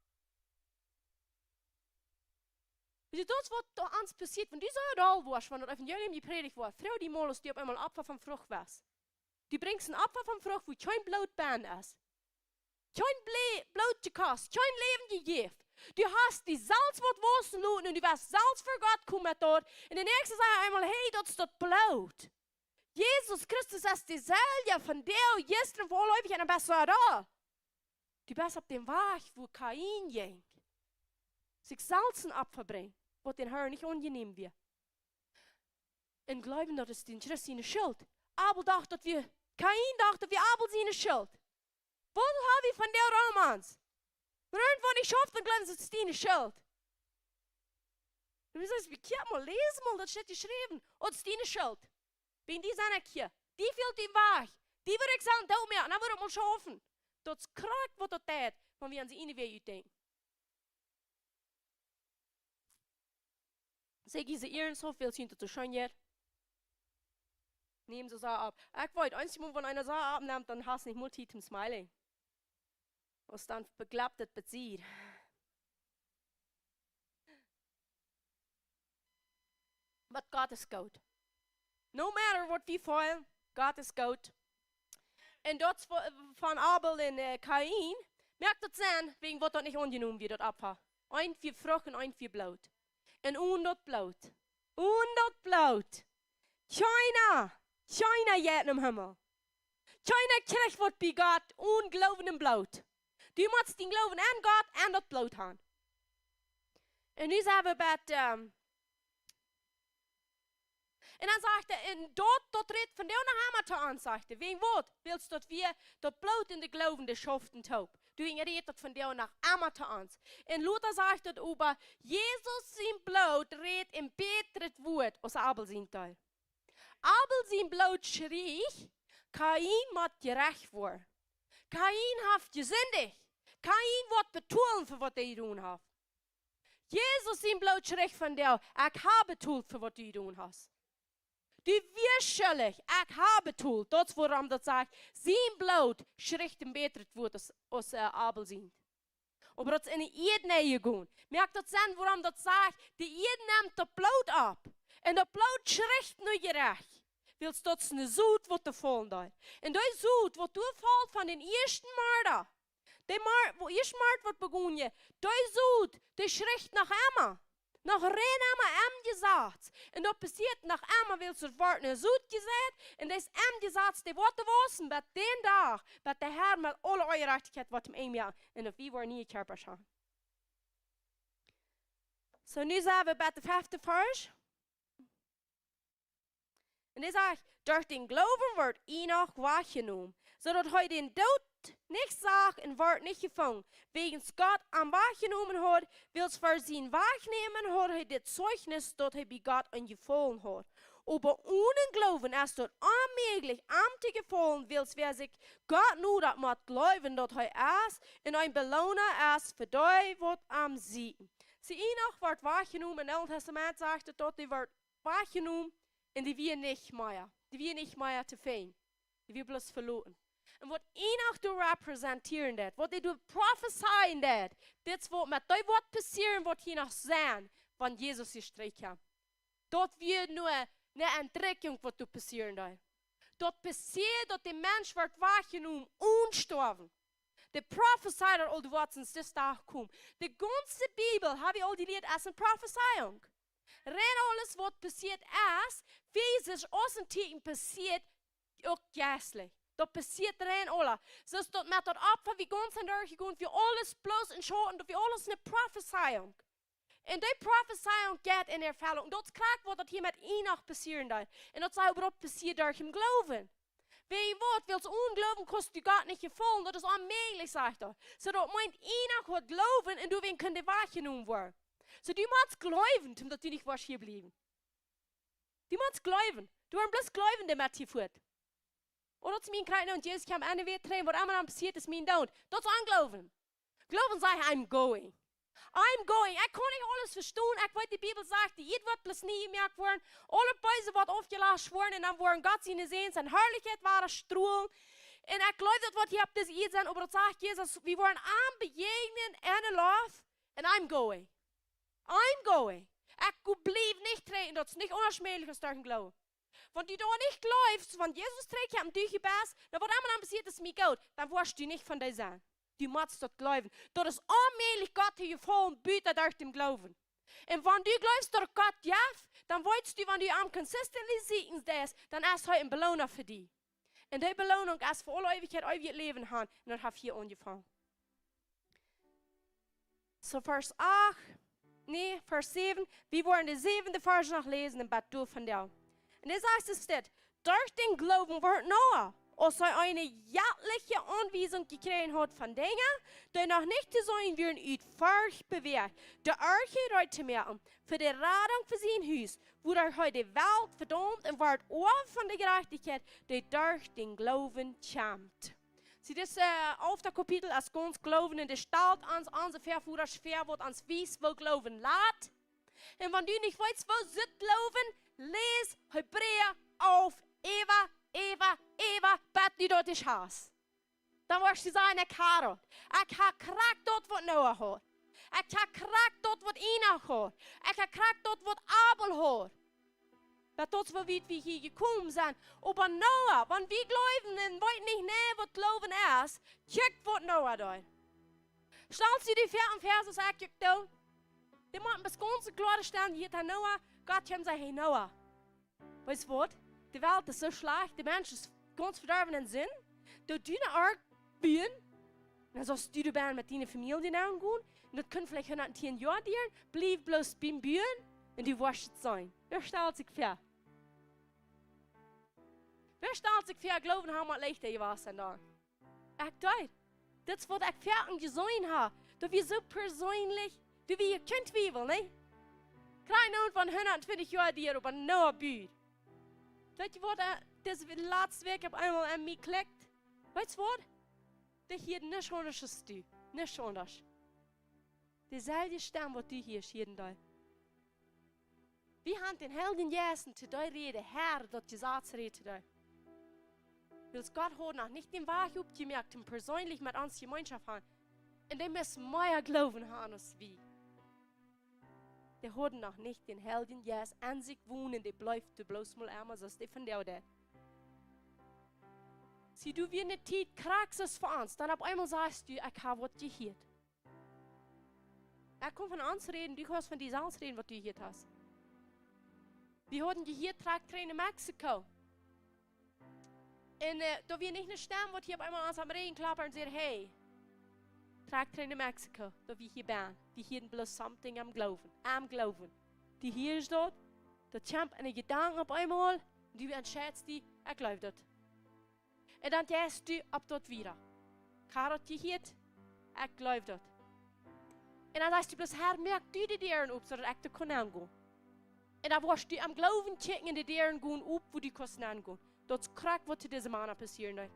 Weetst du, daut es waut doa ons passieet, wan du soo doll woascht, wan daut Evangelium jeprädicht woat, froag die mol, aus du opp eemol Opfa von Frucht wieescht. Du brinjst een Opfa von Frucht, wua kjeen Bloot bennen es. Kjeen Ble-, Bloot jekost, kjeen Läwen jejäft. Du hast die selfst waut wausen loten un du wieescht selfst ver Gott komen met daut. Un de näakjste sajcht eemol, hey, daut es daut Bloot. Jesus Christus es deeselwja vondoag, jistren, fa aul eewich un dan best du doa. Du best opp dän Wajch, wua Kain jinkj. Sikj selfst een Opfa brinjen, waut dän Herrn nich aunjenäm wia. Un jleewen, daut es dän Christ siene Schult. Abel docht, daut wia, Kain docht, daut wia Abel siene Schult. Waut hab wie vondoag, Romans? Wan irjentwäa nich schauft, dan jleewen see, daut es diene Schult. Un wie sajen, wie kjennen mol, läs mol, daut steit jeschräwen, daut es diene Schult. Wäajen die sent ekj hia. Die fält dän Wajch. Die wudd ekj sellen doot moaken, dan wudd ekj mol schaufen. Daut es krakjt waut daut deit, wan wie aun see eenen Wajch utdenkjen. Saj ekj, see ieren soo väl sent daut soo scheen hia. Näm see soo opp. Ekj weet, eenjemol, wan eena soo oppnemt, dan hast nich mol Tiet toom smiling. Aus dan bekloppt et besied. But Gott es goot. No matter waut wie feelen, Gott es goot. Un daut vo-, von Abel un, äh, Kain, moakt daut Senn, wäajen waut daut nich aunjenomen wia, daut Opfa. Eent wia Frucht un eent wia Bloot. Un onen daut Bloot. Onen daut Bloot. Kjeena, kjeena jeit nom Himmel. Kjeena kjricht waut bie Gott onen Gloowen un Bloot. Du motst dän Gloowen aun Gott un daut Bloot haben. Un nu sent wie bie, ähm, un dan sajcht hee, un daut, daut rät vondoag noch emma to ons, sajcht hee. Wäajen waut? Wiels daut wie daut Bloot un de Gloowen, dee schauften toop. Doawäajen rät daut vondoag noch emma to ons. Un Luther sajcht daut äwa, Jesus sien Bloot rät een bätret Wuat aus Abel sien deed. Abel sien Bloot schrieech, Kain mott jerecht woaren. Kain haft jesindicht. Kain woat betolen fa waut hee jedonen haft. Jesus sien Bloot schrieech vondoag, ekj hab betolt fa waut du jedonen hast. Du wieescht schuldich, ekj hab betolt. Daut es wuarom daut sajcht, sien Bloot schrieech een bätret Wuat aus, aus, äh, Abel sien. Oba daut es enne Ieed nenjegonen. Moakt daut Senn, wuarom daut sajcht, de Ieed nemt daut Bloot opp. Un daut Bloot schrieech no Jerecht. Wiels daut es ne Sot, waut doa faulen deed. Un dee Sot, waut doa felt von dän ieeschten Moorda, dee Moa-, wua ieescht Moord woat begonen, dee Sot, dee schrieech noch emma. Noch rein emma em Jesaz. Un daut passieet noch emma, wiels et woat ne Sot jeseit, un dee es em Jesaz, dee woat wausen, bat dän Dach, bat de Herr met aule Onjerajchtichkjeit woat am enjäwen, un daut wie woaren niee Kjarpasch haben. Soo, nu sent wie bie dän feften Varsch. Un hee sajcht, derch dän Gloowen wort Enoch wajchjenomen, soo daut hee dän Doot nich sach un wort nich jefungen, wäajens Gott am wajchjenomen haud, wiels fa sien Wajchnämen haud hee dit Zeichnis, daut hee bie Gott een Jefaulen haud. Oba onen Gloowen es daut onmäajlich, am to jefaulen, wiels wäa sikj Gott nodat, mott jleewen, daut hee es un een Beloona es fa dee, waut am sieekjen. See, Enoch wort wajchjenomen, em Oolen Tastament sajcht et, daut hee wort wajchjenomen un dee wia nich mea. Dee wia nich mea to finjen. Dee wia bloos veloten. Un waut Enoch doa repräsentieren deed, waut hee doa profezeien deed, dit es waut met dee woat passieren, waut hia noch sent, wan Jesus hia trigjkjemt. Daut wia nu ne Entrikjunk, waut doa passieren deed. Daut passieet, daut de Mensch woat wajchjenomen, onen stoawen. De Profetie daut aul, daut woat sent dis Dach komen. De gaunze Bibel, hab wie aul jelieet, es ne Profetie. Rein aules waut passieet es, physisch aus een Tieekjen passieet, uk jeistlich. Daut passieet rein aules. Soo es daut met daut Opfa, woo gaunz aun derchjegonen, woo aules bloos een Schauten, daut wia aules ne Profetie. Un dee Profetie jeit en Erfellunk. Daut es krakjt waut daut hia met Enoch passieren deed. Un daut sach äwahaupt passieet derch dän Gloowen. Wäajen waut? Wiels onen Gloowen kaust du Gott nich jefaulen. Daut es onmäajlich, sajcht et. Soo daut meent, Enoch haud Gloowen un doawäajen kunn hee wajchjenomen woaren. Soo, du motst jleewen, om daut du nich woascht hia bliewen. Du motst jleewen. Du woascht bloos jleewen, dee met hia fuat. Ooda daut es mien Kjreien un Jesus kjemt aun de Welt trigj, waut emma dan passieet es, mien Doot. Daut es aun Gloowen. Gloowen sajcht, I'm going. I'm going. Ekj kaun nich aules vestonen. Ekj weet, de Bibel sajcht, de Ieed woat bloos nie jemoakt woaren. Aules Beese woat aufjelast woaren un dan woaren Gott siene Säns en Harlichkjeit wada strolen. Un ekj jleew daut waut hia opp dise Ieed sent, oba daut sajcht Jesus, wie woaren am bejäajnen en de Loft. And I'm going. I'm going. Ekj go-, bliew nich trigj. Daut es nich onmäajlich aus derch dän Gloowen. Wan du doa nich jleefst, wan Jesus trigjkjemt, du hia best, dan waut emma dan passieet, es mie goot, dan woascht du nich von dee sennen. Du motst daut jleewen. Daut es onmäajlich, Gott to jefaulen, buta derch dän Gloowen. Un wan du jleefst, daut Gott jeft, dan weetst du, wan du am consistently sieekjen deist, dan es hee een Beloona fa die. Un dee Beloonunk es fa aule Eewichkjeit eewjet Läwen haben. Un daut haft hia aunjefongen. Soo, Varsch acht, nä, Varsch säwen. Wie woaren dän säwenden Varsch noch läsen un bat doa von doa. Un dee sajcht es dit: Derch dän Gloowen wort Noah, aus hee eene jettliche Aunwiesunk jekjräajen haud von Dinja, dee noch nich to seenen wieren, ut Forcht bewäacht, de Arche reed to moaken, fa de Radunk fa sien Hus, wuaderch hee de Welt vedaumt un wort Oaw von de Jerajchtichkjeit, dee derch dän Gloowen kjemt. See, dit, äh, alfte Kapitel es gaunz Gloowen un dee stalt ons onse Väavodasch väa, waut ons wiest, woo Gloowen lat. Un wan du nich weetst, woo sitt Gloowen, läs Hebräa alf, äwa, äwa, äwa, bat du daut hast. Dan woascht du sajen, ekj hab daut. Ekj hab krakjt daut, waut Noah haud. Ekj hab krakjt daut, waut Enoch haud. Ekj hab krakjt daut, waut Abel haud. Bat daut, woo wiet wie hia jekomen sent. Oba Noah, wan wie jleewen un weeten nich, nä, waut Gloowen es, kjikj, waut Noah deed. Stalst du die väa un väa, soo aus ekj uk doo? Dee motten bat gaunz kloa stalen, hia to Noah, Gott kjemt un sajcht, hey Noah, weetst waut? De Welt es soo schlajcht, de Mensch es gaunz vedorwen en Sind. Doo du ne Ark buen, dan saust du doa bie met diene Famielje nenn gonen. Un daut kaun veleicht hundat tieen Joa dieren. Bliew bloos biem Buen un du woascht et seenen. Wäa stalt sikj väa? Wäa stalt sikj väa, Gloowen haft mau leichta jewast dan? Ekj deed. Dit es waut ekj foaken jeseenen hab. Daut wia soo perseenlich. Doa wia kjeen Twiewel, nä? Krakjt nu von hundat twintich Joa, dee hia opp een Noah bud. Weetst du waut, äh, dise latste Wäakj opp eemol aun mie klikjt? Weetst du waut? Dee hieed nuscht aundasch aus du. Nuscht aundasch. Deeselwje Stemm waut du hieescht, hieed dee. Wie haben dän Heiljen Jeist un to dee räd de Herr, daut Jesaz räd to dee. Wiels Gott haud noch nich dän Wajch oppjemoakt, om perseenlich met ons Jemeenschoft haben. Un dee must mea Gloowen haben aus wie. Dee hauden noch nich dän Heiljen Jeist aun sikj wonen, dee bleef doa bloos mol emma, soo aus dee vondoag deit. See, du, wia ne Tiet krakjt soo aus fa ons, dan opp eemol sajchst du: "Ekj hab waut jehieet." Ekj kaun von ons räden, du kaust von die selfst räden, waut du jehieet hast. Wie hauden jehieet, Trakjt trigj no Mexiko. Un, äh, doa wia nich ne Stemm, waut hia opp eemol aun ons aum Rigjen klopt un säd: "Hey, Trakjt trigj no Mexiko." Doa wia hia bie. Wie hieeden bloos something aum Gloowen. Aum Gloowen. Du hieescht daut, daut kjemt enne Jedanken opp eemol, un du entscheidst die: "Ekj jleew daut." Un dan jeist du opp daut wieda. Ekj hab daut jehieet, ekj jleew daut. Un dan sajchst du bloos: "Herr, moak du de Däaren op, soo daut ekj doa kaun nengonen." Un dan woascht du aum Gloowen kjikjen un de Däaren gonen op, wua du kaust nengonen. Daut es krakjt waut to dise Mana passieren deed.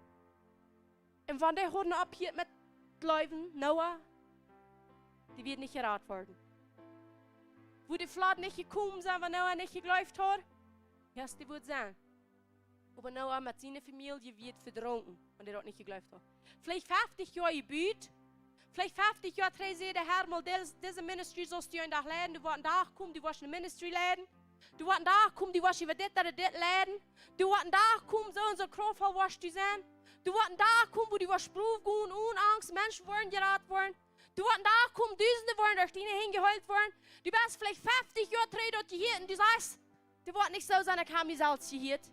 Un wan dee hauden oppjehieet met jleewen, Noah, dee wia nich jerat worden. Wudd de Flood nich jekomen sennen, wan Noah nich jejleeft haud? Jo, dee wudd sennen. Oba Noah met siene Famielje wia vedrunken, wan dee daut nich jejleeft haud. Veleicht feftich Joa jebut, veleicht feftich Joa trigj säd de Herr mol: "Dis-, dise ministry saust du een Dach leiden, doa woat een Dach komen, du woascht ne ministry leiden. Doa woat een Dach komen, du woascht äwa dit ooda dit leiden. Doa woat een Dach komen, soo un soo kraftvoll woascht du sennen. Doa woat een Dach komen, wua du woascht Proow gonen, onen Angst, Menschen woaren jerat woaren. Doa woat een Dach komen, Dusende woaren derch diene Henj jeheelt woaren." Du best veleicht feftich Joa trigj daut jehieet un du sajchst: "Daut woat nich soo sennen, ekj hab mie selfst jehieet."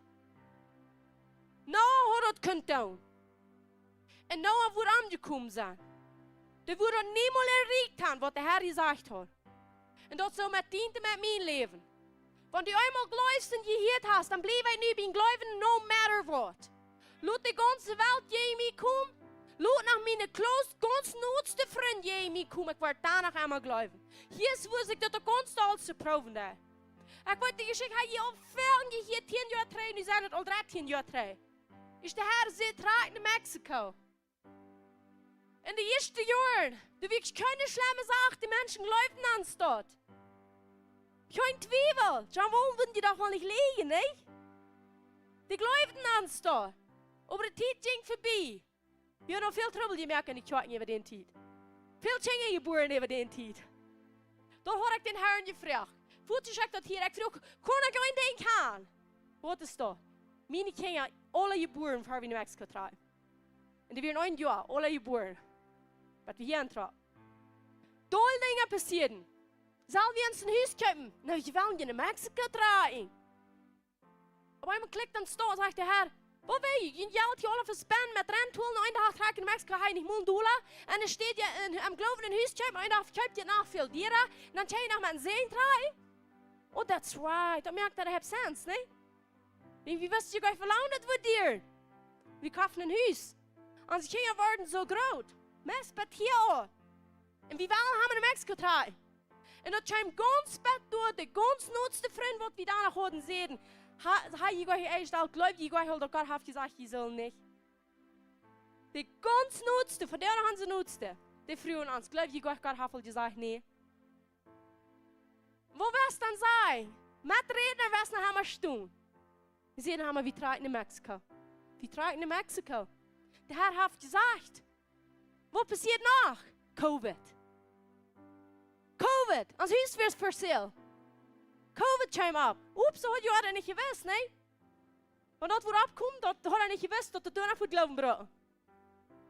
Noah haud daut kunt doonen. Un Noah wudd omjekomen sennen. Dee wudd daut niemols erreicht haben, waut de Herr jesajcht haud. Un daut soo met dien un met mien Läwen. Wan du eemol jleefst un jehieet hast, dan bliew ekj nu biem Gloowen no matter what. Lot de gaunze Welt jäajen mie komen. Lot noch miene close, gaunz noodste Frind jäajen mie komen. Ekj woa dan noch emol jleewen. Hia es, wua ekj daut gaunz dollste proowen deed. Ekj weet, de Jeschicht hab ekj aul väl jehieet, tieen Joa trigj, nu sent et aul dartieen Joa trigj. Es de Herr säd: "Trakjt no Mexiko." Un de ieeschte Joaren, doa wia kjeene schlemme Sach, de Menschen jleewden aun daut. Kjeen Twiewel, John Wall wudd die doch woll nich läajen, nä? Dee jleewden aun daut. Oba de Tiet jinkj vebie. Wie haben noch väl Trubbel jemoakt enne Kjoakj äwa dee Tiet. Väl Kjinja jebuaren äwa dee Tiet. Dan haud ekj dän Herrn jefroacht. Woo es daut hia? Ekj fruach: "Kaun ekj een Dinkj haben?" Waut es daut? Miene Kjinja, aule jebuaren, ver wie no Mexiko trocken. Un dee wieren een Joa, aule jebuaren. Waut wie hia auntrocken. Dolle Dinja passieeden. Sell wie ons een Hus kjeepen? Nä, wie wellen no Mexiko trocken. Opp eemol klikjt daut doa, sajcht de Herr: "Waut well jie? Jie haben Jelt hia aula vespent met Rent holen, een Dach trakjen no Mexiko, hab jie nich mol een Dolla. Un dan steit jie em Gloowen een Hus kjeepen, een Dach kjeept jie noch väl diera, un dan kjenn jie noch met een Sän trocken." Oh, that's right. Daut moakt, daut haft sense, nä? Wan wie wisten, jie gonen velangen, daut wudd dieren. Wie koften een Hus. Onse Kjinja worden soo groot. Mess, bat hia aul. Un wie wellen haben no Mexiko trocken. Un daut kjeem gaunz bat doa, de gaunz noodste Frind, waut wie doa noch hauden, säden: "Ha, ha, jie gonen hia ieescht aul, jleew jie gonen aul, daut Gott haft jesajcht, jie sellen nich?" De gaunz noodste, von dee aun de noodste, dee fruagen ons: "Jleew jie gonen, Gott haft aul jesajcht, nä?" Woo woascht dan sennen? Met räden, woascht noch emma stonen. Wie säden: "Hab wie trakjen no Mexiko. Wie trakjen no Mexiko." De Herr haft jesajcht. Waut passieed noch? Covid. Covid. Ons Hus wia for sale. Covid kjeem opp. Ups, daut haud ekj uk nich jewist, nä? Wan daut wudd oppkomen, daut haud ekj nich jewist, daut daut doa noch wudd Gloowen brukt.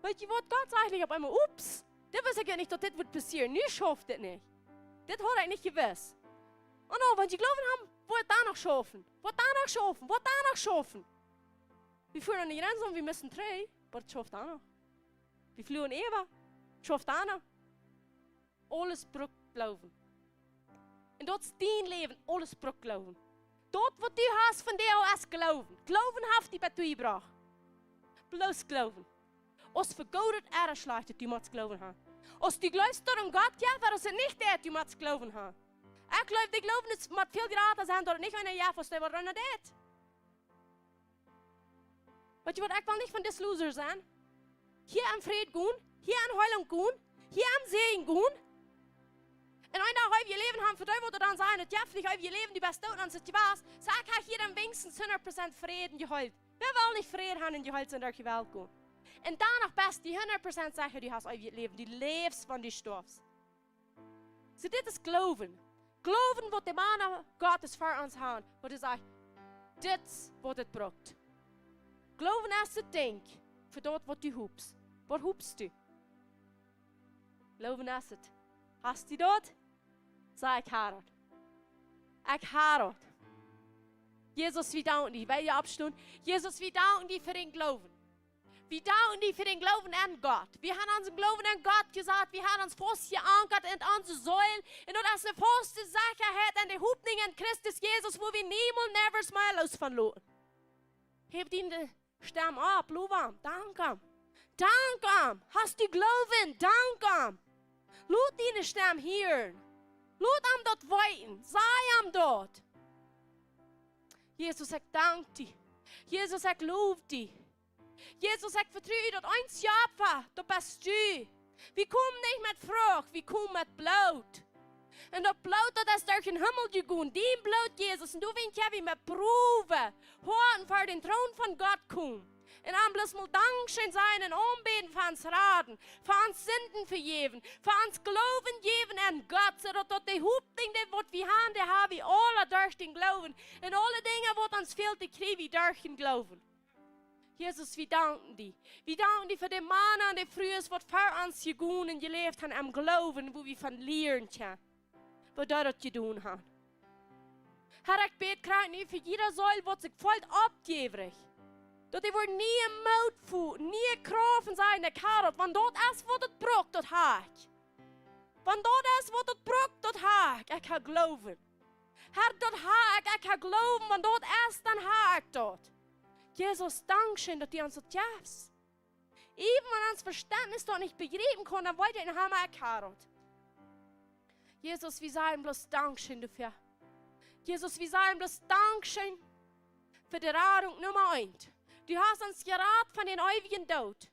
Weetst du waut, Gott sajcht nich opp eemol: "Ups, dit wist ekj jo nich, daut dit wudd passieren. Nu schauft dit nich. Dit haud ekj nich jewist." Oh no, wan jie Gloowen haben, woat daut noch schaufen. Woat daut noch schaufen. Woat daut noch schaufen. Wie fuaren aun de Grenz un wie musten trigj, oba et schauft doa noch. Wie fluagen äwa, schauft doa noch. Aules brukt Gloowen. Un daut es dien Läwen, aules brukt Gloowen. Daut waut du hast vondoag es Gloowen. Gloowen haft die bat doa jebrocht. Bloos Gloowen. Aus fa Goodet ooda Schlajchtet, du motst Gloowen han. Aus du jleefst, daut een Gott jeft, ooda aus et nich jeft, du motst Gloowen han. Ekj jleew, de Gloowen es, mott väl jrata sennen, daut et nich eena jeft, aus dee waut eena deit. Weetst du waut, ekj well nich von dise loser sennen. Hia em Fräd gonen, hia en Heilunk gonen, hia em Säajen gonen. Un een Dach eewjet Läwen han, fa dee waut dan sajen, daut jeft nich eewjet Läwen, du best doot, dan es et jewast. Saj ekj, hab hia dan weens hundat Prozent Fräd un jeheelt. Wäa well nich Fräd han un jeheelt sennen derch de Welt gonen? Un dan noch best du hundat Prozent secha, du hast eewjet Läwen, du läfst, wan du stoafst. Soo, dit es Gloowen. Gloowen, waut de Mana Gottes fa ons han, waut hee sajcht, dit es waut et brukt. Gloowen es et Dinkj fa daut, waut du hopst. Waut hopst du? Gloowen es et. Hast du daut? Saj: Ekj hab daut. Ekj hab daut. Jesus, wie danken die. Well wie oppstonen? Jesus, wie danken die fa dän Gloowen. Wie danken die fa dän Gloowen aun Gott. Wie han onsen Gloowen aun Gott jesat. Wie han ons faust jeankat en onse Seel. Un daut es eene fauste Sechaheit un de Hopninj en Christus Jesus, wua wie niemols, never mea loos von loten. Hef diene Stemm opp, low am, dank am. Dank am. Hast du Gloowen? Dank am. Lot diene Stemm hieren. Lot am daut weeten. Saj am daut. Jesus, ekj dank die. Jesus, ekj low die. Jesus, ekj vetru die daut eensje Opfa, daut best du. Wie komen nich met Frucht, wie komen met Bloot. Un daut Bloot, daut es derch dän Himmel jegonen. Dien Bloot, Jesus. Un doawäajen kjenn wie met Proowen, Hoaten ver dän Troon von Gott komen. Un am bloos mol Dankscheen sajen un aunbäden fa ons Raden, fa ons Sinden vejäwen, fa ons Gloowen jäwen aun Gott, soo daut, daut de Hopninj, dee waut wie han, dee ha wie aula derch dän Gloowen. Un aule Dinja, waut ons fält, dee kjrie wie derch dän Gloowen. Jesus, wie danken die. Wie danken die fa de Mana un de Frues, waut ver ons jegonen un jeläft han em Gloowen, wua wie von lieren kjennen, waut dee daut jedonen han. Herr, ekj bäd krakjt nu fa jieda Seel, waut sikj feelt oppjäwrich. Daut dee woaren nieen Moot voll, niee Krauft un sajen, ekj hab daut. Wan daut es, waut et brukt, daut hab ekj. Wan daut es, waut et brukt, daut hab ekj. Ekj hab Gloowen. Herr, daut hab ekj, ekj hab Gloowen, wan daut es, dan hab ekj daut. Jesus, Dankscheen, daut du ons daut jefst. Iewen wan ons Vestentnis daut nich bejriepen kaun, dan weet ekj, ekj hab daut. Jesus, wie sajen bloos Dankscheen doafäa. Jesus, wie sajen bloos Dankscheen fa de Radunk Numma eent. Du hast ons jerat von dän eewjen Doot.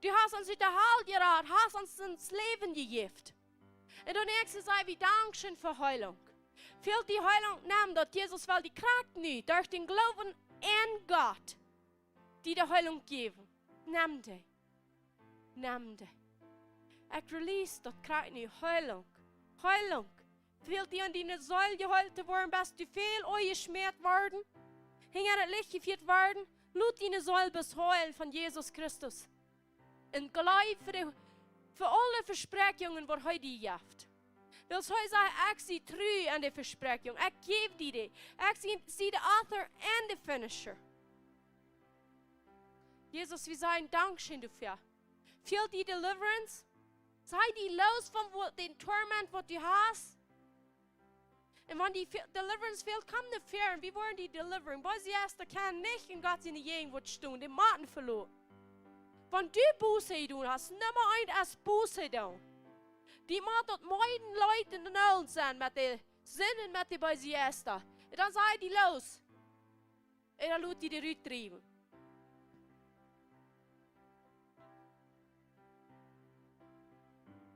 Du hast ons ut de Hal jerat, hast ons daut Läwen jejäft. Un daut näakjste saj wie Dankscheen fa Heilunk. Fält die Heilunk, nemm daut. Jesus well die krakjt nu derch dän Gloowen aun Gott die de Heilunk jäwen. Nemm dee. Nemm dee. Ekj release daut krakjt nu. Heilunk. Heilunk. Fält die aun diene Seel jeheelt to woaren? Best du väl aunjeschmäat worden? Hinja daut Licht jefieet worden? Lot diene Seel bloos heelen von Jesus Christus. Un jleew fa de, fa aule Vespräakjungen, waut hee die jeft. Wiels hee sajcht: Ekj sie tru aun de Vespräakjunk. Ekj jäw die dee. Ekj sie, sie de author and the finisher. Jesus, wie sajen Dankscheen doafäa. Fält die deliverance? Saj die loos von waut, dän Torment, waut du hast. Un wan die fe-, deliverance fält, komm no väaren. Wie woaren die deliveren. Bosje es, dee kjennen nich en Gott siene Jäajenwoat stonen. Dee motten veloten. Wan du Buße jedonen hast, Numma eent es Buße doonen. Die mott daut meeden Leet en de Nolen sennen met de Sind un met de beese Jeista. Un dan saj die loos. Un dan lot die dee rutdriewen.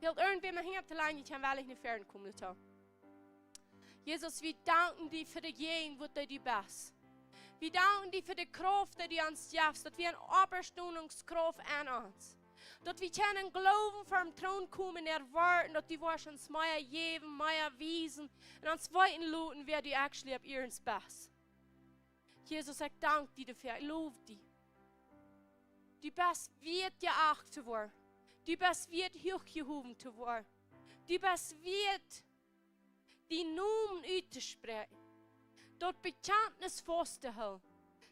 Fält irjentwäm de Henj opp de Lien, ekj kaun werkjlich no väaren komen, daut. Jesus, wie danken die fa de Jäajenwoat, dee du best. Wie danken die fa de Krauft, dee du ons jefst, daut wie eene Oppstonungskrauft aun ons. Daut wie kjennen Gloowen ver dän Troon komen, erwoaten, daut du woascht ons mea jäwen, mea wiesen, un ons weeten loten, wäa du actually opp Ieed best. Jesus, ekj dank die doafäa, ekj low die. Du best wieet jeacht to woaren. Du best wieet huach jehowen to woaren. Du best wieet, dienen Nomen uttospräakjen. Daut Bekjantnis faust to hoolen.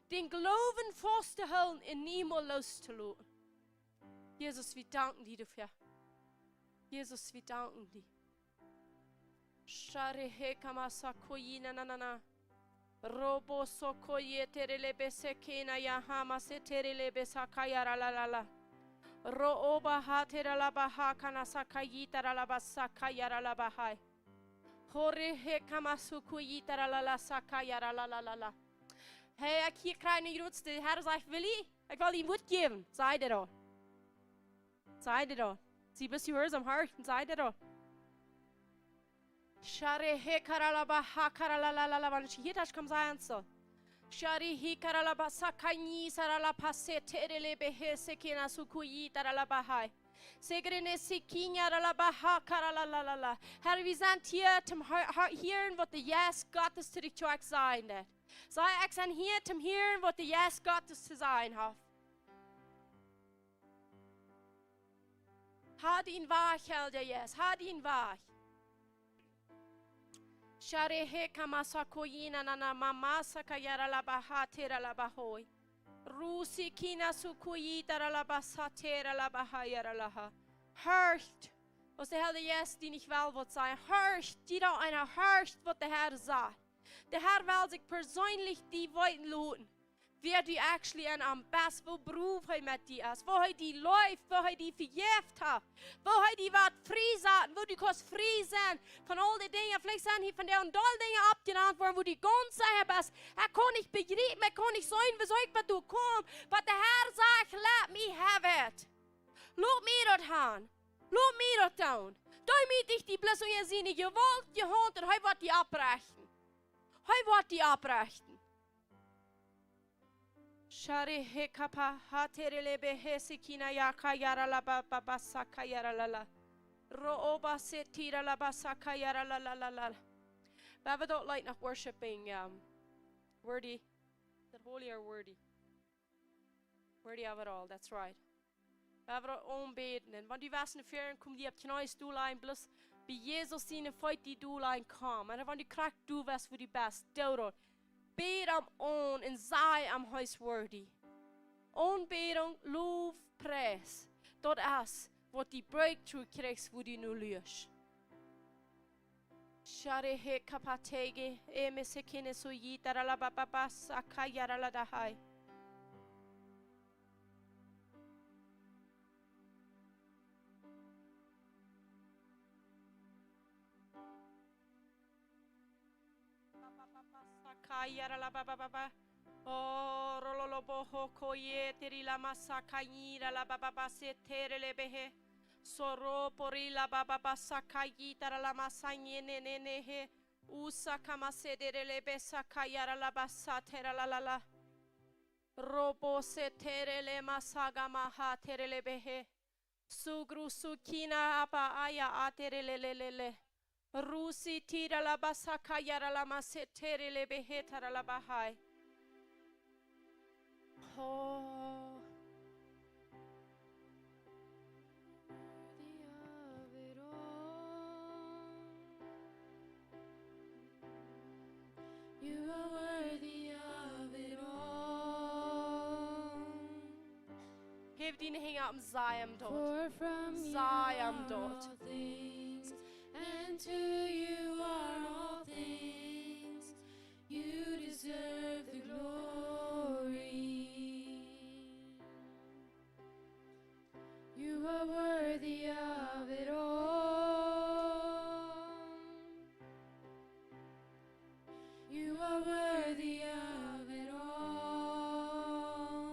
Dän Gloowen faust to hoolen un niemols loos to loten. Jesus, wie danken die doafäa. Jesus, wie danken die. Shari hekama sakoyi na na na na. Robo sokoye terelebe sekena ya hama se terelebe sakaya ra la la la. Rooba hateralabaha kanasakayitaralabasakayaralabahai. Horehe kamasukuyitaralalasakayaralalalala. Hey, ekj hia kjrie ne jrotste Herr, sajcht: Willi, ekj well die waut jäwen. Saj daut. Saj daut. Sie bloos jehuarsom, horch, saj daut. Share he karalaba ha karalalalala, wan du hia daut kaust sajen, soo. Share he karalaba sakani saralapa se terele behe sekena sukuyi taralaba hai. Segrene sikinya ralaba ha karalalalala. Herr, wie sent hia toom hö-, hö-, hieren waut de Jeist Gottes to de Kjoakj sajen deit. Saj: Ekj sie hia toom hieren waut de Jeist Gottes to sajen haft. Hab dien Wajch, Heilja Jeist, hab dien Wajch. Share he kamasa koyina nana mamasa kayara laba hatera laba hoi. Rusi kina su koyita laba satera laba hayara laha. Horcht, waut de Heilja Jeist die nich well waut sajen. Horcht, jie doa eena horcht waut de Herr sajcht. De Herr well sikj perseenlich die weeten loten, wäa du actually en am best, woo prow hee met die es, woo hee die leeft, woo hee die vejäft haft, woo hee die woat frie saten, woo du kaust frie sennen von aul dee Dinja. Veleicht sent hia vondoag aul Dinja oppjenant worden, woo du gaunz secha best: Ekj kaun nich bejriepen, ekj kaun nich seenen, wuarom ekj bat doa kom. Oba de Herr sajcht: Let me have it. Lot mie daut han. Lot mie daut doonen. Doo mie nich die bloos unja siene Jewault, jehaunt, un hee woat die opprechten. Hee woat die opprechten. Shari hekapa hatere lebe hesikina yaka yara laba baba saka yara lala. Rooba setira laba saka yara lala lala. Wie haben daut Leet noch worshiping, um, worthy. Is it holy or worthy? Worthy of it all, that's right. Wie haben daut aunbäden. Un wan du west no väaren komen, die opp Kjnees doa lajen, bloos bie Jesus siene Feet die doa lajen, komm. Un wan du krakjt doa best, wua du best, doo daut. Bäd am aun un saj am, hee es worthy. Aunbädunk, Low, Pries, daut es waut die breakthrough kjricht, wua du no luascht. Shari he kapatege, e me sekene so yita rala baba basa kaya rala dahai. Sakaya rala baba baba. O rololo boho koye teri lama sakayi rala baba base tere lebehe. Soro pori la baba basa kayi tara lama sanye ne ne ne he. Usa kama sedere lebe sakaya rala basa tera la la la. Robo se tere le masaga maha tere lebehe. Sugru sukina apa aya atere le le le le. Rusi tira la basaka yara la masetere le behetara la bahai. Oh. Worthy of it all. You are worthy of it all. Heff diene Henj opp un saj am daut. For from you are all things, and to you are all things. You deserve the glory. You are worthy of it all. You are worthy of it all.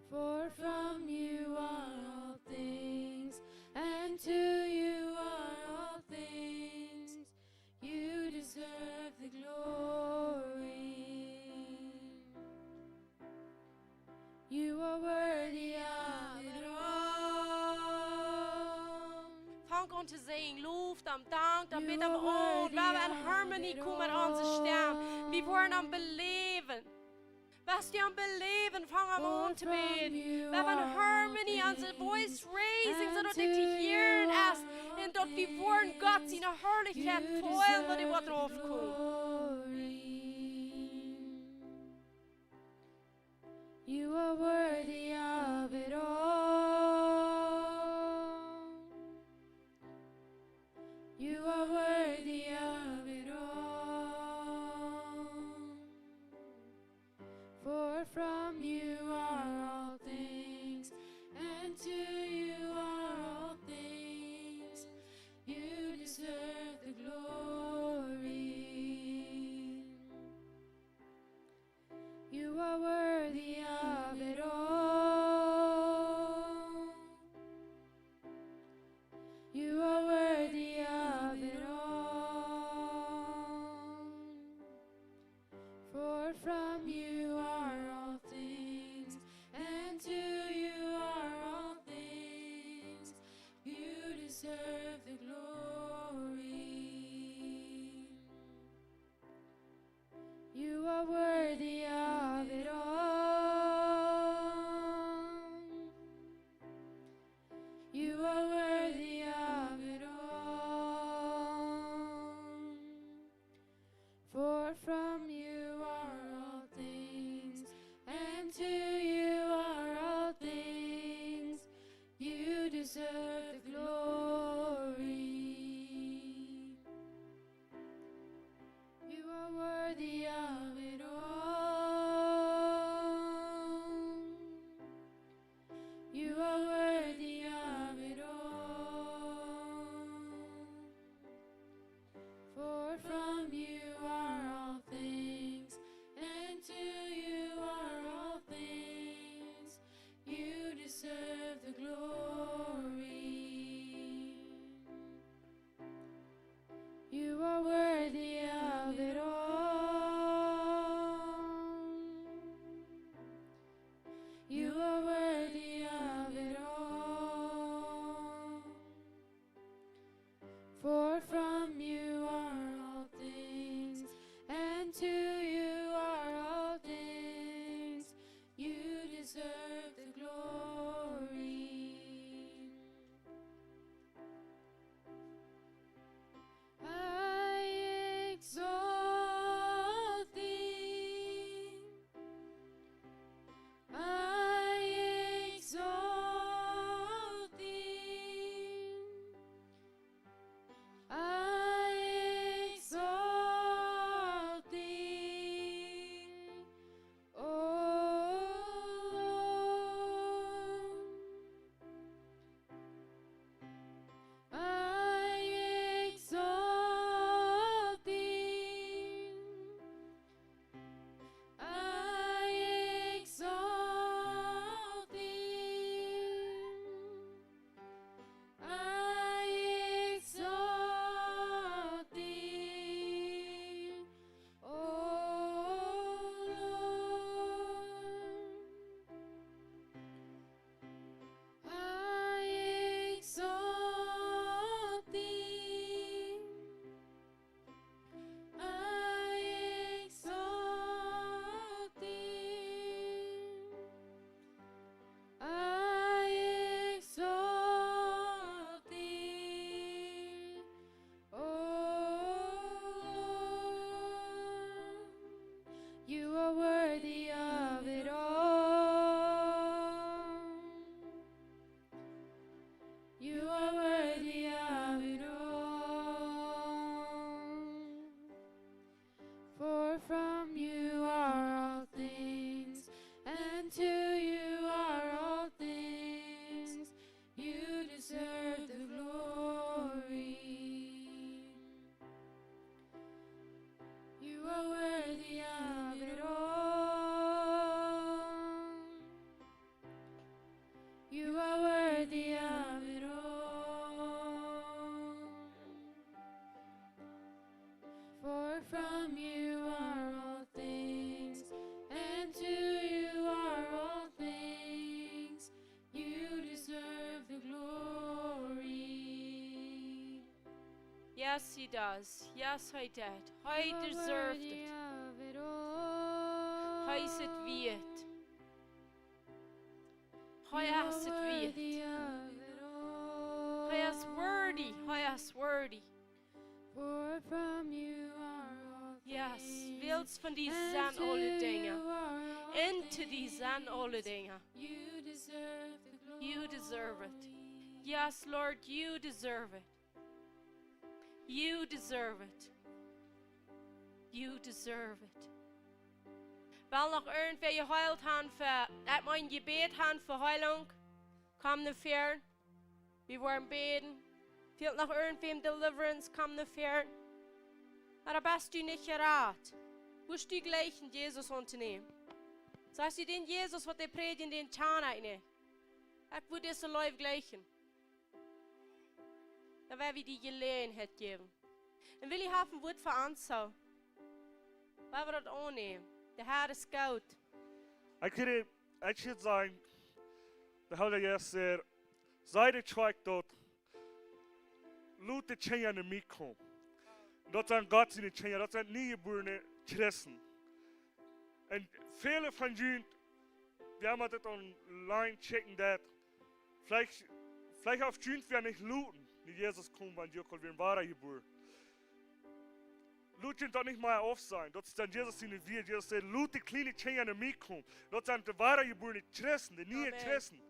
For from you are all things, and to you are all things. You deserve the glory. You are worthy of it all. Fang aun to sinjen, Low am, dank am, bäd am aun. Wie woaren en harmony komen met onse Stemm. Wie woaren am beläwen. West du am beläwen, fang am aun to bäden. Wie woaren en harmony, onse voice raising, soo daut et to hieren es. Un daut wie woaren Gott siene Harlichkjeit feelen, daut et woat raufkomen. You are worthy of it all. You are worthy of it all. For from you are For from you are all things, and to you are all things. You deserve the glory. You are worthy of it all. You are worthy of it all. For from you are all things, and to you are all things. You deserve the glory. I exalt thee. I exalt thee. I exalt thee, O Lord. I exalt thee. I exalt thee. I exalt thee, O Lord. I exalt thee. I exalt thee. I exalt thee, O Lord. You are worthy of it all. You are worthy of it all. For from you are all things, and to you are all things. You deserve the glory. You are worthy of it all. You are worthy of it all. For from you are all things, and to you are all things. You deserve the glory. Yes, he does. Yes, he did. He deserved it. He is it wieet. He is it wieet. He is worthy. He is worthy. Yes, wiels von die sent aule Dinja. Un to die sent aule Dinja. You deserve it. Yes, Lord, you deserve it. You deserve it. You deserve it. Well noch irjentwäa jeheelt han fa, ekj meen, jebät han fa Heilunk? Komm no väaren. Wie woaren bäden. Fält noch irjentwäm deliverance? Komm no väaren. Oba best du nich jerat? Wurscht du jleichen Jesus auntonämen? Sajchst du, dän Jesus, waut dee prädjen, dän kjan ekj nich. Ekj wudd dise Leew jleichen. Dan woa wie die Jeläajenheit jäwen. Un Willi haft een Wuat fa ons, soo woa wie daut aunnämen. De Herr es goot. Ekj hia, ekj hia sajen, de Heilje Jeist sajcht, saj de Kjoakj daut, lot de Kjinja no mie komen. Daut sent Gott siene Kjinja, daut sent niejebuarne Christen. Un väle von junt, wie haben daut online checken, daut veleicht, veleicht haft junt wäa nich loten no Jesus komen, wan jie uk aul wieren wadajebuaren. Lot junt daut nich mea aufsajen. Daut es dan Jesus siene Wieed. Jesus sajcht, lot de kjliene Kjinja no mie komen. Daut sent de wadajebuarne Christen, de niee Christen.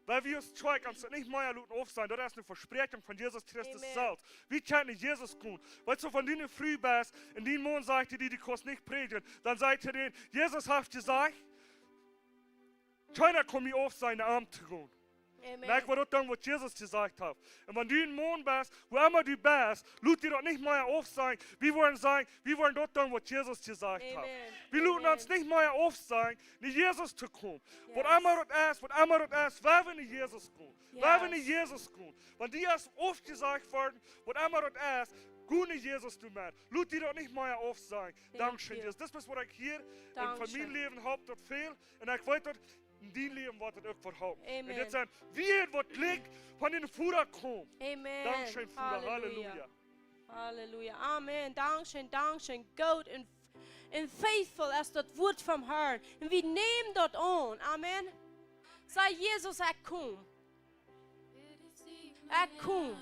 Wiels wie aus Kjoakj ons daut nich mea loten aufsajen, daut es eene Vespräakjunk von Jesus Christus selfst. Wie kjennen no Jesus komen? Weetst du, wan du eene Fru best un dien Maun sajcht, dee, dee kaust nich prädjen, dan sajchst du dän, Jesus haft jesajcht, kjeena kaun mie aufsajen, no am to gonen. Amen. Like waut daut dan, waut Jesus jesajcht haft. Un wan du een Maun best, wua emma du best, lot die daut nich mea aufsajen. Wie woaren sajen, wie woaren daut doonen, waut Jesus jesajcht haft. Amen. Wie loten ons nich mea aufsajen, no Jesus to komen. Waut emma daut es, waut emma daut es, wie woaren no Jesus komen. Wie woaren no Jesus komen. Wan die es aufjesajcht worden, waut emma daut es, go no Jesus doamet. Lot die daut nich mea aufsajen. Dankscheen, Jesus. Daut es waut ekj hia en mien Läwen hab, daut väl. Un ekj weet daut en dien Läwen woat daut uk vehaupten. Amen. Un dit sent Wieed, waut jlikj von dän Voda komen. Amen. Dankscheen, Voda. Halleluja. Halleluja. Halleluja. Amen. Dankscheen, dankscheen. Goot un, un faithful es daut Wuat vom Harn. Un wie nämen daut aun. Amen. Saj, Jesus, ekj kom. Ekj kom.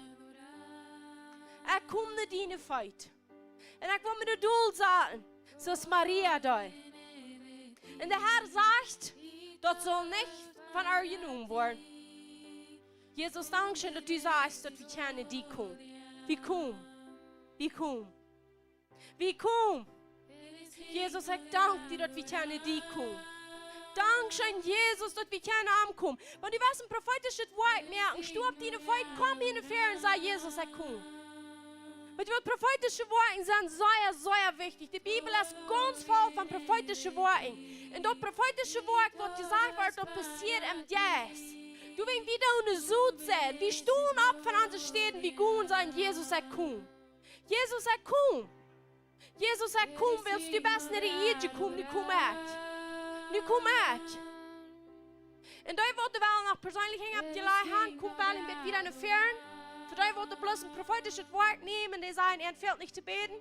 Ekj kom no diene Feet. Un ekj well mie doa dol saten, soo aus Maria deed. Un de Herr sajcht, daut saul nich von ar jenomen woaren. Jesus, dankscheen, daut du sajchst, daut wie kjennen no die komen. Wie komen. Wie komen. Wie komen. Jesus, ekj dank die, daut wie kjennen no die komen. Dankscheen, Jesus, daut wie kjennen aunkomen. Wan du west een profeetischet Wuat moaken, sto opp diene Feet, komm hia no väaren un saj, Jesus, ekj kom. Weetst du waut, profeetische Woakjen sent sea, sea wichtich. De Bibel es gaunz voll von profeetische Woakjen. Un daut profeetische Wuat, waut jesajcht woat, daut passieet em Jeist. Du, wan wie doa enne Sot sent, wie stonen opp von onse Städen, wie gonen, sajen, Jesus, ekj kom. Jesus, ekj kom. Jesus, ekj kom, wiels du best no de Ieed jekomen, nu kom ekj. Nu kom ekj. Un dee waut doa wellen noch perseenlich Henj oppjelajcht han, komt wellen een bät wieda no väaren. Fa dee waut doa bloos een profeetischet Wuat nämen, dee sajen, an fält nich to bäden.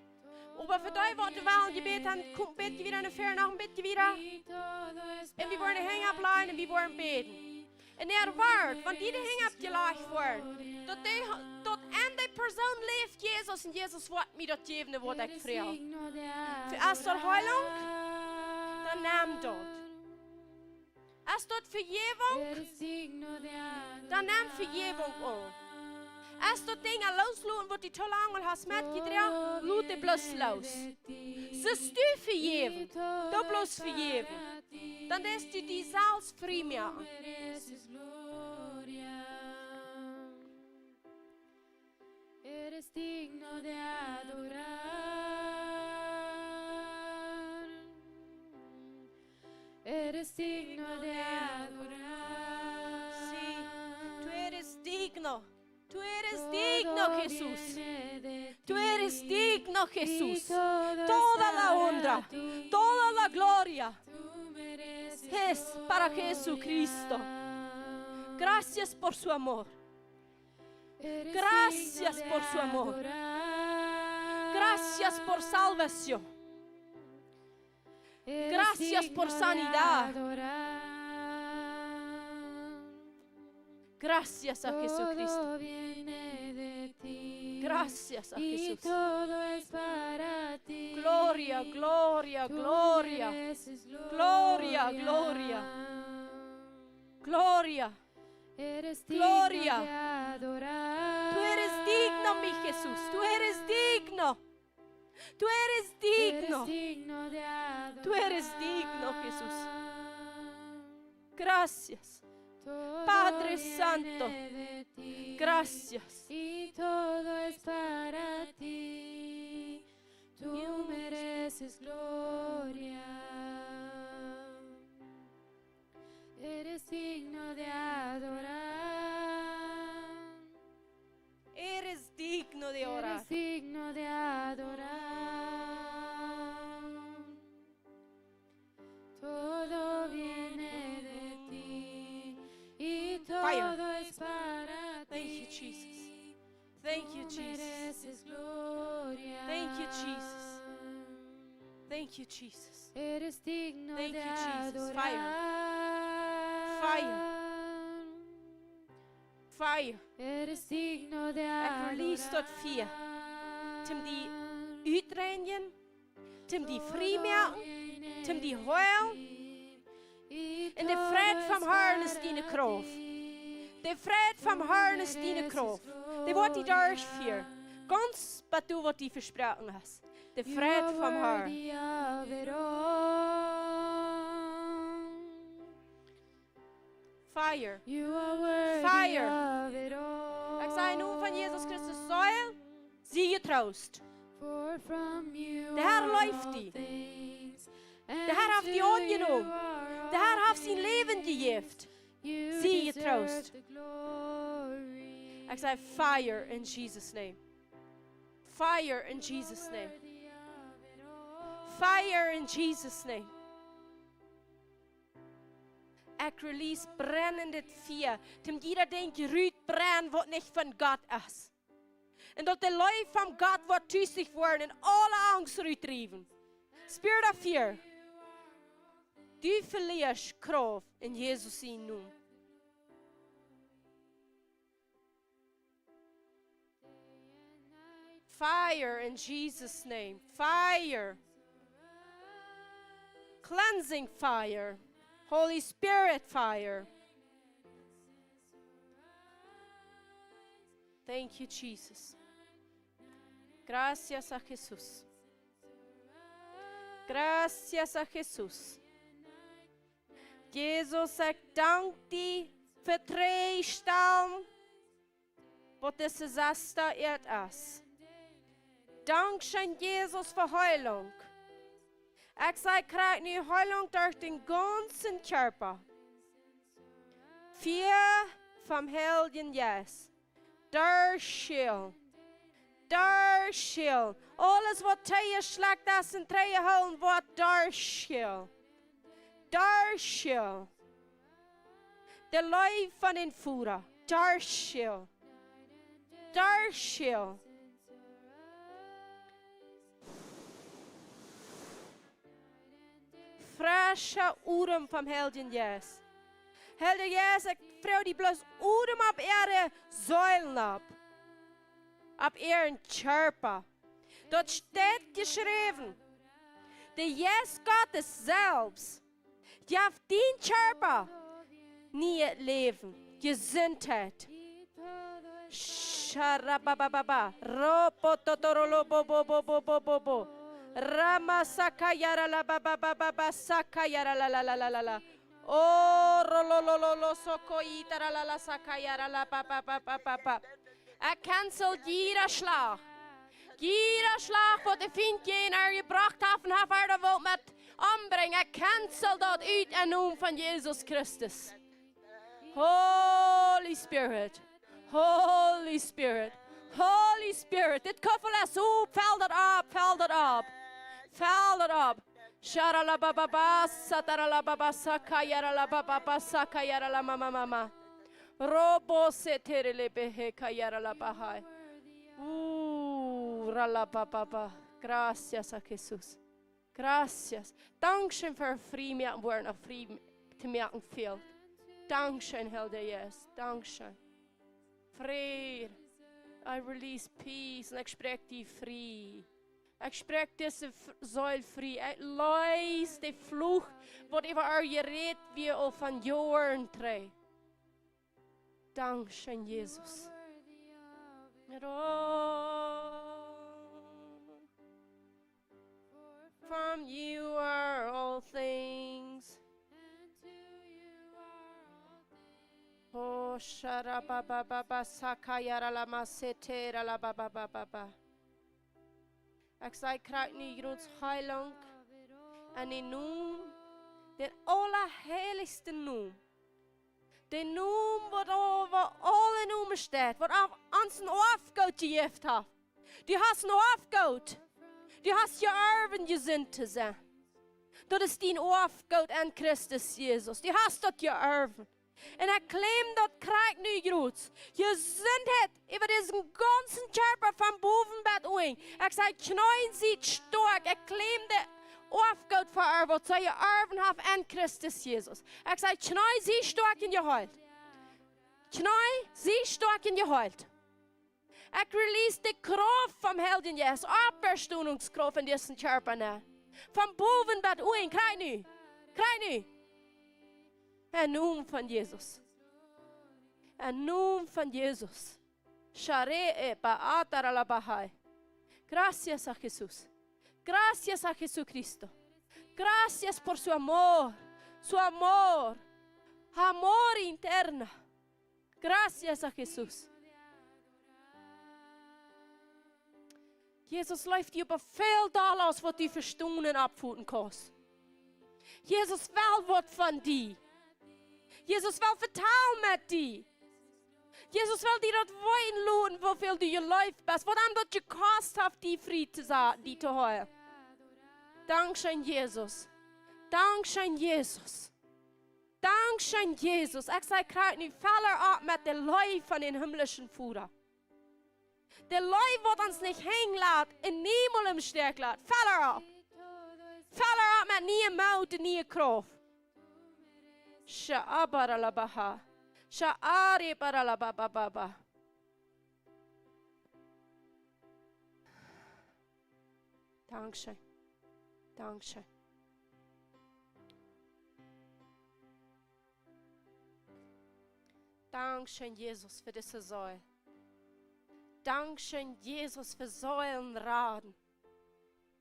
Oba fa dee waut doa wellen Jebäd han, komt een bät wieda no väaren, noch een bät wieda. Un wie woaren Henj opplajen un wie woaren bäden. Un erwoat, wan die de Henj oppjelajcht woaren, daut dee, daut en dee Persoon läft Jesus un Jesus woat mie daut jäwen, waut ekj froag. Fa es daut Heilunk, dan nemm daut. Es daut Vejäwunk, dan nemm Vejäwunk aun. Es daut Dinj loosloten, waut du too lang aul hast metjedroagen, lot daut bloos loos. Sest du vejäwen, doo bloos vejäwen. Dan deist du die selfst frie moaken. Eres digno de adorar. Eres digno de adorar. Sí, tú eres digno. Tú eres digno, Jesús. Tú eres digno, Jesús. Toda la honra, toda la gloria es para Jesucristo. Gracias por su amor. Gracias por su amor. Gracias por salvación. Gracias por sanidad. Gracias a Jesucristo. Gracias a Jesús. Gloria, gloria, gloria. Gloria, gloria. Gloria. Gloria. Tú eres digno, mi Jesús. Tú eres digno. Tú eres digno. Tú eres digno, Jesús. Gracias. Padre Santo, gracias. Y todo es para ti. Tú mereces gloria. Eres digno de adorar. Eres digno de adorar. Eres digno de adorar. Todo viene de ti y todo es para ti. Thank you, Jesus. Thank you, Jesus. Thank you, Jesus. Thank you, Jesus. Eres digno de adorar. Fire. Fire. Fire. Eres digno de adorar. Ekj release daut Fia. Toom die utreinjen, toom die frie moaken, toom die heilen. Un de Fräd vom Harn es diene Krauft. De Fräd vom Harn es diene Krauft. Dee woat die derchfieren. Gaunz bat du, waut die vesproaken hast. De Fräd vom Harn. Fire. You are worthy Fire. Of it all. Ekj saj em Nomen von Jesus Christus, Seel, sie jetroost. For from you De Herr are leeft all die. Things, De Herr and haft to die you aunjenomen. Are De Herr haft sien Läwen jejäft. You Sie deserve jetroost. The glory. Ekj saj, fire in Jesus' name. Fire in Jesus' name. Fire in Jesus' name. Ekj release brennendet Fia. Toom jieda Dinkj rut brennen waut nich von Gott es. Un daut de Leew von Gott woat tus woaren un aule Angst rutdriewen. Spirit of fear. Du veliest Krauft en Jesus sienen Nomen. Fire in Jesus' name. Fire. Cleansing fire. Holy Spirit fire. Thank you, Jesus. Gracias a Jesus. Gracias a Jesus. Jesus, ekj dank die fa Trigj stalen waut dise Sesta äa es. Dankscheen, Jesus, fa Heelunk. Ekj saj, kjrie nu Heelunk derch dän gaunzen Kjarpa. Fia vom Heiljen Jeist. Derchheelen. Derchheelen. Aules waut too schlajcht es un too hoolen woat, derchheelen. Derchheelen. De Leew von dän Voda. Derchheelen. Derchheelen. Frescha Odem vom Heiljen Jeist. Heilja Jeist, ekj froag die bloos Odem opp äare Seelen opp. Opp äaren Kjarpa. Daut steit jeschräwen. De Jeist Gottes selfst jeft dien Kjarpa nieet Läwen, Jesuntheit. Sharabababa, ropototorolobobobobobobo, ramasakayaralabababa, sakayaralalala. O rololololo sokoitaralala, sakayaralabababa. Ekj cancel jieda Schlach. Jieda Schlach waut de Fient jäajen äa jebrocht haft un haft äa wult met ombrinjen. Ekj cancel daut ut em Nomen von Jesus Christus. Holy Spirit. Holy Spirit. Holy Spirit. Dit Kuffel es op. Fell daut auf. Fell daut auf. Fell daut auf. Sharalabababa, sataralababa, sakayaralababa, sakayaralamamamama. Robo seterelebehe kayaralabahai. Uh, ralabababa. Gracias a Jesus. Gracias. Dankscheen fa frie moaken woaren, auf frie to moaken fält. Dankscheen, Heilja Jeist. Dankscheen. Fräd. I release peace. Un ekj spräakj die frie. Ekj spräakj dise F-, Seel frie. Ekj lees dän Fluch, waut äwa äa jerät wia aul von Joaren trigj. Dankscheen, Jesus. It all. From you are all things. Oh, sharabababa, sakayaralamaseteralabababa. Ekj saj, kjrie nu jrods Heelunk en dän Nomen, dän aulaheilichsten Nomen. Dän Nomen, waut äwa aule Nomen steit, waut auf ons een Oafgoot jejäft haft. Du hast een Oafgoot. Du hast jeorwen, jesunt to sennen. Daut es dien Oafgoot en Christus Jesus. Du hast daut jeorwen. Un ekj claim daut, kjrie nu jrods Jesuntheit äwa disen gaunzen Kjarpa von bowen bat unjen. Ekj saj, Kjneen, sie stoakj. Ekj claim daut Oafgoot fa äa, waut see jeorwen haft en Christus Jesus. Ekj saj, Kjneen, sie stoakj un jeheelt. Kjneen, sie stoakj un jeheelt. Ekj release de Krauft vom Heiljen Jeist, Oppstonungskrauft en disen Kjarpa nenn. Von bowen bat unjen, kjrie nu. Kjrie nu. Em Nomen von Jesus. Em Nomen von Jesus. Share e baatar alabahai. Gracias a Jesus. Gracias a Jesucristo. Gracias por su amor. Su amor. Amor interna. Gracias a Jesús. Jesus leeft die opp väl dolla aus waut du vestonen oppfoten kaust. Jesus well waut von die. Jesus well vetalen met die. Jesus well die daut weeten loten, woo väl du jeleeft best, waut am daut jekost haft, die frie to saten, die to heelen. Dankscheen, Jesus. Dankscheen, Jesus. Dankscheen, Jesus. Ekj saj krakjt nu, fell opp met de Leew von dän himmlischen Voda. De Leew, waut ons nich henjen lat un niemols em Stich lat. Fell opp. Fell opp met niee Moot un niee Krauft. Sha'abaralabaha. Sha'aribaralabababa. Dankscheen. Dankscheen. Dankscheen, Jesus, fa dise Seel. Dankscheen, Jesus, fa Seelen raden.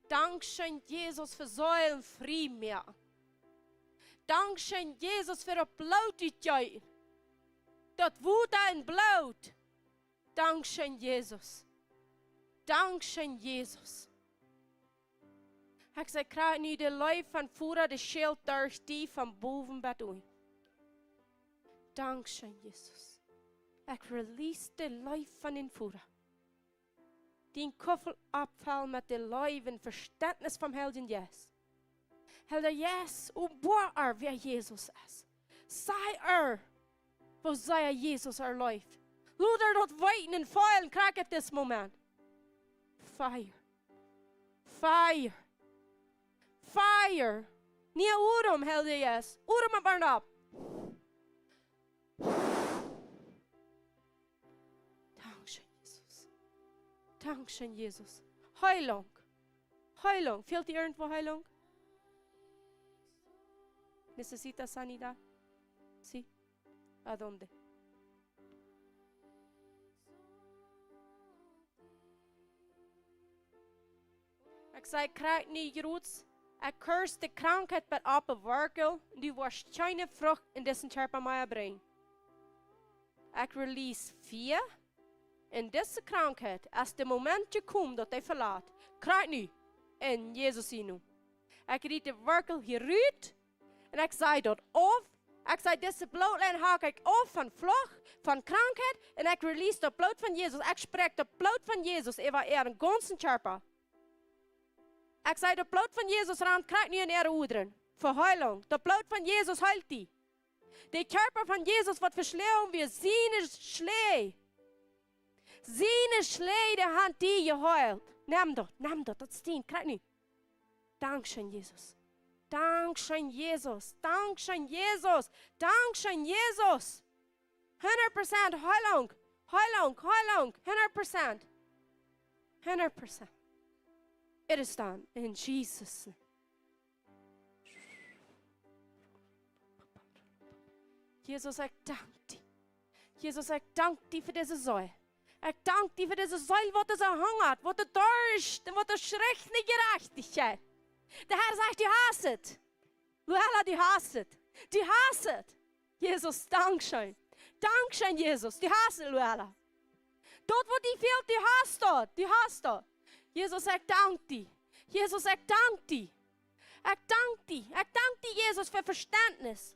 Dankscheen, Jesus, fa Seelen frie moaken. Dankscheen, Jesus, fa daut Bloot utjeeten. Daut Wota un Bloot. Dankscheen, Jesus. Dankscheen, Jesus. Ekj saj krakjt nu, de Leew von Voda, dee schilt derch die von bowen bat unjen. Dankscheen, Jesus. Ekj release de Leew von dän Voda. Dien Kuffel oppfellen met de Leew un Vestentnis vom Heiljen Jeist. Heilja Jeist, openboa ar, wäa Jesus es. Saj ar, woo sea Jesus ar leeft. Lot ar daut weeten un feelen, krakjt en dit Moment. Fire. Fire. Fire. Niee Odem, Heilja Jeist. Odem opp, odem opp. Dankscheen, Jesus. Dankscheen, Jesus. Heilung. Heilung. Fält die irjentwoo Heilung? ¿Necesitas sanidad? Sí. ¿A dónde? Ekj saj krakjt nu, Jesus, ekj curse de Krankheit bat oppe Werkjel, un du woascht kjeene Frucht en disen Kjarpa mea brinjen. Ekj release Fia, un dise Krankheit es de Moment jekomen daut dee velat. Krakjt nu, en Jesus sien Nomen. Ekj riet de Werkjel hia rut, un ekj saj daut auf. Ekj saj, dise Blootlien hak ekj auf von Fluch, von Krankheit, un ekj release daut Bloot von Jesus. Ekj spräakj daut Bloot von Jesus äwa äaren gaunzen Kjarpa. Ekj saj, daut Bloot von Jesus rant krakjt nu en äare Odren. Fa Heilung. Daut Bloot von Jesus heelt die. De Kjarpa von Jesus, waut veschloagen wia, siene Schläaj. Siene Schläaj, dee han die jeheelt. Nem daut, nem daut, daut es dien, krakjt nu. Dankscheen, Jesus. Dankscheen, Jesus. Dankscheen, Jesus. Dankscheen, Jesus. Hundat Prozent Heilung. Heilung, Heilung. Hundat Prozent. Hundat Prozent. It is done in Jesus' name. Jesus, ekj dank die. Jesus, ekj dank die fa dise Seel. Ekj dank die fa dise Seel, waut dise Hunger haft, waut doa doarscht, waut doa schricht no Jerajchtichkjeit. De Herr sajcht, du hast et. Luella, du hast et. Du hast et. Jesus, dankscheen. Dankscheen, Jesus. Du hast et, Luella. Daut, waut die fält, du hast daut. Du hast daut. Jesus, ekj dank die. Jesus, ekj dank die. Ekj dank die. Ekj dank die, Jesus, fa Vestentnis.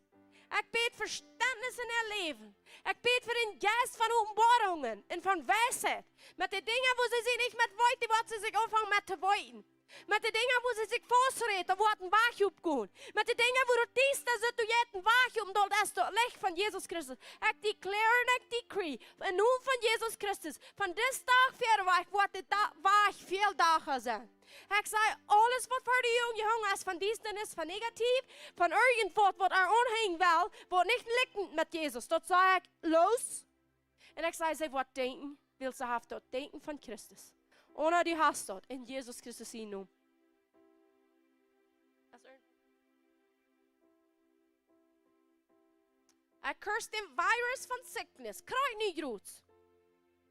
Ekj bäd Vestentnis en äa Läwen. Ekj bäd fa dän Jeist von Openboarungen un von Weisheit. Met de Dinja, wua see sikj nich met weeten, waut see sikj aunfangen met to weeten. Met de Dinja, wua see sikj faust räden, woat een Wajch opgonen. Met de Dinja, wua daut diesta es, doa jeit een Wajch op, daut es daut Licht von Jesus Christus. Ekj declare un ekj decree, em Nomen von Jesus Christus, von dis Dach wieda wajch, woat de Da-, Wajch väl dacha sennen. Ekj saj, aules waut ver de Jugend jehongen es, von Diestanis, von negativ, von irjentwaut, waut ar aunhenjen well, waut nich likjt met Jesus, daut saj ekj, loos. Un ekj saj, see woat denkjen, wiels see haft daut Denkjen von Christus. Oba du hast daut, en Jesus Christus sien Nomen. Ekj curse dän Virus von Sickness. Krakjt nu, Jesus.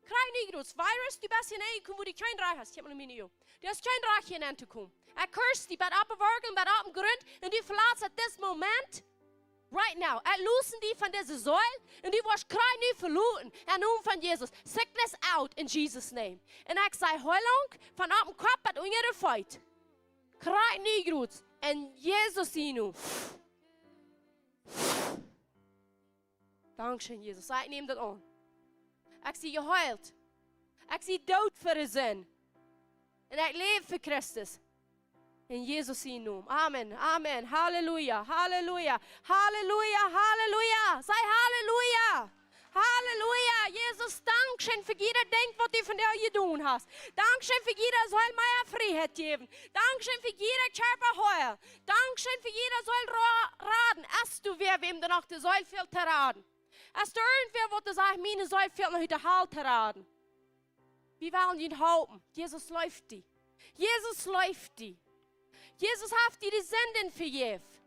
Krakjt nu, Jesus. Virus, du best hia nenjekomen, wua du kjeen Rajcht hast. Kjikj mol no mie, jo. Du hast kjeen Rajcht hia nenn to komen. Ekj curse die, bat oppe Werkjel, bat oppem Grunt. Un du velatst dis Moment. Right now. Ekj loos die von dise Säul un du woascht krakjt nu veloten. Em Nomen von Jesus. Sickness out in Jesus' name. Un ekj saj Heilunk von opp dän Kopp bat unja de Feet. Krakjt nu, Jruts. En Jesus sienen Nomen. Dankscheen, Jesus. Ekj näm daut aun. Ekj sie jeheelt. Ekj sie doot fa de Sind. Un ekj läw fa Christus. En Jesus sienen Nomen. Amen. Amen. Halleluja. Halleluja. Halleluja. Halleluja. Saj Halleluja. Halleluja. Jesus, dankscheen fa jieda Dinkj waut du vondoag jedonen hast. Dankscheen fa jieda Seel mea Frieheit jäwen. Dankscheen fa jieda Kjarpa heelen. Dankscheen fa jieda Seel ra-, raden. Es doa wäa, wäm doa noch de Seel fält to raden? Es doa irjentwäa waut sajcht, miene Seel fält noch de Hal to raden? Wie wellen die halpen. Jesus leeft die. Jesus leeft die. Jesus haft die de Sinden vejäft.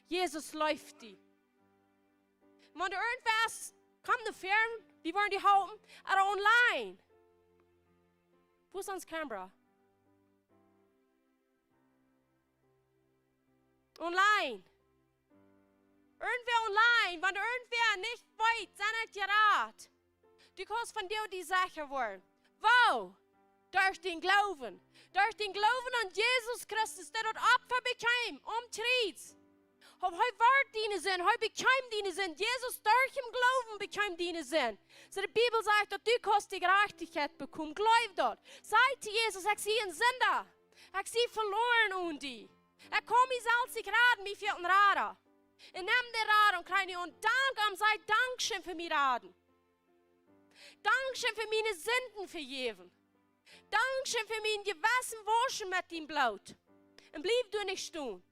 Jesus leeft die. Wan doa irjentwäa es, komm no väaren, wie wellen die halpen. Ooda online. Wua es ons Kamera? Online. Irjentwäa online, wan irjentwäa nich weet, sent et jerat. Du kaust vondoag die secha woaren. Woo? Derch dän Gloowen. Derch dän Gloowen aun Jesus Christus, dee daut Opfa bekjeem aum Kjriez. Opp hee wort diene Sind, hee bekjeem diene Sind. Jesus, derch dän Gloowen bekjeem diene Sind. Soo de Bibel sajcht daut du kaust de Jerajchtichkjeit bekomen. Jleew daut. Saj to Jesus, ekj sie een Sinda. Ekj sie veloaren onen die. Ekj kaun mie selfst nich raden, mie fält een Rada. Un nemm dän Rada un kjrie nu aun Dank aun, saj Dankscheen fa mie raden. Dankscheen fa miene Sinden vejäwen. Dankscheen fa mien Jewessen wauschen met dien Bloot. Un bliew doa nich stonen.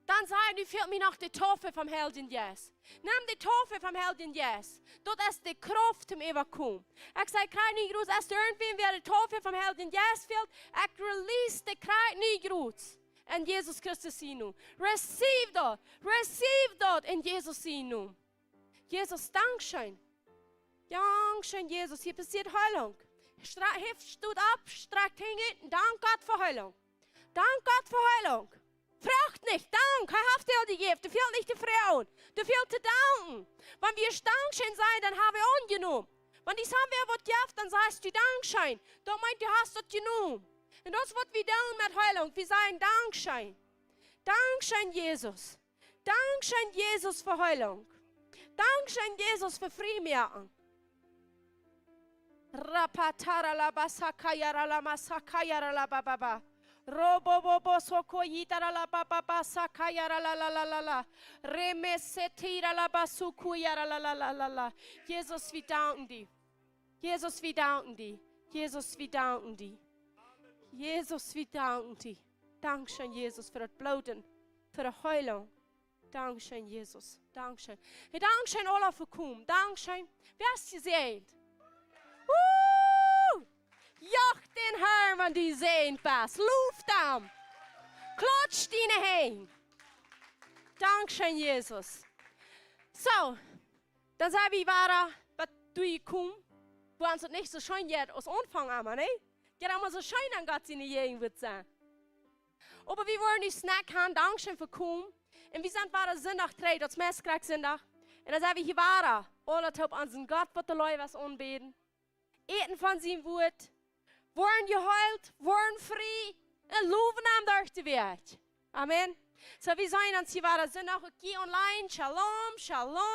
Dan saj: Nu fält mie noch de Taufe vom Heiljen Jeist. Nemm de Taufe vom Heiljen Jeist. Daut es de Krauft toom äwakomen. Ekj saj, krakjt nu, Jruts, es doa irjentwäm, wäa de Taufe vom Heiljen Jeist fält, ekj release dee krakjt nu, Jruts. En Jesus Christus sienen Nomen. Receive daut. Receive daut en Jesus sienen Nomen. Jesus, dankscheen. Dankscheen, Jesus. Hia passieet Heilunk. Stra-, heft stoot opp, strakjt Henj ut un dank Gott fa Heilunk. Dank Gott fa Heilunk. Froag nich, dank. Hee haft die aul jejäft. Doa fält nich to froagen. Doa fält to danken. Wan wie Dankscheen sajen, dan ha wie aunjenomen. Wan die sent wäa waut jeft, dan sajchst du Dankscheen. Daut meent, du hast daut jenomen. Un daut es waut wie doonen met Heilunk. Wie sajen Dankscheen. Dankscheen, Jesus. Dankscheen, Jesus, fa Heilunk. Dankscheen, Jesus, fa Friemoaken. Rapatara la basakayara la masakayara la bababa. Robobobo sokoyitara la bababa sakayara la la la la la. Remesetira la basukuyara la la la la la. Jesus, wie danken die. Jesus, wie danken die. Jesus, wie danken die. Jesus, wie danken die. Dankscheen, Jesus, fa daut Bloot, fa de Heilunk. Dankscheen, Jesus. Dankscheen. Hey, dankscheen, aula, fa komen. Dankscheen. Wäa es jesäajent? Woo! Joch dän Harn, wan du jesäajent best. Low am. Klatsch diene Henj. Dankscheen, Jesus. Soo, dan sent wie wada bat doa jekomen, wua ons daut nich soo scheen jeit aus Aunfank emma, nä? Jeit emma soo scheen, en Gott siene Jäajenwuat sennen. Oba wie woaren nu Snack han, dankscheen fa komen. Un wie sent wada Sindach trigj, daut es Messkrakjt Sindach. Un dan sent wie hia wada, aula toop onsen Gott, waut de Leew es, aunbäden. Äten von sien Wuat. Woaren jeheelt, woaren frie. Un lowen am derch de Wäakj. Amen. Soo, wie seenen ons hia wada Sindach, okay, online. Shalom, shalom.